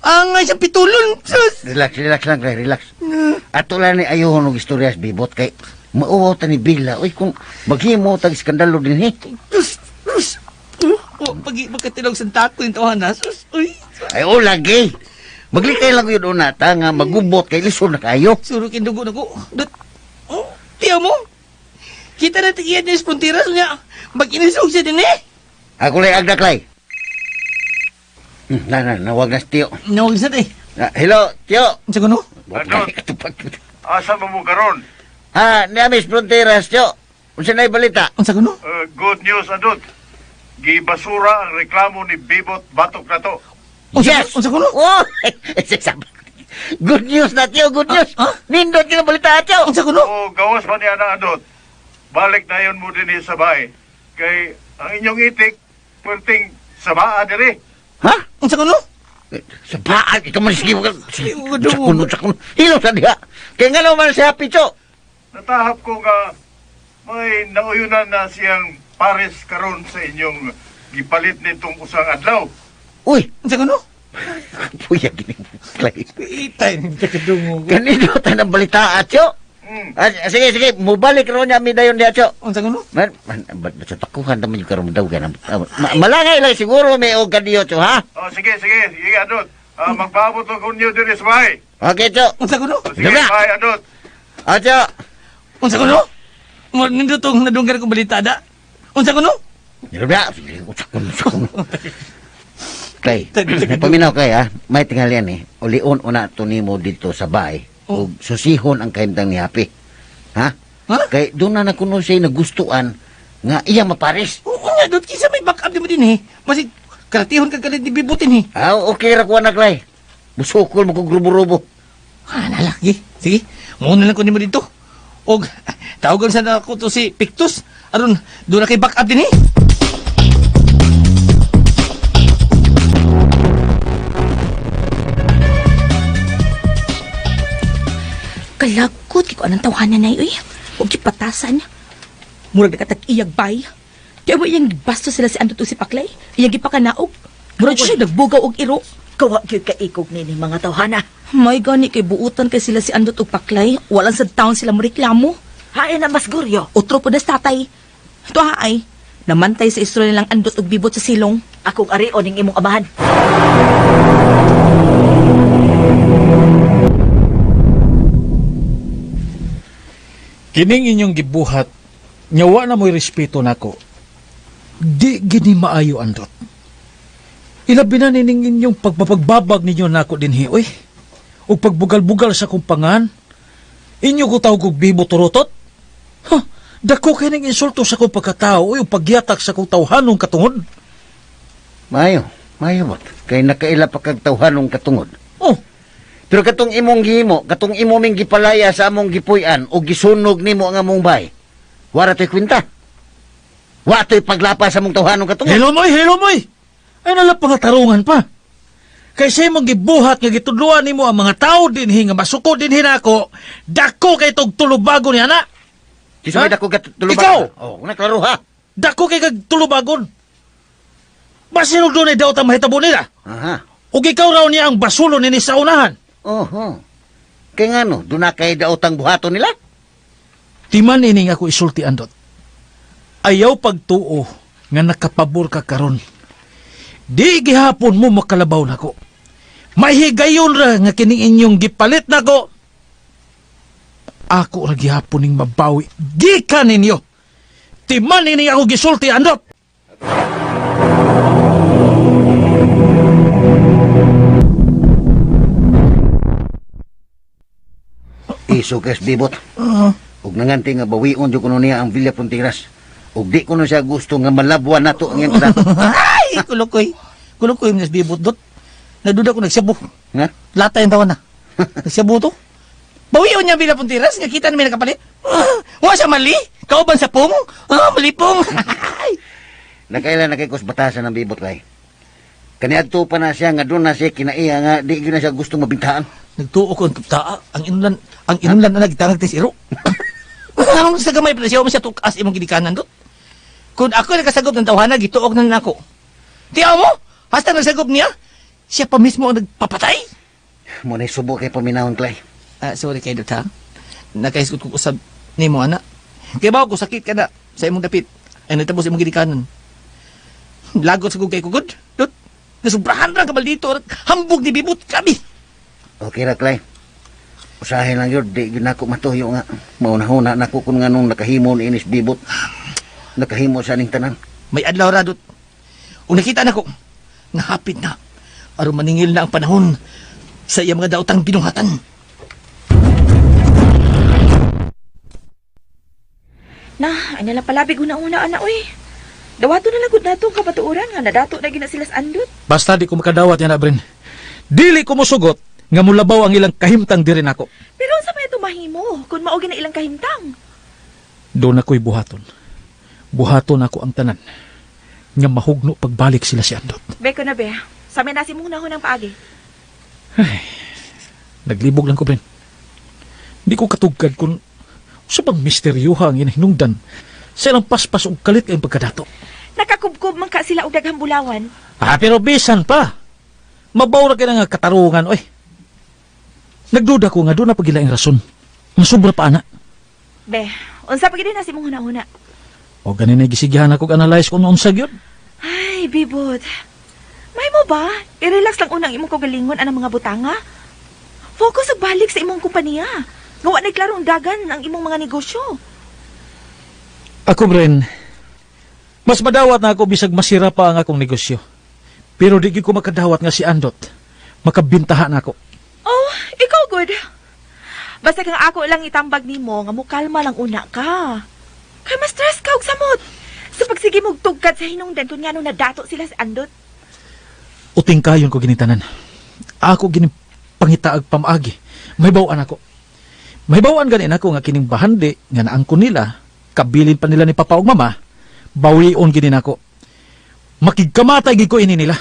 Ang isang pitulon. Sus. Relax, relax lang, Clay, relax. Ato lang ni ayuhon og istorya sa bibot kay mauwaw ta ni Bila. Uy, kung maghimo tag iskandalo din eh. Sus. Sus. Oh, pag pagkatilog sa tako yung tawanan. Sus. Uy. Ay, o lagi. Maglikay lang yun una ta nga magubot kay lisod na kayo. Suro kindugo na ko. Dot. Oh, tiyaw mo. Kita na tigiyan niya sa frontiras niya. Mag-inisog siya din eh. Ako lang agda, Clay. Na, na, nawag na si Tio. Nawag sa eh. Ah, hello, Tio. Sa kuno? Ano? Asa mo mo karon? Ha, niamis fronteras, Tio. Unsa na balita? Unsa kuno? Good news, Andot. Gibasura ang reklamo ni Bibot Batok na to. Yes! Unsa kuno? Oh! Good news na, Tio. Good news. Nindot ka na balita, Tio. Unsa kuno? O gawas pa niya na, Andot. Balik na yun mo din sa bahay. Kay ang inyong itik, perting sabaa diri. Ha? Unsa kuno? Sa paan, ikaw man sige. Sa kuno, sa kuno. Hilo sa diha. Kaya nga naman si Happy, Tio. Natahap ko nga may nauyunan na siyang pares karon sa inyong gipalit nitong usang adlaw. Uy! Unsa kuno? Puya, gini. Clay. Itay ni kadungog. Kanino tayo ng balita, Tio? Ah, sige, sige. Mubalik ro niya, mi dayon diha, Tio. Unsa kuno? Man, man, ba't sa takuhan naman yung karoon daw ganun. Malangay lang siguro may og kadiyo, Tio, ha? Oh, sige, sige, sige, Andot. Ah, magpaabot ko ninyo diri sa bahay. Okay, Tio. Unsa kuno? Sige, Diba? bye, Andot. Ah, Tio. Unsa kuno? Mo nindot tong nadunggan ko balita da. Unsa kuno? Diba? Sige, sa kuno, sa kuno. Clay, paminaw kay ha. May tinghalian eh. Ulion una to nimo dito sa bahay. Oh. Ug susihon ang kahimtang ni Happy. Ha? Ha? Kay doon na na kuno siya nagustuan nga iya mapares. Oo nga, Dot. Kinsa may back up di mo din eh. Masig, karatihon ka kalit ni Bibotin eh. Ah, okay ra ko anak lay. Busukol mo kog rubo-rubo. Ah, nala. Sige, sige. Muna lang ko nimo dito. Og, tawagan sa na ako to si Pictus. Aron, doon na kay back up din eh. Kalagkot kay ko anang tawhana nay uy. Ug gipatasan. Murag nakatag-iyag bay. Kaya mo iyang gibasto sila si Andot ug si Paklay. Iyang gipakanaog. Murag siya nagbugaw og iro. Kawa gyud ka ikog nini mga tawhana. May gani kay buutan kay sila si Andot ug Paklay. Walang sa taon sila moreklamo. Hain na mas guryo. Otro po das tatay. Ito ha ay. Namantay sa istorya nilang Andot ug Bibot sa silong. Akong arion ning imong amahan. Kining inyong gibuhat, nga wa na mo'y respeto nako. Di gini maayo Andot. Ilabi na nining inyong pagpapagbabag ninyo nako dinhi, oy. Ug pagbugal-bugal sa akong pangan. Inyo ko tawag og bibo turutot. Ha, dako kay ning insulto sa akong pagkatao, oy, ug pagyatak sa akong tawhanong katungod. Mayo, mayo bot. Kay nakaila pa kag tawhanong katungod. Oh. Pero katong imong gihimo, katong imo ming gipalaya sa among gipuy-an o gisunog nimo ang among bay. Wara to'y kwenta. Wa to'y paglapa sa among tawhanong katungod. Hello moy, hello moy. Ay nala pa nga tarungan pa. Kay sa imong gibuhat nga gitudloan nimo ang mga tao dinhi nga masuko dinhi nako, dako kay tog tulubagon ni ana. Kinsa may dako ka tulubagon? Ikaw! Oh, una klaro ha. Dako kay kag tulubagon. Basin og dunay daot ang mahitabo nila. Aha. Ug ikaw raw niya ang basulo nini sa unahan. Oho. Kay ngano, duna kay daotang buhaton nila? Timan ini nga ako isulti Andot. Ayaw pagtuo nga nakapabor ka karon. Di gihapon mo makalabaw nako. Mahigayon ra nga kining inyong gipalit nako. Ako ra gihapon ning mabawi. Gikan ninyo. Timan ini ako gisulti Andot. Iso kes bibot. Ug nanganti nga bawion jud kuno niya ang Villa Fronteras. Ug di kuno siya gusto nga malabwan nato ang iyang trato. Ay, kulukoy. Kulukoy, minas bibot dot. Naduda ko nagsabo. Nga? Lata yung tawa na. Nagsabo to. Bawion niya Villa Fronteras, nga kita namin nakapalit. Ah, wa siya mali. Kauban sa pong. Ah, malipong. Nakaila na kay kus batasan ang bibot kay. Kaniadto pa na siya nga doon na siya kinaiya nga di gyud na siya gusto mabintahan. Nagtuo ko ang taa. Ang inulan na nagtangag tis iro. Ang sa gamay pa siya, siya tukas imong ginikanan dot. Kung ako nakasagop ng tawhana, gituok na nako. Tiyaw mo, hasta nagsagop niya, siya pa mismo ang nagpapatay. Mo na subo kay paminahon Clay. Ah, sorry kay Dot ha. Nakahisgot ko usab nimo ana. Kay bawo ko sakit ka na sa imong dapit. Ay natabo sa imong ginikanan. Lagot sa kong kay kugod. Dot. Nasubrahan ra kabal dito. Hambog ni bibot kami. Okay ra Clay. Usahay lang yun, di yun nako matuyo nga. Maunahuna nako kung nga nung nakahimo ni Inis Bibot. Nakahimo sa ning tanan. May adlaw ra dot. Ug nakita nako nahapit na. Aron maningil na ang panahon sa iyang mga daotang binuhatan. Na, ay nalang palabig una-una ana uy. Dawato na lang gud nato ang kabatuoran nga nadato na gina sila sa Andot. Basta di ko makadawat yan, Abrin. Dili ko mosugot nga mulabaw ang ilang kahimtang diri nako. Pero unsa may ito mahimo kung mao gina ilang kahimtang? Doon ako'y buhaton. Buhaton ako ang tanan. Nga mahugno pagbalik sila si Andot. Beko na be. Sa may nasi mong nahon ang paagi. Ay, naglibog lang ko, Bren. Di ko katugkad kung sa bang misteryuha ang inahinungdan sa ilang paspas og kalit kayong pagkadato. Nakakubkob man ka sila og daghang bulawan. Ah, pero bisan pa. Mabaw ra kay nga katarungan, oy. Nagduda ko nga doon na pagilaing rason. Nga sobra pa ana. Be, unsa pa gid na si mong hunahuna? O ganin na gisigihan ako analyze kung unsa gyud. Ay, bibot. May mo ba? I-relax lang unang imong kagalingon anang mga butanga. Focus og balik sa imong kompanya. Nga wa na'y klarong dagan ang imong mga negosyo. Ako, Bren, mas madawat na ako bisag masira pa ang akong negosyo. Pero di gyud ko makadawat nga si Andot. Makabintahan ako. Oh, ikaw good. Basta kang ako lang itambag nimo nga mukalma lang una ka. Kay ma-stress ka og samot. Sa pagsige mong tugkad sa hinungdan kung ngano nadato sila sa Andot. Uting kayon ko ginitanan. Ako gini pangitaag pamaagi. May bawaan ako. May bawaan ganin ako nga kining bahandi nga naangko nila, kabilin pa nila ni papa ug mama, bawion gini nako. Makigkamatay gid ko ini nila.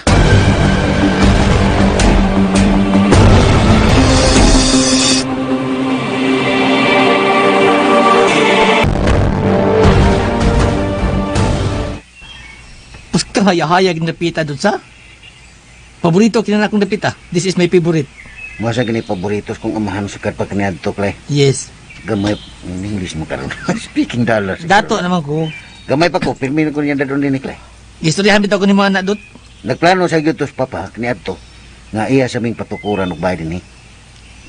Pagkahaya-hayag na pita doon sa. Paborito kina na akong napita. This is my favorite. Masa gani paboritos kong amahan sa pag kaniadto, Clay. Yes. Gamay, in English mo karon. Speaking dollars. Dato naman ko. Gamay pa ko, pirmi na ko niya dadon din ni Clay. Istoryahan bitaw ko ni mga anak dot. Nagplano sa gyud tos papa kaniadto nga iya sa ming patukuran og bayad dinhi.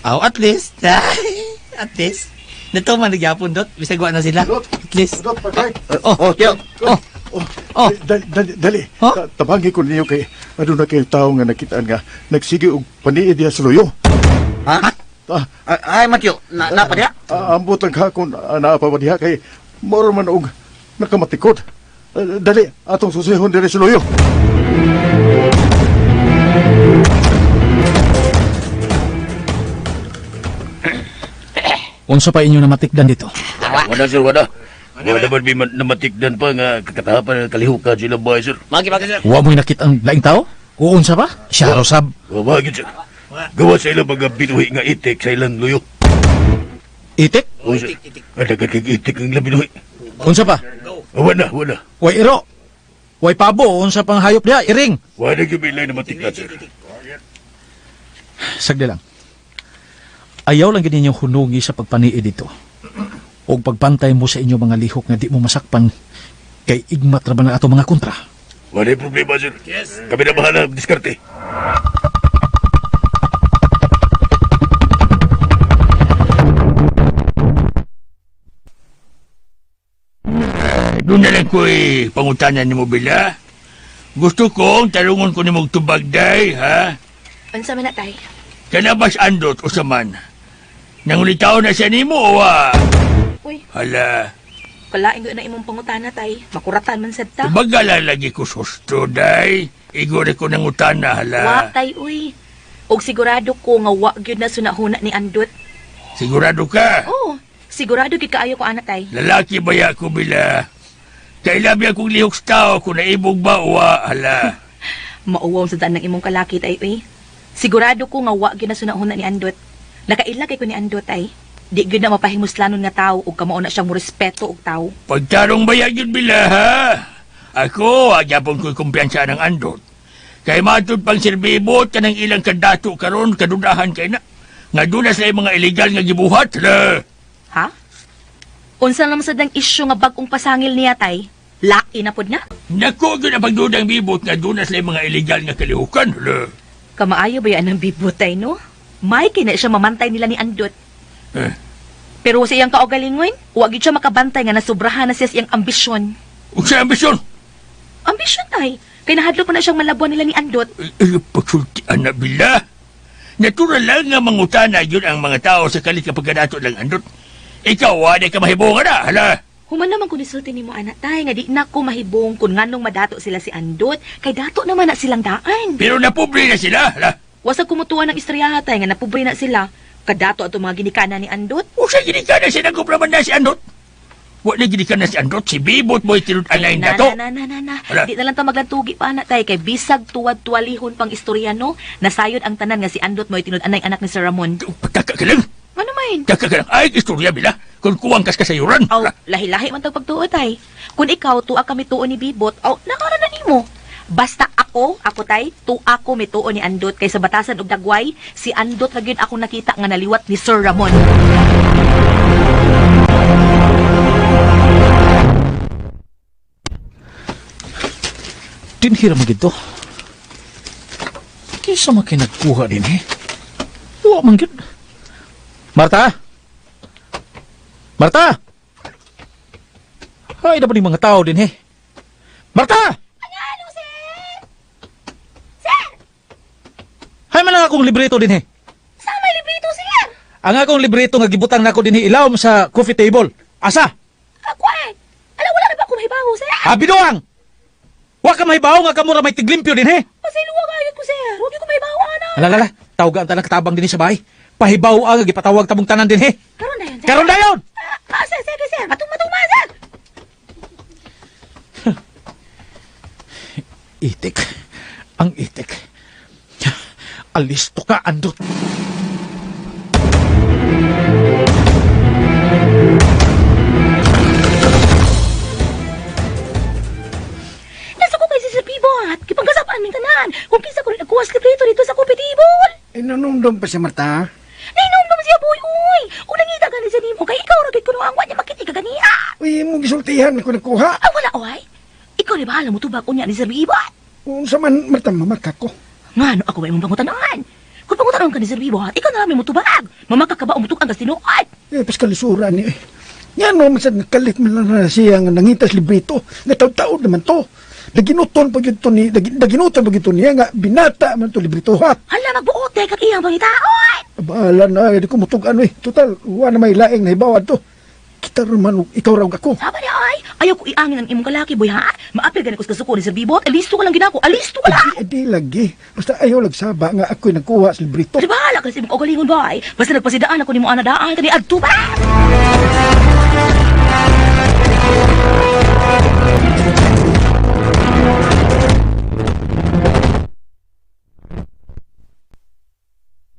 Oh, at least. At least. Nato man nagyapon dot. Bisag wa na sila. At least. Dot, patay. Oh, oh, tiyo. Oh. Oh. Dali, dali, dali. Tabangi ko ninyo kay aduna kay tao nga nakitaan nga nagsige og paniid diha sa luyo. Ha? Ay, Matyo, na napa diha? Ambot lang ka kung naa pa ba diha kay moro man og nakamatikod. Dali, atong susihon diri sa luyo. Unsa pa inyo namatikdan dito? Wala sir, wala. Wala man may namatikdan pa nga kakatahapan nga kalihukan sila boy sir. Magi, magi sir. Wa mo'y nakit ang laing tao? O unsa pa? Siya raw sab. Wa gyud sir. Gawa sa ilang mga binuhi nga itik sa ilang luyo. Itik? Oo sir. Ang daghan kay itik ang ilang binuhi. Unsa pa? Wala, wala. Way iro. Way pabo, unsa pang hayop diha? Iring. Wala gyud may lain namatikdan sir. Sagdi lang. Ayaw lang gid ninyong hunungi sa pagpaniid dito. Og pagbantay mo sa inyong mga lihok nga di mo masakpan kay igmat ra ba na ato mga kontra. Wala problema sir. Yes. Kami na bahala diskarte. Doon na lang ko'y pangutanan ni mo, Bila. Gusto kong tarungon ko ni mong tubag, day, ha? Unsa man na tay? Kanabas andot o saman. Nangulitaw na siya nimo o wa? Uy, Hala, kalain ko na imong pangutana tay. Makuratan man sad ta. tubagala lagi ko susto, day. Igor ko nangutana, hala. Wa tay uy. Og sigurado ko nga wa gyud na sunahuna ni Andot. Sigurado ka? Oh, sigurado gyud kaayo ko ana tay. Lalaki ba ya ko, Bila? Kailabi akong lihok sa tao kung naibog ba o wa, hala. Mauwaw sa daan ng imong kalaki tay uy. Sigurado ko nga wa gyud na sunahuna ni Andot. Nakaila kay ko ni Andot ay. Di gyud na mapahimuslanon nga tao ug kamao na siyang morespeto og tao. Pagtarong ba yun, Bila, ha? Ako, agyapon ko'y kumpiyansa ng andot. Kay matod pang sirbibot ka ng ilang kandato karon kadudahan kay na. Nga doon na sila mga illegal nga gibuhat, la. Ha? Unsa naman sa dang isyu nga bag-ong pasangil niya tay? Laki na pod na. Nako, yun ang pagdudang bibot nga doon na sila mga illegal nga kalihukan, la. Kamaayo ba yan ang bibutay, no? May kina siya mamantay nila ni Andot. Eh. Pero sa iyang kaugalingon, wa gyud siya makabantay nga nasubrahan na siya sa iyang ambisyon. Unsa ambisyon? Ambisyon tay. Kay nahadlok pa na siyang malabuan nila ni Andot. Ay, pagsultian na bila. Natural lang nga mangutana yun ang mga tao sa kalit kapag kadato lang andot. Ikaw, wala ka mahibungan na, hala. Human naman ko nisulti nimo anak tay nga di na ko mahibong kun nganong madato sila si Andot kay dato naman na silang daan. Pero napobre na sila, hala. Wasag kumutuan ng istoryaha tay nga napobre na sila. Kadato ato mga ginikana ni Andot. Usa ginikana siya nagkupraman na si Andot. Wala ginikana si Andot, si Bibot mo'y tinud-anay Na, na to. na, na, na, na. Hala. Di na lang ta maglantugi pa na tay kay bisag tuwad-tuwalihon pang istorya no. Nasayod ang tanan nga si Andot mo'y tinud-anay anak ni Sir Ramon. Taka ka lang. Ano man? Taka ka lang. Ay, istorya bila. Kung kuwang kas kasayuran. Aw, lahi-lahi man tag pagtuo tay. Kung ikaw tuwa kami tuo ni Bibot, aw nakara na nimo. Basta ako, ako tay, tuwa ko mi tuo ni Andot kay sa batasan og dagway, si Andot ra gyud akong nakita nga naliwat ni Sir Ramon. Dinhira mo gito. Kinsa man kay nagkuha din eh. Wa man gyud. Marta? Marta? Ay, na ba ni mga tao din eh? Marta! Ano, sir? Sir! Hay man lang akong libreto din eh. Sa may librito, sir? Ang akong libreto nga gibutang nako dinhi ilawom sa coffee table. Asa? Ako eh. Ala, wala na ba ako mahibaw, sir? Abidoang! Wa ka mahibaw nga kamo ra may tiglimpyo dinhi. Pasaylo kayo ko, sir. Huwag ko mahibaw, ana. Ala, ala, tawag ang tanang katabang dinhi sa bahay. Pahibaw ang gipatawag tamong tanan dinhi. Karon na yun, sir. Karon dayon! Ah, sir, sige, sir. Matuma-tuma, sir. Itik. Ang itik. Alisto ka, Andot. Nasa ko kay si Sir Pibot. Kipangkasapan ming tanan. Kung kinsa ko rin nagkuha sa libreto dito sa coffee table. Inanumdum pa si Marta. Nainomdom siya, boy, uy. Unang ngita gani siya nimo. Kay ikaw ra gid kuno ang wa niya makita ka ganiya. Uy, mo gisultihan ako nagkuha. Ah, wala, oy. Ikaw ni bahala mo tubag unya ni Sir Pibot. Unsa man Marta mamaka ko. Ngano ako ba imong pangutanan? Kung pangutanon ka ni Sir Bibot, ikaw na lang may mutubag. Mamaka ka ba umutuk ang tinuod? Eh, paskalisura ni. Nga no, masad nakalit man lang na siya nga nangitas librito. Nga taon-taon naman to. Naginuton pa gyud to ni, naginuton pa gyud to niya nga binata man to librito ha. Hala, magbuot eh, kag iyang pangitaon. Bahala na, di ko mutug ano eh. Total, wa na may laing na hibawad to. Kita raman, ikaw raw ako. Sabi niya ay, ayaw ko iangin ang imong kalaki, boy, ha? Maapil gani ko sa kasuko ni Sir Bibot. Alisto ka lang ginako, alisto ka lang. Di, di lagi. Basta ayaw lagsaba nga ako'y nagkuha sa librito. Di bahala ka sa imong kaugalingon, boy. Basta nagpasidaan ako nimo anadaan kani adto ba?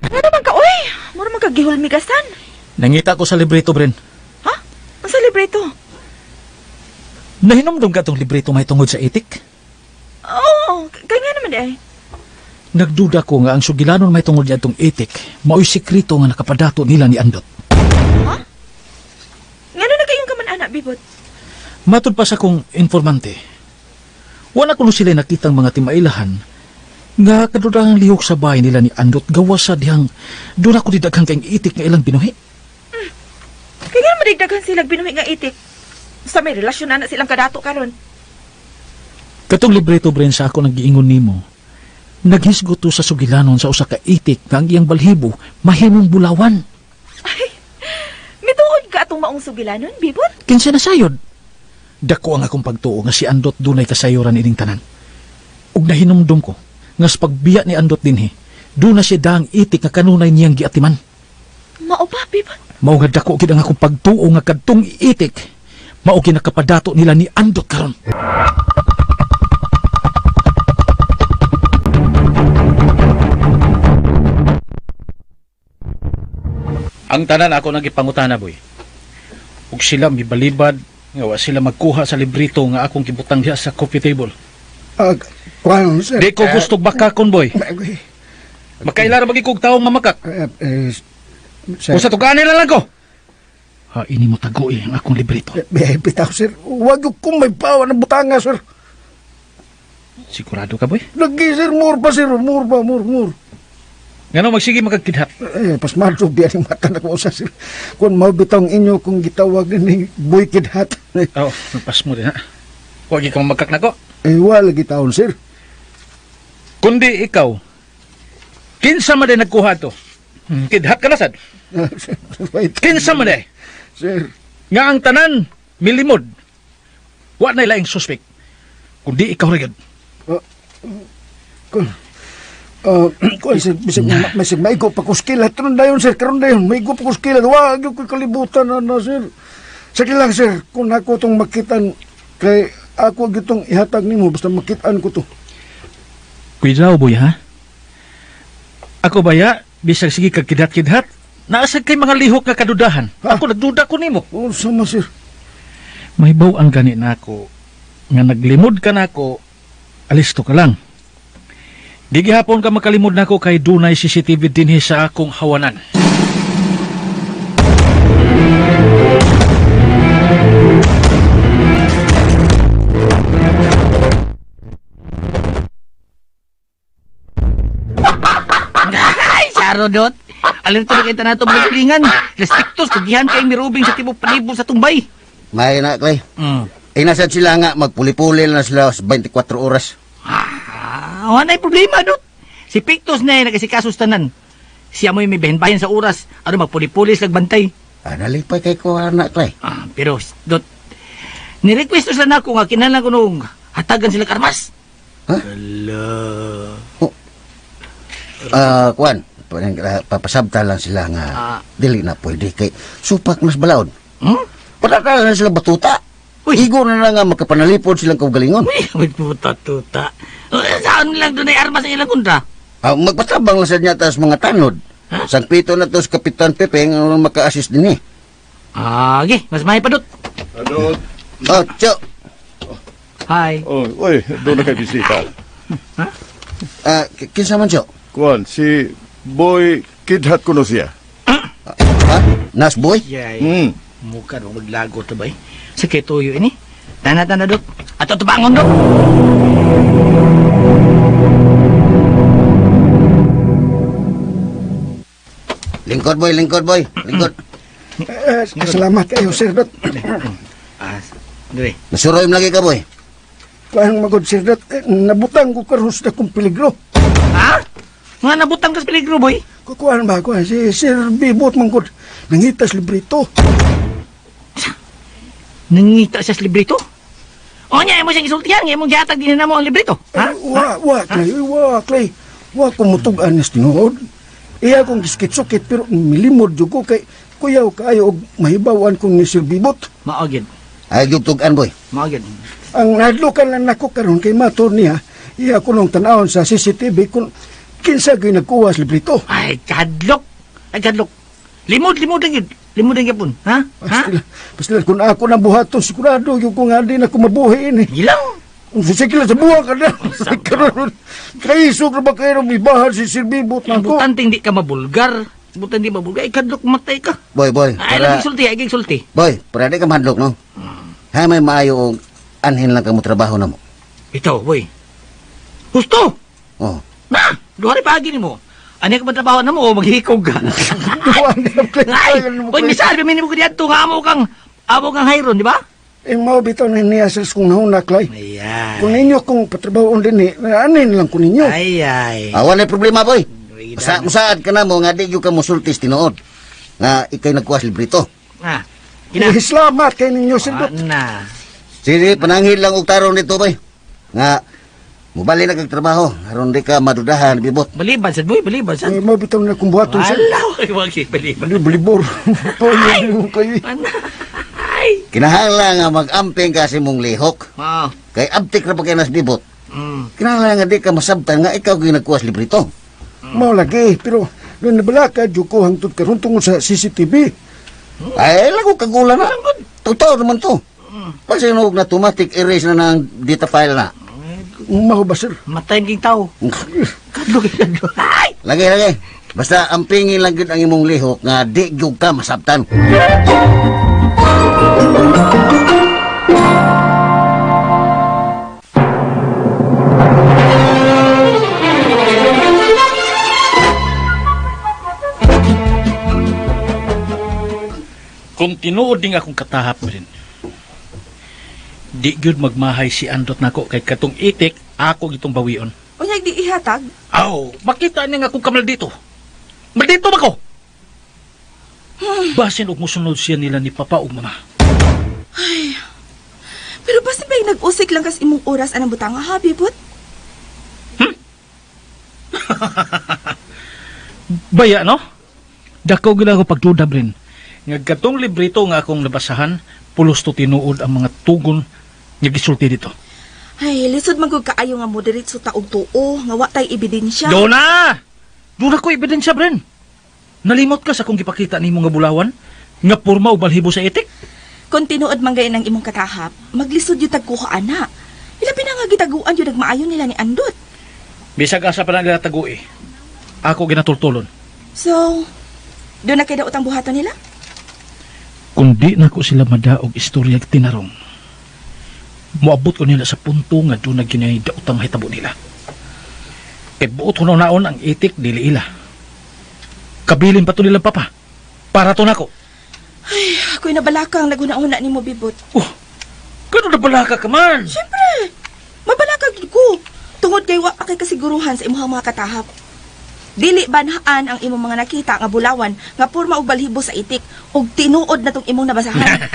Ano man ka, oy? Mura man ka gihulmigasan. Nangita ko sa libreto, Bren. Ang sa libreto. Nahinomdom ka tong libreto may tungod sa itik? Oo, kay nga naman eh. Nagduda ko nga ang sugilanon may tungod atong itik, mao'y sekreto nga nakapadato nila ni Andot. Ngano na kayong kaman anak, Bibot? Matud pa sa kong informante, wala kuno sila nakitang mga timailahan nga kadudahang lihok sa bahay nila ni Andot gawas sa dihang doon ako didaghang kayong itik nga ilang binuhi. Kay nga naman digdaghan sila binuhi nga itik. Sa may relasyon na na silang kadato karon. Katong libreto, Bren, sa ako nagiingon nimo, naghisgot to sa sugilanon sa usa ka itik nga ang iyang balhibo mahimong bulawan. Mituod ka atong maong sugilanon, Bibot? Kinsa na sayod? Dako ang akong pagtuo nga si Andot dunay kasayuran ining tanan. Ug nahinumdum ko nga sa pagbiya ni Andot dinhi, doon na siya daang itik nga kanunay niyang giatiman. Mao ba, Bibot? Mao nga dako gid ang akong pagtuo nga kadtong itik mao ginakapadato nila ni Andot karon. Ang tanan ako nagipangutana, boy. Ug sila mibalibad nga wa sila magkuha sa librito nga akong gibutang diha sa coffee table. Ah, kuan, sir. Di ko gusto bakakon, boy. Makaila ra bagi kog tawo nga makak. Eh, sir. Usa tugaan nila lang ko. Ha, ini mo tagoi ang akong librito. Eh, bitaw, sir. Huwag yung kung may bawa ng butanga, sir. Sigurado ka, boy? Lagi, sir. More pa, sir. More pa, more, more. Ngano magsige makagkidhat? Eh, pasmado, biya ni mata na ko usa, sir. Kung mabitang inyo kung gitawag ni Boy Kidhat. Oh, pas mo din ha. Huwag ka magkak nako. Eh, wala gitawon, sir. Kundi ikaw, kinsa man din nagkuha to? Kidhat ka na sad. Kinsa man eh? Sir. Nga ang tanan milimod. Wa na laing suspect. Kundi ikaw ra gyud. Kun, kuan, sir, bisag, bisag, maigo pa kuskila. Karon dayon, sir, karon dayon. Maigo pa kuskila. Wag yung ko'y kalibutan na, na, sir. Sige lang, sir. Kung ako tong makitan, kay ako gitong ihatag nimo basta makitaan ko to. Kuidaw boy ha. Ako baya bisag sige kag kidhat-kidhat, naasag kay mga lihok nga kadudahan. Ako nagduda ko nimo. Unsa man, sir? May ang gani nako nga naglimod ka nako, alisto ka lang. Di gihapon ka makalimod nako kay dunay CCTV dinhi sa akong hawanan. Ay, Saro Dot. Alerto na kita na ito mga silingan. Restrictos, kagihan kay mirubing sa tibok panibo sa tumbay. May na, Clay. Inasad sila nga, magpuli-puli na sila sa 24 oras. Ah, wala problema, Dot. Si Pictos na eh, nagkasikasos tanan. Siya mo'y may bahin-bahin sa oras. Ano magpuli-pulis nagbantay. Ah, nalipay kay ko anak, Clay. Ah, pero, Dot, ni-request sila na ako nga kinahanglan ko nung hatagan sila karmas. Ha? Ala. Ah, kuan, papasabta lang sila nga dili na pwede kay supak mas balaod. Hmm? Padadala na sila batuta. Igo na lang nga makapanalipod silang kaugalingon. Uy, may puta tuta. Saan lang doon ay armas ang ilang kontra? Ah, magpatabang lang sa niya tas mga tanod. Sangpito na to sa Kapitan Pepe nga maka-assist din eh. Ah, okay. Mas may padot. Ano? Oh, Cho. Hi. Oh, oy, doon na kay bisita. Ah, kinsa man, Cho? Kuan, si Boy Kidhat kuno siya. Ha? Nas Boy? Yay. Hmm. Mukha nung maglago to ba eh. Sa kay tuyo ini. Tana tana dot. Ato tubangon dot. Lingkod boy, lingkod boy, lingkod. Eh, salamat kayo, Sir Dot. Ah, dire. Nasuroy lagi ka boy. Kuan magod, Sir Dot, eh, nabutang ko karon sa akong peligro. Ha? Nga nabutang ka sa peligro, boy? Kuan ba, kuan, si Sir Bibot manggod, nangitas librito. Nangita siya sa librito? O niya, imo siyang isultihan, nga imong gihatag din na mo ang librito. Ha? Eh, wa, wa, Clay, wa, Clay. Wa ko mutug-an ni tinuod. Iya kong giskit-sukit pero milimod jud ko kay kuyaw kaayo og mahibawan kong ni Sir Bibot. Mao gyud. Ay gyud boy. Mao gyud. Ang nahadlokan lang nako karon kay mator niya, iya ko nung tan-awon sa CCTV kung kinsa gyud nagkuha sa librito. Ay, kadlok. Ay, kadlok. Limod, limod lang yun. Limod lang yapon. Ha? Ha? Basta kung ako na buhaton, sigurado yung kung nga di na ako mabuhi ini. Gilang! Sige lang, sa buha ka na. Karon, kaisog na ba kayo ng ibahan si Sir Bibot na ako? Butanteng di ka mabulgar. Butanteng di mabulgar. Ay, kadlok, matay ka. Boy, boy, Ay, para lagi sulti, ay, lagi sulti. Boy, para di ka mahadlok no. Ha may maayo og anhin lang ka mo trabaho na mo. Ito, boy. Gusto! Oh. Na! Duha rin paagi ni mo. Ano ka ba trabaho na mo o maghikog ka? Ay! Boy, misal, paminin mo ko diyan nga amo kang hayron, di ba? Eh, mao bitaw na niya sa kung nahuna, Clay. Ayan. Kung ninyo kung patrabahoon din eh, anin lang ko ninyo. Ay, ay. Ah, wala problema boy. Sa musaad ka na mo nga di gyud ka mosultis tinuod. Nga ikay nagkuha sa librito. Ah, Eh, salamat kay ninyo, Sir Dot. Na. Sige, pananghid lang og tarong dito boy. Nga mubali na kag trabaho aron di ka madudahan bibot. Baliban sad boy, baliban sad. Eh, mao bitaw na kung buhaton, sir. Wala, wag baliban. Balibor. Ay! Clay. Kinahanglan nga mag-amping ka sa imong lihok. Ah. Kay abtik ra pa kay nas bibot. Mm. Kinahanglan nga di ka masabtan nga ikaw gyud nagkuha sa librito. Mao lagi, pero nung nabalaka, jud ko hangtod karon tungod sa CCTV. Ay, lago kagula na. Totoo naman to. Pag sinog na automatic erase na ng data file na. Mao ba, sir? Matay king tao. Kadlok, kadlok. Ay! Lagi, lagi. Basta ampingin lang gyud ang imong lihok nga di gyud ka masabtan. Kung tinuod ding akong katahap rin, di gyud magmahay si Andot nako kay katong itik ako gitong bawion. Unyag di ihatag. Aw, makita niya nga akong kamaldito. Maldito ba ko? Basin og mosunod siya nila ni Papa ug Mama. Ay. Pero basta ba'y nag-usik lang kas imong oras anang butanga ha, Bibot? Baya no? Dako gid ako pagduda rin. Nga katong librito nga akong nabasahan, pulos to tinuod ang mga tugon nga gisulti dito. Ay, lisod man gud kaayo nga mo diretso ta og tuo, nga wa tay ebidensya. Dona! Duna ko ebidensya, Bren. Nalimot ka sa kung gipakita nimo nga bulawan, nga porma og balhibo sa itik. Kung tinuod man gayon ang imong katahap, maglisod yung tagkuha ana. Ilabi na nga gitaguan yung nagmaayo nila ni Andot. Bisag asa pa na nila tagui. Ako ginatultulon. So, doon na kay daot ang buhaton nila? Kung di na ko sila madaog istorya tinarong, moabot ko nila sa punto nga doon na ginay daotang hitabo nila. Kay buot ko naon ang itik dili ila. Kabilin pa to nilang papa. Para to nako. Ay, ako'y nabalakang naguna-una ni mo, Bibot. Oh, kano nabalaka ka man? Siyempre, mabalaka gid ko. Tungod kay wa kay kasiguruhan sa imong mga katahap. Dili banhaan ang imong mga nakita nga bulawan nga porma og balhibo sa itik ug tinuod na tong imong nabasahan.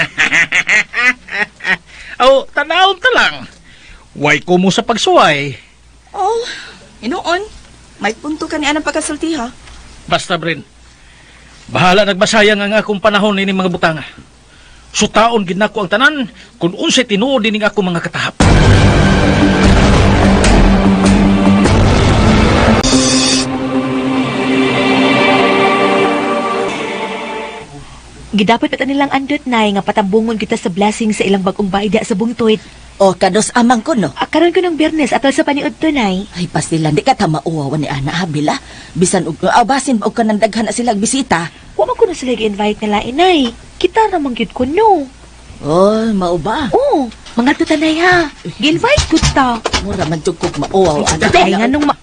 Oh, tanawon ta lang. Way ko mo sa pagsuway. Oh, hinuon. May punto ka ni anang pagkasulti ha. Basta, Bren. Bahala nagbasayang ang akong panahon ini mga butanga. Sutaon gid nako ang tanan kung unsay tinuod dining ako mga katahap. Gidapot pa ta nilang Andot, Nay, nga patambungon kita sa blessing sa ilang bagong bayda sa bungtoid. O, kados amang ko, no? Ah, karon ko ng Biyernes, atol sa paniud to, Nay. Ay, pasilan, di ka ta mauwawan ni Ana Habila. Bisan og, basin ba og kanang daghan na sila bisita. Wa man ko na sila gi-invite nila, inay. Kita ra man gyud ko, no. Oh, mao ba? Oo, mga tutanay ha. Gi-invite ko ta. Mura man jud kog mauwaw, ana. Ay, nganong ma...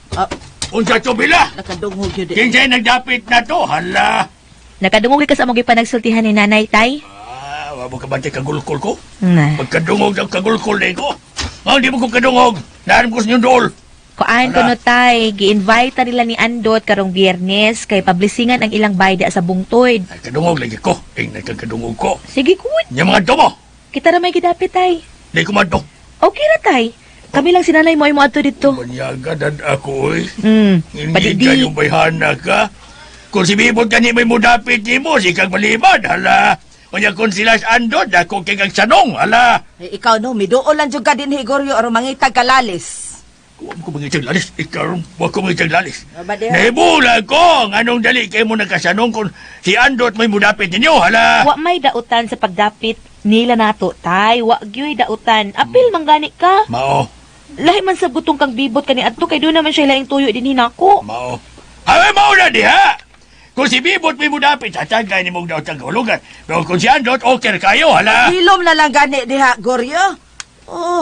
Unsa to bila? Nakadungog yun. Kinsay nagdapit na to, hala. Nakadungog ka sa among gipanagsultihan ni Nanay, Tay? Ah, wa mo ka bantay kagulkol ko? Na. Pagkadungog ang kagulkol na ko. Ah, di mo ko kadungog. Naaram ko sa inyong dool. Kuan ko no, Tay. Gi-invite ta nila ni Andot karong Biyernes kay pablisingan ang ilang bayda sa bungtod. Ay, kadungog lagi ko. Ay, nagkakadungog ko. Sige, kun. Yung mga domo. Kita ra may gidapit, Tay. Di ko madto. Okay ra, Tay. Kami lang sinanay mo ay mo adto dito. Banyaga dan ako, oy. Hindi Padidi. kayo bayhana ka. Kung si Bibot kani may mudapit ni mo, si kang maliban, hala. Unya kung sila sa andod, ako kay kang sanong, hala. Eh, ikaw no, miduol lang jud ka din Goryo aron mangitag kalalis. Huwag ko mangitag lalis. Ikaw, huwag ko mangitag lalis. Ba diha? Nahibula ko, ang anong dali kayo mo nagkasanong kung si Andot may mudapit ninyo, hala. Wa may dautan sa pagdapit nila nato, Tay. Wa gyoy dautan. Apil manggani ka. Mao. Lahi man sa butong kang bibot kani adto kay doon naman siya laing tuyo dinhi nako. Mao. Ay, mao na diha. Kung si Bibot may mudapit, hatagay ni mong daot ang kahulugan. Pero kung si Andot, okay kayo, hala. Hilom na lang gani diha, Goryo. Oh,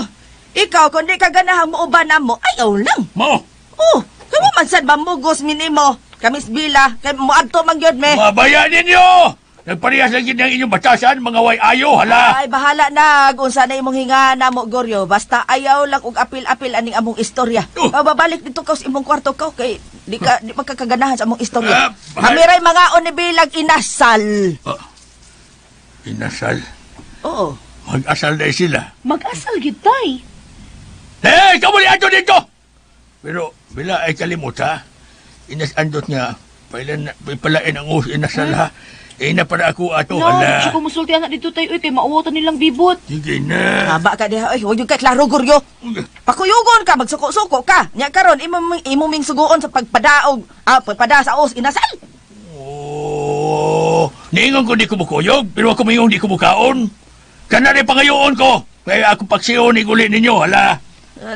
ikaw kung di ka ganahang muuban na mo, ayaw lang. Mao. Oh, kamo man sad mamugos minimo. Kamis bila, kay moadto man gyud me. Mabaya ninyo! Nagparehas lang yun ang inyong batasan, mga way ayo, hala. Ay, bahala na. Kung sana imong hinga na mo, Goryo. Basta ayaw lang og apil-apil aning among istorya. Oh. Babalik dito ka sa imong kwarto ka, kay di ka di magkakaganahan sa among istorya. Ah, bahal- Kami ray mga ni bilag inasal. Inasal. Oo. Mag-asal na sila. Mag-asal gyud, Tay. Eh, ikaw muli ato dito! Pero, bila ay kalimot, ha? Inas andot nga, pailan, palain ang us, inasal, ha? Eh, na para ako ato, No, hala. siya ko musulti anak dito, Tay. Uy, kay mauwa ta nilang bibot. Sige na. Haba ka diha. Ay, huwag yung kay klaro, Goryo. Pakuyugon ka, magsuko-suko ka. Nya karon imo ming suguon sa pagpadaog, pagpada sa os inasal. Oh, niingon ko di ko mukuyog, pero ako mingon di ko mukaon. Kanari pangayoon ko. Kaya ako paksiyon iguli ninyo, hala.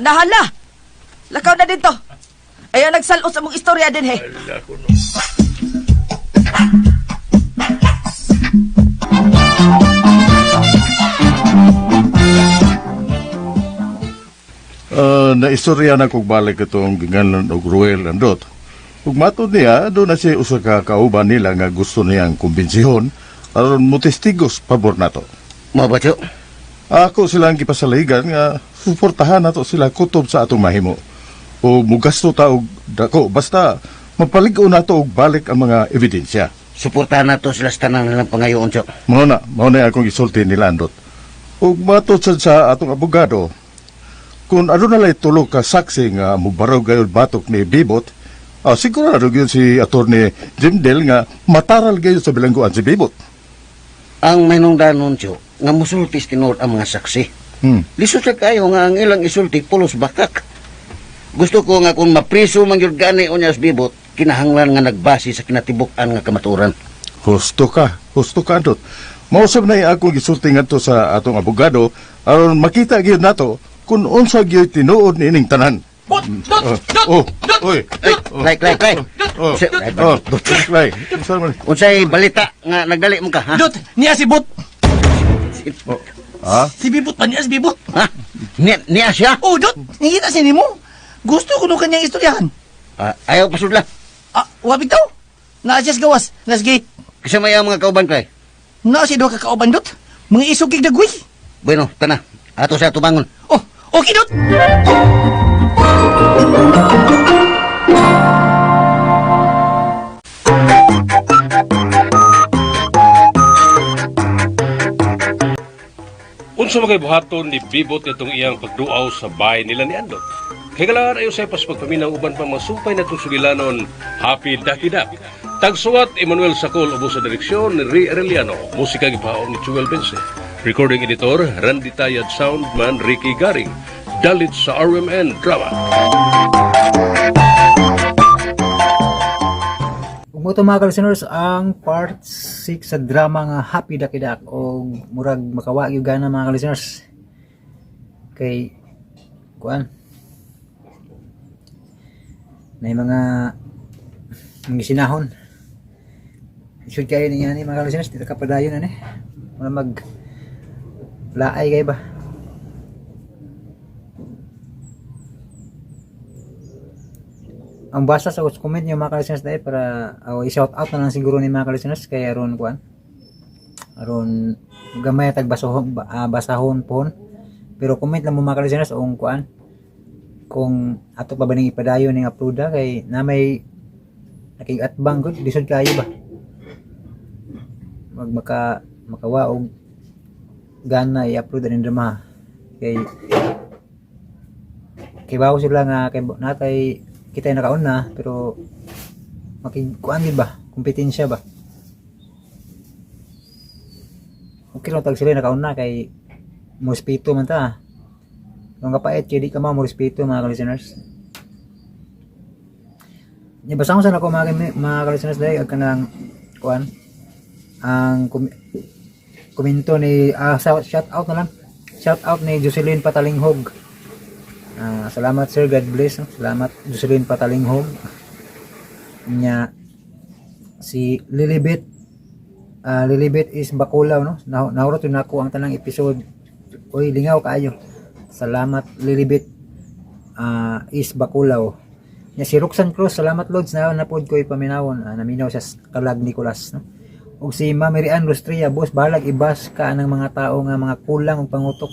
Nahala. Lakaw na dito. Ayaw nagsalos sa mong istorya din he. Hala ko no. Naistorya na kog balik itong gingalan og Ruel Andot. Ug matod niya, doon na siya usa ka kauban nila nga gusto niyang kumbinsihon aron motestigos pabor nato. Mao ba, Chok? Ako silang gipasaligan nga suportahan nato sila kutob sa atong mahimo. O mugasto ta og dako basta mapalig-o nato og balik ang mga ebidensya. Suportahan nato sila sa tanan nilang pangayoon, Chok. Mao na akong isulti nila Andot. Ug matod sad sa atong abogado, kung aduna lay tulo ka saksi nga mubarog gayud batok ni Bibot, sigurado gyud si Attorney Jim Del nga mataral gayud sa bilangguan si Bibot. Ang mahinungdanon, Chok, nga musulti sa tinuod ang mga saksi. Lisod sa kayo nga ang ilang isulti pulos bakak. Gusto ko nga kung mapriso man gyud gani unya sa Bibot, kinahanglan nga nagbase sa kinatibuk-an nga kamatuoran. Husto ka, Andot. Mausab na akong gisulti ngadto sa atong abogado aron makita gyud nato kung unsa gyud tinuod niining tanan. Dot, dot, Oh, oy. Klay, klay, klay. Oh, oh, klay. Unsa man? Unsay balita nga nagdali mo ka, ha? Dot, niya si Bot. Ha? Si Bibot pa niya si Bibot. Ha? Niya siya? Oh, Dot, nangita siya nimo. Gusto ko no kanyang istoryahan. Ayaw pasudla. Ah, wa bitaw. Naa siya sa gawas, nas gate. Kinsa may ang mga kauban, Klay? Naa siya duha ka kauban, Dot. Mga isog kay dagway. Bueno, tana. Ato siya tubangon. Oh, okay, Dot. Unsa man kay buhaton ni Bibot itong iyang pagduaw sa bahay nila ni Andot? Kay galaan ayo sa pas pagpaminaw uban pa mga sumpay na itong sugilanon, Happy Ducky Duck. Tagsuwat Emmanuel Sakol ubos sa direksyon ni Ray Arellano, musika gipaon ni Chuel Bense. Recording editor Randy Tayad, soundman Ricky Garing. Dalit sa RMN Drama. Ug mo mga listeners ang part 6 sa drama nga Happy Dakidak o murag makawa gyud gana mga listeners kay kuan na mga mga sinahon isud kayo niya ni mga listeners dito ka padayon ani mura mag laay kay ba. Ang basa sa comment niyo mga listeners dahil para i-shout out na lang siguro ni mga listeners kay aron kuan aron gamay tag basahon basahon pohon, pero comment lang mo mga listeners kung kuan kung ato pa ba ning ipadayon ning upload kay na may nakigatbang gud lisod kayo ba mag maka makawa og gana i-upload aning drama kay kibaw sila nga kay natay kita yung nakauna pero makikuan din ba kompetensya ba okay lang tag sila nakauna kay mo respeto man ta ang kapait kay di ka mo respeto mga listeners. Nya basahon sa nako mga listeners dahil ag kanang kuan ang komento ni shout out na lang, shout out ni Jocelyn Patalinghog. Salamat sir, God bless. No? Salamat Jocelyn Patalinghog. Nya si Lilibet, Lilibet is Bakulaw no. Nahurot yun ako ang tanang episode. Oy, lingaw kaayo. Salamat Lilibet is Bakulaw. Nya si Roxanne Cruz, salamat Lods na napod ko ipaminawon. Naminaw sa Kalag Nicolas no. Ug si Ma'am Mary Ann Rostria, boss bahalag ibas ka ng mga tao nga mga kulang og pangutok.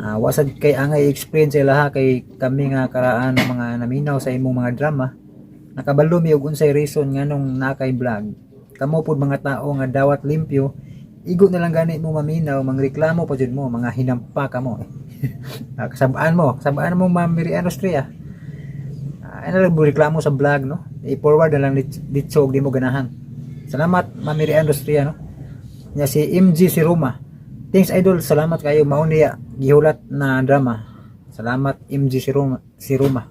Wasad kay angay i-explain sa ilaha kay kami nga karaan ng mga naminaw sa imong mga drama. Nakabalo mi og unsay reason nganong naa kay vlog. Kamo pud mga tao nga dawat limpyo, igo na lang gani mo maminaw, mangreklamo pa jud mo, mga hinampa ka mo. Kasabaan mo, kasabaan mo Ma'am Mary Ann Rostria. Ano lang mo reklamo sa vlog no? I-forward na lang ditso og di mo ganahan. Salamat Ma'am Mary Ann Rostria no. Nya si MG si Roma. Thanks idol, salamat kayo mao niya gihulat na drama. Salamat MG si Roma, si Roma.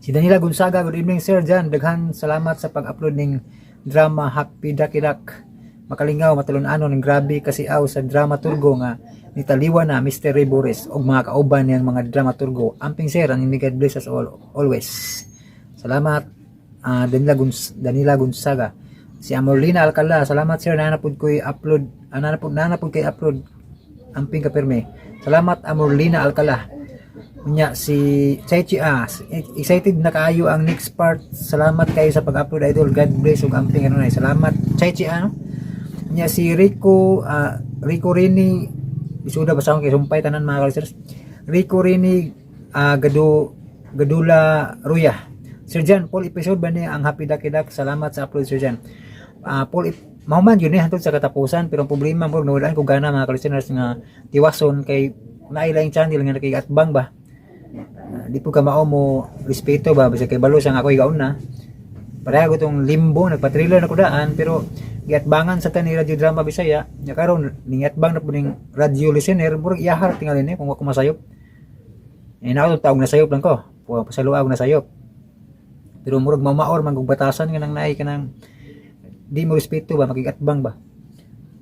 Si Danila Gonzaga, good evening sir Jan. Daghan salamat sa pag-upload ning drama Happy Dakidak. Makalingaw matalon-anon ning grabe kasi aw sa dramaturgo nga nitaliwa na Mr. Ray Boris og mga kauban niyang mga dramaturgo. Amping sir, and may God bless us all always. Salamat Danila Gonzaga. Si Amorlina Alcala, salamat sir, nanapod ko'y upload, nanapod kay upload, amping kapirme. Salamat Amorlina Alcala. Unya si Chaichi excited na kaayo ang next part. Salamat kayo sa pag-upload idol. God bless ug amping kanunay. Salamat Chaichi no. Unya si Rico Rico Rini, isuda basta kay sumpay tanan mga listeners. Rico Rini Gadula Ruya. Sir Jan, full episode ba niya ang Happy Ducky Duck? Salamat sa upload Sir Jan. Full mahuman yun eh hantod sa katapusan, pero ang problema mo nawalaan ko gana mga listeners nga tiwason kay naila yung channel nga nakigatbang ba. Di po ka mao mo respeto ba basta kay balo siya nga ako'y gauna. Pareha ko tong limbo nagpa-trailer na ko daan pero giatbangan sa tani Radio Drama Bisaya nya karon ningatbang na po ning radio listener murag iyahar tingali ni kung ako masayop. Eh nako taog na sayop lang ko. Pasaluag na sayop. Pero murag mamaor man kung batasan nga nang naay kanang di mo respeto ba makigatbang ba.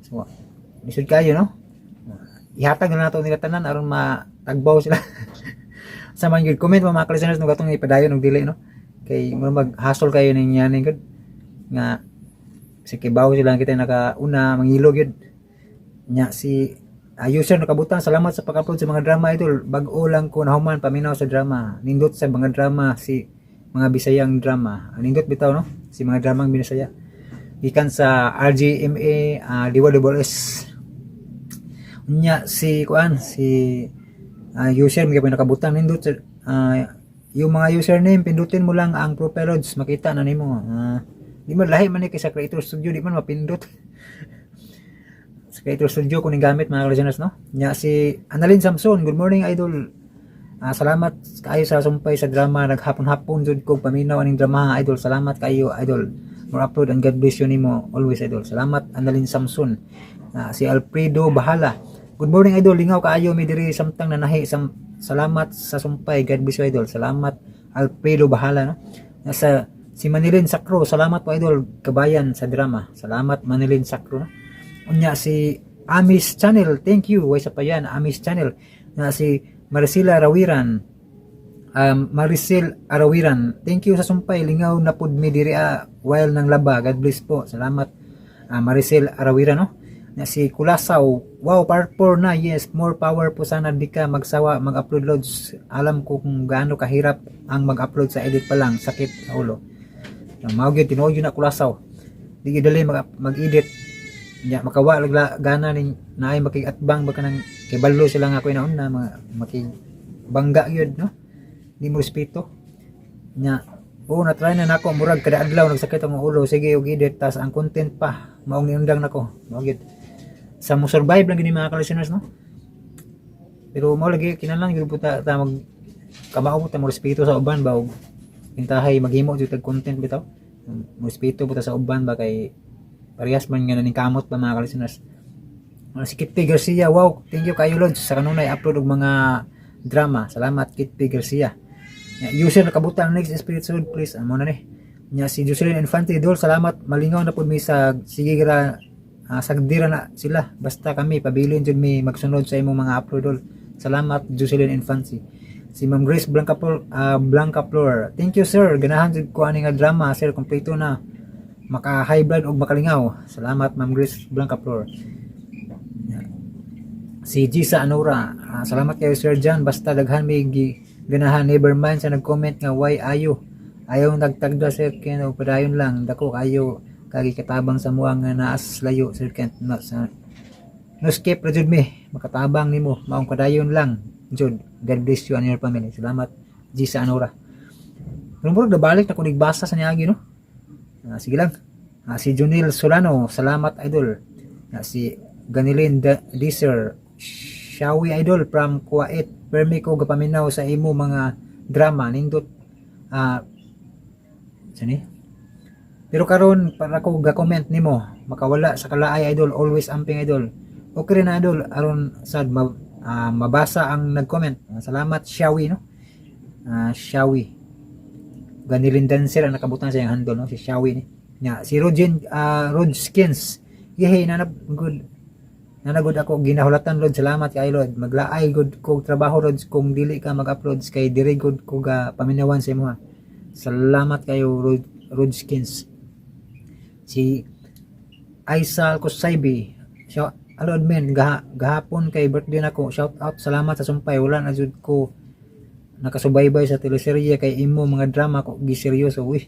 So lisod kayo no. Ihatag na nato nila tanan aron matagbaw sila. Sa man gyud comment mo mga listeners no katong ipadayon og dili no. Kay murag mag-hassle kayo ning yani gud nga si kibaw sila kita nakauna mangilo gyud. Nya si user nakabutang, salamat sa pag-upload sa mga drama idol. Bag-o lang ko nahuman paminaw sa drama. Nindot sa mga drama si mga Bisayang drama. Nindot bitaw no si mga dramang Binisaya. Gikan sa RGMA DWS. Nya si kuan si user mga nakabutang nindot sa yung mga username pindutin mo lang ang profile loads makita na nimo. Di man lahi man ni kay sa Creator Studio di man mapindot. Sa Creator Studio ko ning gamit, mga listeners, no. Nya si Annalyn Samson, good morning, idol. Salamat kaayo sa sumpay sa drama, naghapon-hapon jud ko paminaw aning drama, idol. Salamat kaayo, idol. More upload and God bless you nimo always, idol. Salamat, Annalyn Samson. Si Alfredo Bahala. Good morning, idol, lingaw kaayo mi diri samtang nanahi. Salamat sa sumpay. God bless you, idol. Salamat, Alfredo Bahala, no. Nasa si Manilin Sakro, salamat po, idol, kabayan sa drama. Salamat, Manilin Sakro, no? Unya si Amis Channel, thank you. Way sa pa yan, Amis Channel. Na si Maricela Rawiran. Maricel Arawiran, thank you sa sumpay. Lingaw na pud mi diri while nang laba. God bless po. Salamat, Maricel Arawiran, no. Na si Kulasaw, wow, part 4 na. Yes, more power po sana, di ka magsawa mag-upload, lods. Alam ko kung gaano kahirap ang mag-upload, sa edit pa lang, sakit sa ulo. Mao gyud, tinuod yun na, Kulasaw. Di gyud dali mag-edit. Nya makawa lagla gana ning naay makig-atbang ba kanang kay balo sila nga ako inaon na mga makigbangga gyud, no. Di mo respeto. Nya oo, na try na nako, murag kada adlaw nagsakit ang ulo, sige og edit, tas ang content pa maong niundang nako. Mao gyud sa mo survive lang gini, mga ka-listeners, no. Pero mao lagi kinahanglan gyud po ta mag kamao po ta, mo respeto sa uban ba, og intahay maghimo jud tag content bitaw, mo respeto po ta sa uban ba, kay parehas man nga naningkamot ba, mga ka-listeners. Si Kitty Garcia, wow, thank you kayo, Lods, sa kanunay upload og mga drama. Salamat, Kitty Garcia. Ya, user nakabutang next episode please. Amo na ni. Nya si Jocelyn Infante, idol, salamat, malingaw na pud mi sa sige ra, sagdira na sila. Basta kami pabilin jud mi magsunod sa imong mga upload, dol. Salamat, Jocelyn Infante. Si Ma'am Grace Blanca Flor. Thank you, sir. Ganahan jud ko ani nga drama, sir, kompleto na. Maka high blood og makalingaw. Salamat, Ma'am Grace Blanca Flor. Si Gisa Anora, salamat kayo, Sir John, basta daghan may ganahan, never mind sa nag-comment nga why ayo. Ayaw nagtagda, Sir Ken, og padayon lang, dako kayo kagi katabang sa muang nga naas layo, Sir Ken. No, sa, no skip ra jud mi makatabang nimo, maong padayon lang jud. God bless you and your family. Salamat, Gisa Anora. Pero murag nabalik na ko nagbasa sa niagi, no. Sige lang. Si Junil Solano, salamat, idol. Si Ganilin Deser, Shawi, idol from Kuwait. Permi ko gapaminaw sa imo mga drama, nindot sani. Pero karon para ko ga-comment nimo, makawala sa kalaay, idol, always amping, idol. Okay rin na, idol, aron sad mabasa ang nag-comment. Salamat, Shawi, no. Shawi. Ganilin Dancer ang nakabutang sa iyang handle, no, si Shawi ni. Nya si Rogin Rodskins. Yehe, nanab good. Nanagod ako ginahulatan, Lord. Salamat kay Lord. Maglaay good ko trabaho, Lord, kung dili ka mag-upload kay diri good ko ga paminawan sa imo. Salamat kayo, Rodskins. Si Aisal Kusaibi. Shout, hello, admin, gahapon kay birthday nako. Shout out, salamat sa sumpay. Wala na jud ko nakasubaybay sa teleserye kay imo mga drama ko giseryoso. Uy.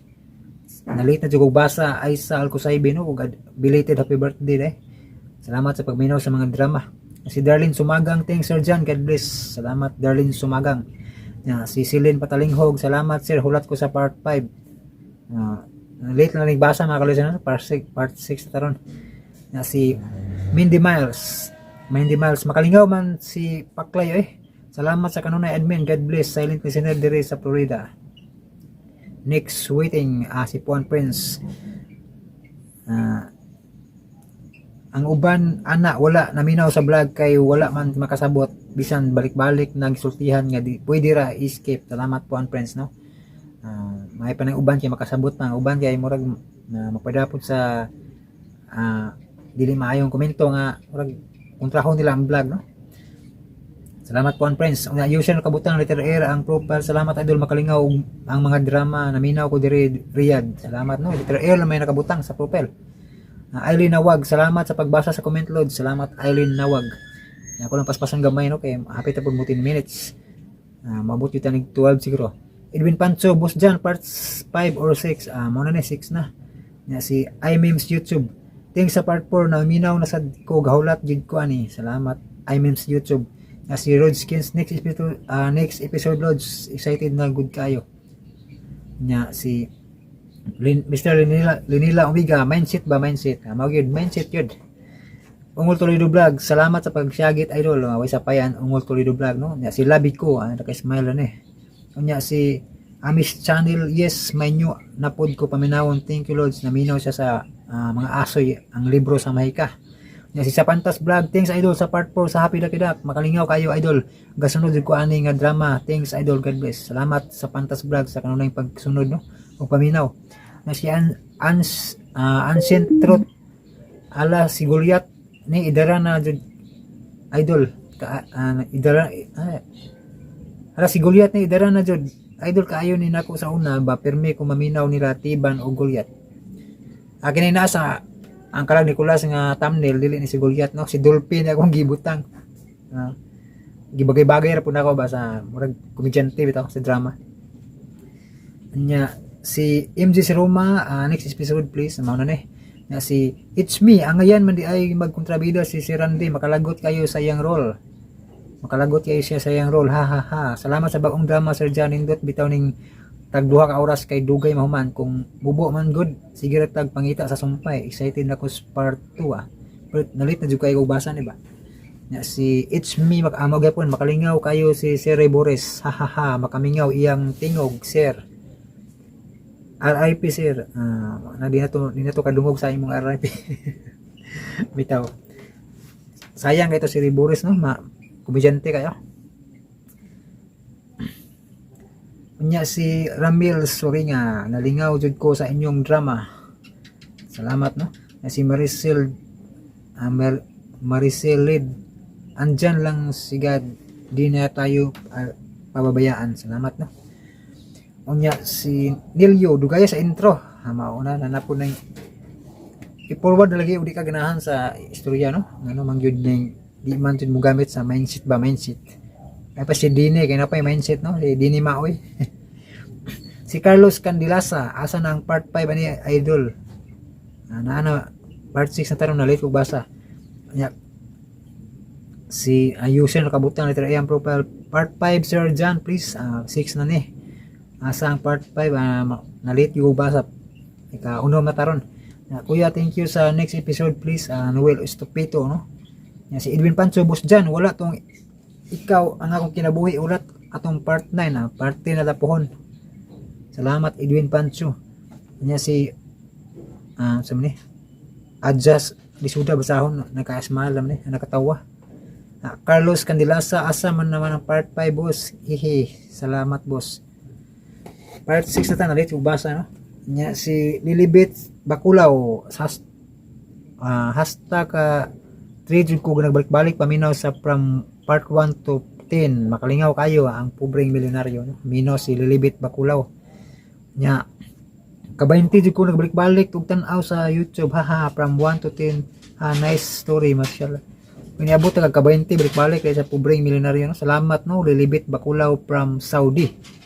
Nalit na jud kog basa, Aisal Kusaibi, no. Ug belated happy birthday eh. Salamat sa pagminaw sa mga drama. Si Darlene Sumagang, thanks, Sir John, God bless. Salamat, Darlene Sumagang. Ya, si Celine Patalinghog, salamat, sir, hulat ko sa part 5. Late na nagbasa, mga kalisan, part 6, part 6 na taron. Ya, si Mindy Miles. Mindy Miles, makalingaw man si Paklay eh. Salamat sa kanunay, admin, God bless. Silent listener dire sa Florida. Next waiting, si Juan Prince. Ang uban ana wala naminaw sa vlog kay wala man makasabot bisan balik-balik nagsultihan nga di pwede ra escape. Salamat po ang friends, no. May pa nang uban kay makasabot pa ang uban kay murag na mapadapot sa dili maayong komento nga murag kontrahon nila ang vlog, no. Salamat po ang friends. Una, user nakabutang letter R ang profile. Salamat, idol, makalingaw ang mga drama, naminaw ko diri Riyadh. Salamat, no. Letter R na may nakabutang sa profile. Eileen Nawag, salamat sa pagbasa sa comment load. Salamat, Eileen Nawag. Ako lang paspasan gamay, no, kay hapit na pud mo 10 minutes. Mabot yun tanig 12 siguro. Edwin Pancho, boss John, parts 5 or 6. Mo na ni 6 na. Nya si iMemes YouTube. Thanks sa part 4 na minaw na sad ko, gahulat jud ko ani. Salamat, iMemes YouTube. Nya si Rodskins, next episode Lods, excited na good kayo. Nya si Mr. Linila, Linila Omega, mindset ba, mindset? Mao gyud mindset yun. Ungol Toledo Vlog, salamat sa pagsyagit, idol. Way sa payan, Ungol Toledo Vlog, no? Nya si Labi ko, naka-smile na eh. Unya si Amish Channel, yes, may new na pod ko paminawon. Thank you, Lods. Naminaw siya sa mga asoy, ang libro sa Mahika. Nya si Sapantas Vlog, thanks, idol, sa part 4 sa Happy Lucky Duck. Makalingaw kayo, idol. Gasunod jud ko ani nga drama. Thanks, idol. God bless. Salamat sa Pantas Vlog sa kanunay pagsunod, no? O paminaw. Na si Ancient Truth, ala si Goliath ni idara na jud, idol ka, idara, ala si Goliath ni idara na jud, idol, kaayo ni nako sa una ba, pirmi ko maminaw nila Tiban o Goliath. Akin na nasa ang kalag Nicolas nga thumbnail, dili ni si Goliath, no? Si Dolphin akong gibutang. Gibagay-bagay ra pud nako ba sa murag komedyante bitaw sa drama. Nya si MJ si Roma, next episode please, mao na ni. Na si It's Me, ang ngayan man di ay magkontrabida si si Randy, makalagot kayo sa iyang role. Makalagot kayo siya sa iyang role. Ha ha ha. Salamat sa bagong drama, Sir John. Nindot bitaw ning tag 2 ka oras kay dugay mahuman kung mubo man good, sige ra tag pangita sa sumpay. Excited na ko sa part 2 ah. Pero nalit na jud kayo og basa ni ba. Nya si It's Me, mag-amo gyapon, makalingaw kayo si Sir Ray Boris. Ha ha ha, makamingaw iyang tingog, sir. RIP, sir. Na di na to kadungog sa imong RIP. Bitaw. Sayang kay to si Ray Boris, no, ma komedyante kayo. Unya si Ramil Soringa, nalingaw jud ko sa inyong drama. Salamat, no. Nya si Maricel Maricel Lid, andyan lang si God, di na tayo pababayaan. Salamat, no. Unya si Nilio, dugaya sa intro. Ha, mauna na na po nang i-forward na lagi ug di ka ganahan sa istorya, no. Ngano man gyud ning di man jud mo gamit sa mindset ba, mindset. Ay pa si Dini kay na pa yung mindset, no. Si Dini Maoy. Si Carlos Candilasa, asa na ang part 5 ani, idol? Na ano, part 6 na tarong, na late kog basa. Nya si ayusin nakabutang letter A ang profile, part 5, Sir John, please. 6 na ni. Asa ang part 5? Na late yung basa, ika uno na taron. Kuya, thank you sa next episode please. Noel Estupito, no. Nya si Edwin Pancho, boss John, wala tong ikaw ang akong kinabuhi, ulat atong part 9, part 10 na tapuhon. Salamat, Edwin Pancho. Nya si sa ni Adjust Lisuda, basahon naka-smile lang ni, nakatawa. Carlos Candilasa, asa man naman ang part 5, boss? Hihi, salamat, boss. Part 6 na ta, nalit ug basa, no. Nya si Lilibet Bakulaw, hashtag 3 jud ko nagbalik-balik paminaw sa from part 1 to 10, makalingaw kayo ang pobreng milyonaryo, no? Minaw si Lilibet Bakulaw. Nya ka-20 jud ko nagbalik-balik ug tan-aw sa YouTube, haha, from 1 to 10. Ha, nice story, mashallah. Niabot ta ka-20 balik-balik kay sa pobreng milyonaryo, no. Salamat, no, Lilibet Bakulaw from Saudi.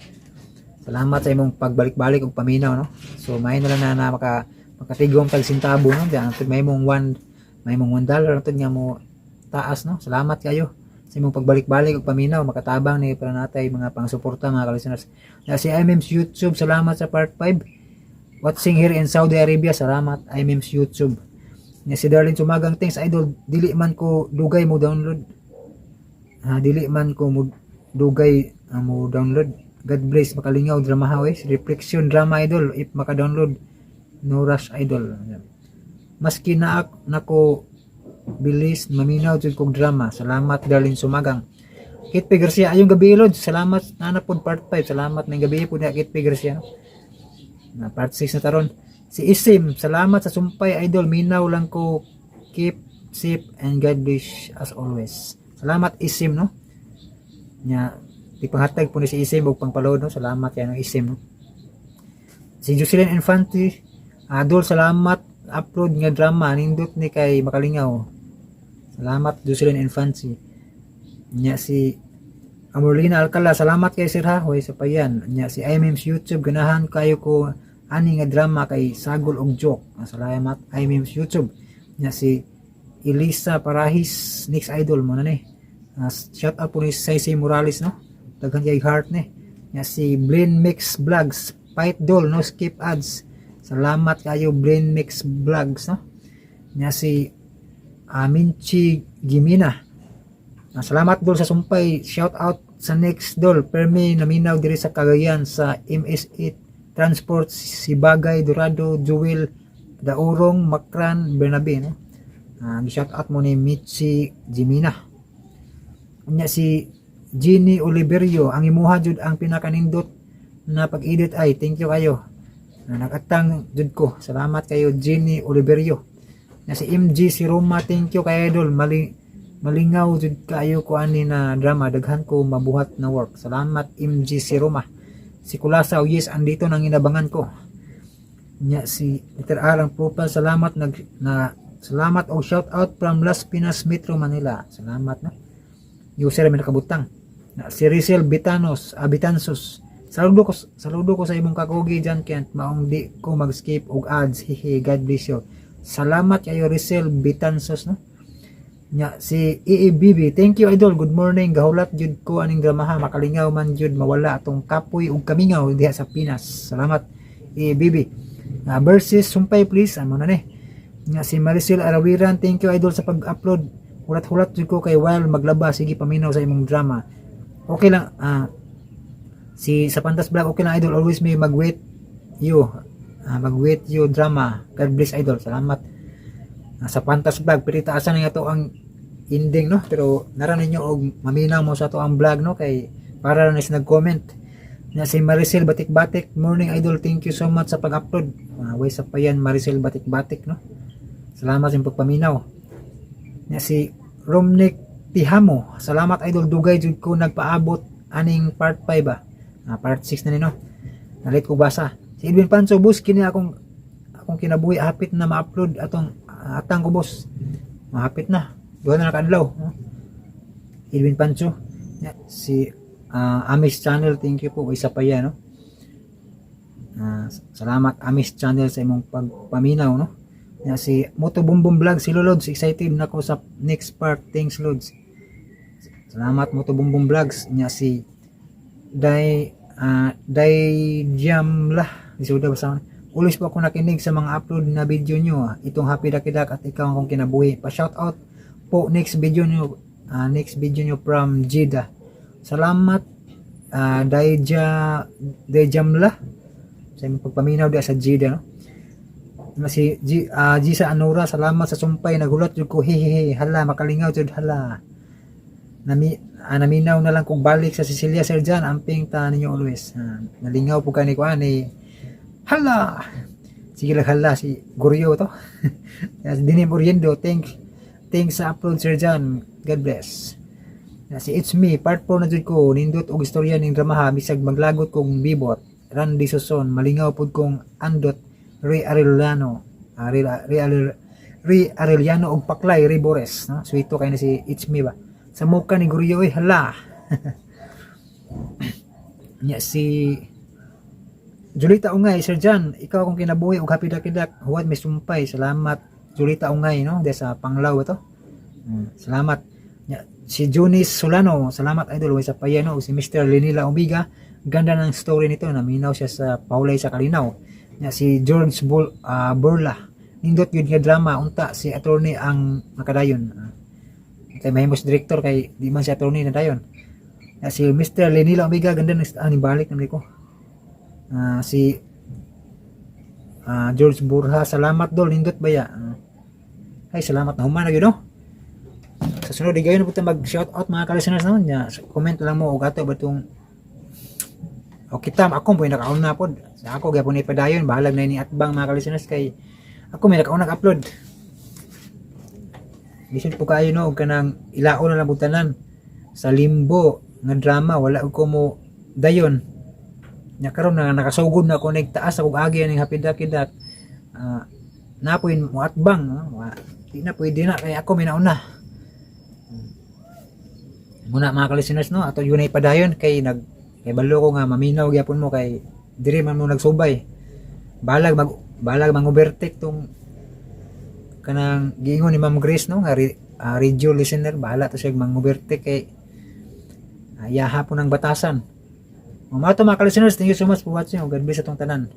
Salamat sa imong pagbalik-balik ug paminaw, no. So may na lang na makatigom tag sentabo, no, diyan may mong $1 natud nga mo taas, no. Salamat kayo sa imong pagbalik-balik ug paminaw, makatabang ni para natay mga pangsuporta, mga ka-listeners. Na si IMM's YouTube, salamat sa part 5. Watching here in Saudi Arabia, salamat, IMM's YouTube. Nya si Darlene Sumagang, thanks, idol, dili man ko dugay mo download. Ha, dili man ko mo dugay mo download. God bless, makalingaw drama ha, eh. Reflection drama, idol, if maka-download, no rush, idol. Maski na nako bilis maminaw jud kog drama. Salamat, Darlene Sumagang. Kit P. Garcia, ayong gabi, Lods. Salamat na pod part 5. Salamat ng gabi po niya, Kit P. Garcia. No? Na part 6 na taron. Si Isim, salamat sa sumpay, idol. Minaw lang ko. Keep safe and God bless as always. Salamat, Isim, no. Nya di panghatag po ni si Isim og pangpaload, no. Salamat kay no Isim, no. Si Jocelyn Infante, Adol, salamat upload nga drama, nindot ni kay makalingaw. Salamat, Jocelyn Infante. Nya si Amorlina Alcala, salamat kay sir ha, hoy sa payan. Nya si IMM's YouTube, ganahan kayo ko ani nga drama kay sagol og joke. Salamat, IMM's YouTube. Nya si Elisa Parahis, next idol mo na ni. Shout out po ni Saysay Morales, no. Daghan kay heart ni. Nya si Blend Mix Vlogs, Fight Doll, no skip ads. Salamat kayo, Blend Mix Vlogs, no. Nya si Minchi Gimina. Salamat, Dol, sa sumpay. Shout out sa next, Dol. Permi naminaw diri sa Cagayan sa MS8 Transport Sibagay Dorado Jewel Daurong Makran Bernabe, no? Shout out mo ni Michi Jimina. Unya si Ginny Oliverio, ang imuha jud ang pinakanindot na pag-edit ay thank you kayo. Nagatang jud ko. Salamat kayo, Ginny Oliverio. Na si MG si Roma, thank you kay idol. Malingaw jud kayo ko ani na drama, daghan ko mabuhat na work. Salamat, MG si Roma. Si Kulasa, oh yes, andito nang inabangan ko. Nya si Peter R ang profile, salamat nag na salamat og shout out from Las Pinas, Metro Manila. Salamat, no. User may nakabutang. Na si Rizel Bitanos, Abitansos. Saludo ko sa imong kakugi John Kent, maong di ko mag-skip og ads. Hehe, God bless you. Salamat kayo, Rizel Bitansos, no. Nya si EEBB, thank you, idol. Good morning. Gahulat jud ko aning dramaha, makalingaw man jud mawala atong kapoy ug kamingaw diha sa Pinas. Salamat, EEBB. Versus sumpay please, amo na ni. Nga si Maricel Arawiran, thank you, idol, sa pag-upload. Hulat-hulat jud ko kay while maglaba sige paminaw sa imong drama. Okay lang si sa Pantas Vlog, okay lang, idol, always may mag-wait you. Mag-wait you drama. God bless, idol. Salamat. Sa Pantas Vlog, pero taasan na nga to ang ending, no, pero nara ninyo og maminaw mo sa to ang vlog, no, kay para na is nag-comment na si Maricel Batik-Batik, morning, idol, thank you so much sa pag-upload. Way sa pa yan, Maricel Batik-Batik, no. Salamat sa imong pagpaminaw. Na si Romnick Tihamo, salamat, idol, dugay jud ko nagpaabot aning part 5 ba. Part 6 na ni, no, nalit ko basa. Si Edwin Pancho, boss, kini akong kinabuhi, hapit na ma-upload atong atang ko, boss, mahapit na, duha na nakaadlaw, no? Edwin Pancho. Ya, si Amis Channel, thank you po, isa pa yan, no. Salamat, Amis Channel, sa imong pagpaminaw, no. Ya, si Moto Boom Boom Vlog, si Lolods, excited na ko sa next part, thanks, Lods. Salamat, Moto Boom Boom Vlogs. Nya si Dai Jamla di suda basta. Ulis po ako nakinig sa mga upload na video nyo. Itong Happy Dakidak at ikaw ang akong kinabuhi. Pa shout out po next video nyo from Jeddah. Salamat, Daija Dayjamla, sa imong pagpaminaw diya sa Jeddah, no. Na si G, Gisa Anura, salamat sa sumpay, nagulat jud ko, hehehe, hala, makalingaw jud, hala. Naminaw na lang kung balik sa Sicilia, Sir John, amping ta ninyo always. Nalingaw po kani ko ani. Hala. Sige lang, hala si Guryo to. Yes, Dinim Oriendo, thanks sa upload, Sir John. God bless. Na si It's Me, part 4 na jud ko, nindot og istorya ning dramaha bisag maglagot kong bibot. Randy Suson, malingaw pud kong Andot Ray Arellano. Ray Arellano og Paklay Ray Bores, no? Sweeto kay na si It's Me ba. Sa muka ni Guryo eh, hala. Nya si Julita Ungay, Sir John, ikaw akong kinabuhi og Happy Dakidak, huwad may sumpay. Salamat, Julita Ungay, no? Des sa Panglao ito. Salamat. Nya, si Junis Solano, salamat, idol, way sa payano. Si Mr. Lenila Ubiga, ganda ng story nito, naminaw siya sa Paulay sa Kalinaw. Nya si George Burla, nindot yun nga drama, unta si attorney ang makadayon. Kay mahimos director kay di man si attorney na dayon. Nya si Mr. Lenila Ubiga, ganda ng balik naman ko. Si George Burha, salamat, dol, nindot ba ya? Ay, salamat na human na yun, no? Sa sunod, di gayon na po tayo mag-shout out, mga ka-listeners naman niya. Comment lang mo og ato ba itong o kita ako po yung nakauna po. Sa ako gyapon ni padayon, bahalag na ini atbang, mga ka-listeners, kay ako may nakauna upload. Lisod po kayo, no, og kanang ilaon na lang po tanan sa limbo nga drama, wala ko mo dayon. Nya karon na nakasugod na ako, nagtaas ako agi ning Happy Dakidak. Na po mo atbang, no? Di na pwede na kay ako may nauna. Muna, mga ka-listeners, no, ato yun ay padayon kay nag kay balo ko nga maminaw gyapon mo kay diri man mo nagsubay. Balag mang overtake tong kanang giingon ni Ma'am Grace, no, nga radio listener, bahala to siya mang overtake kay yaha po ng batasan. Mga to, mga ka-listeners, thank you so much for watching. God bless atong tanan.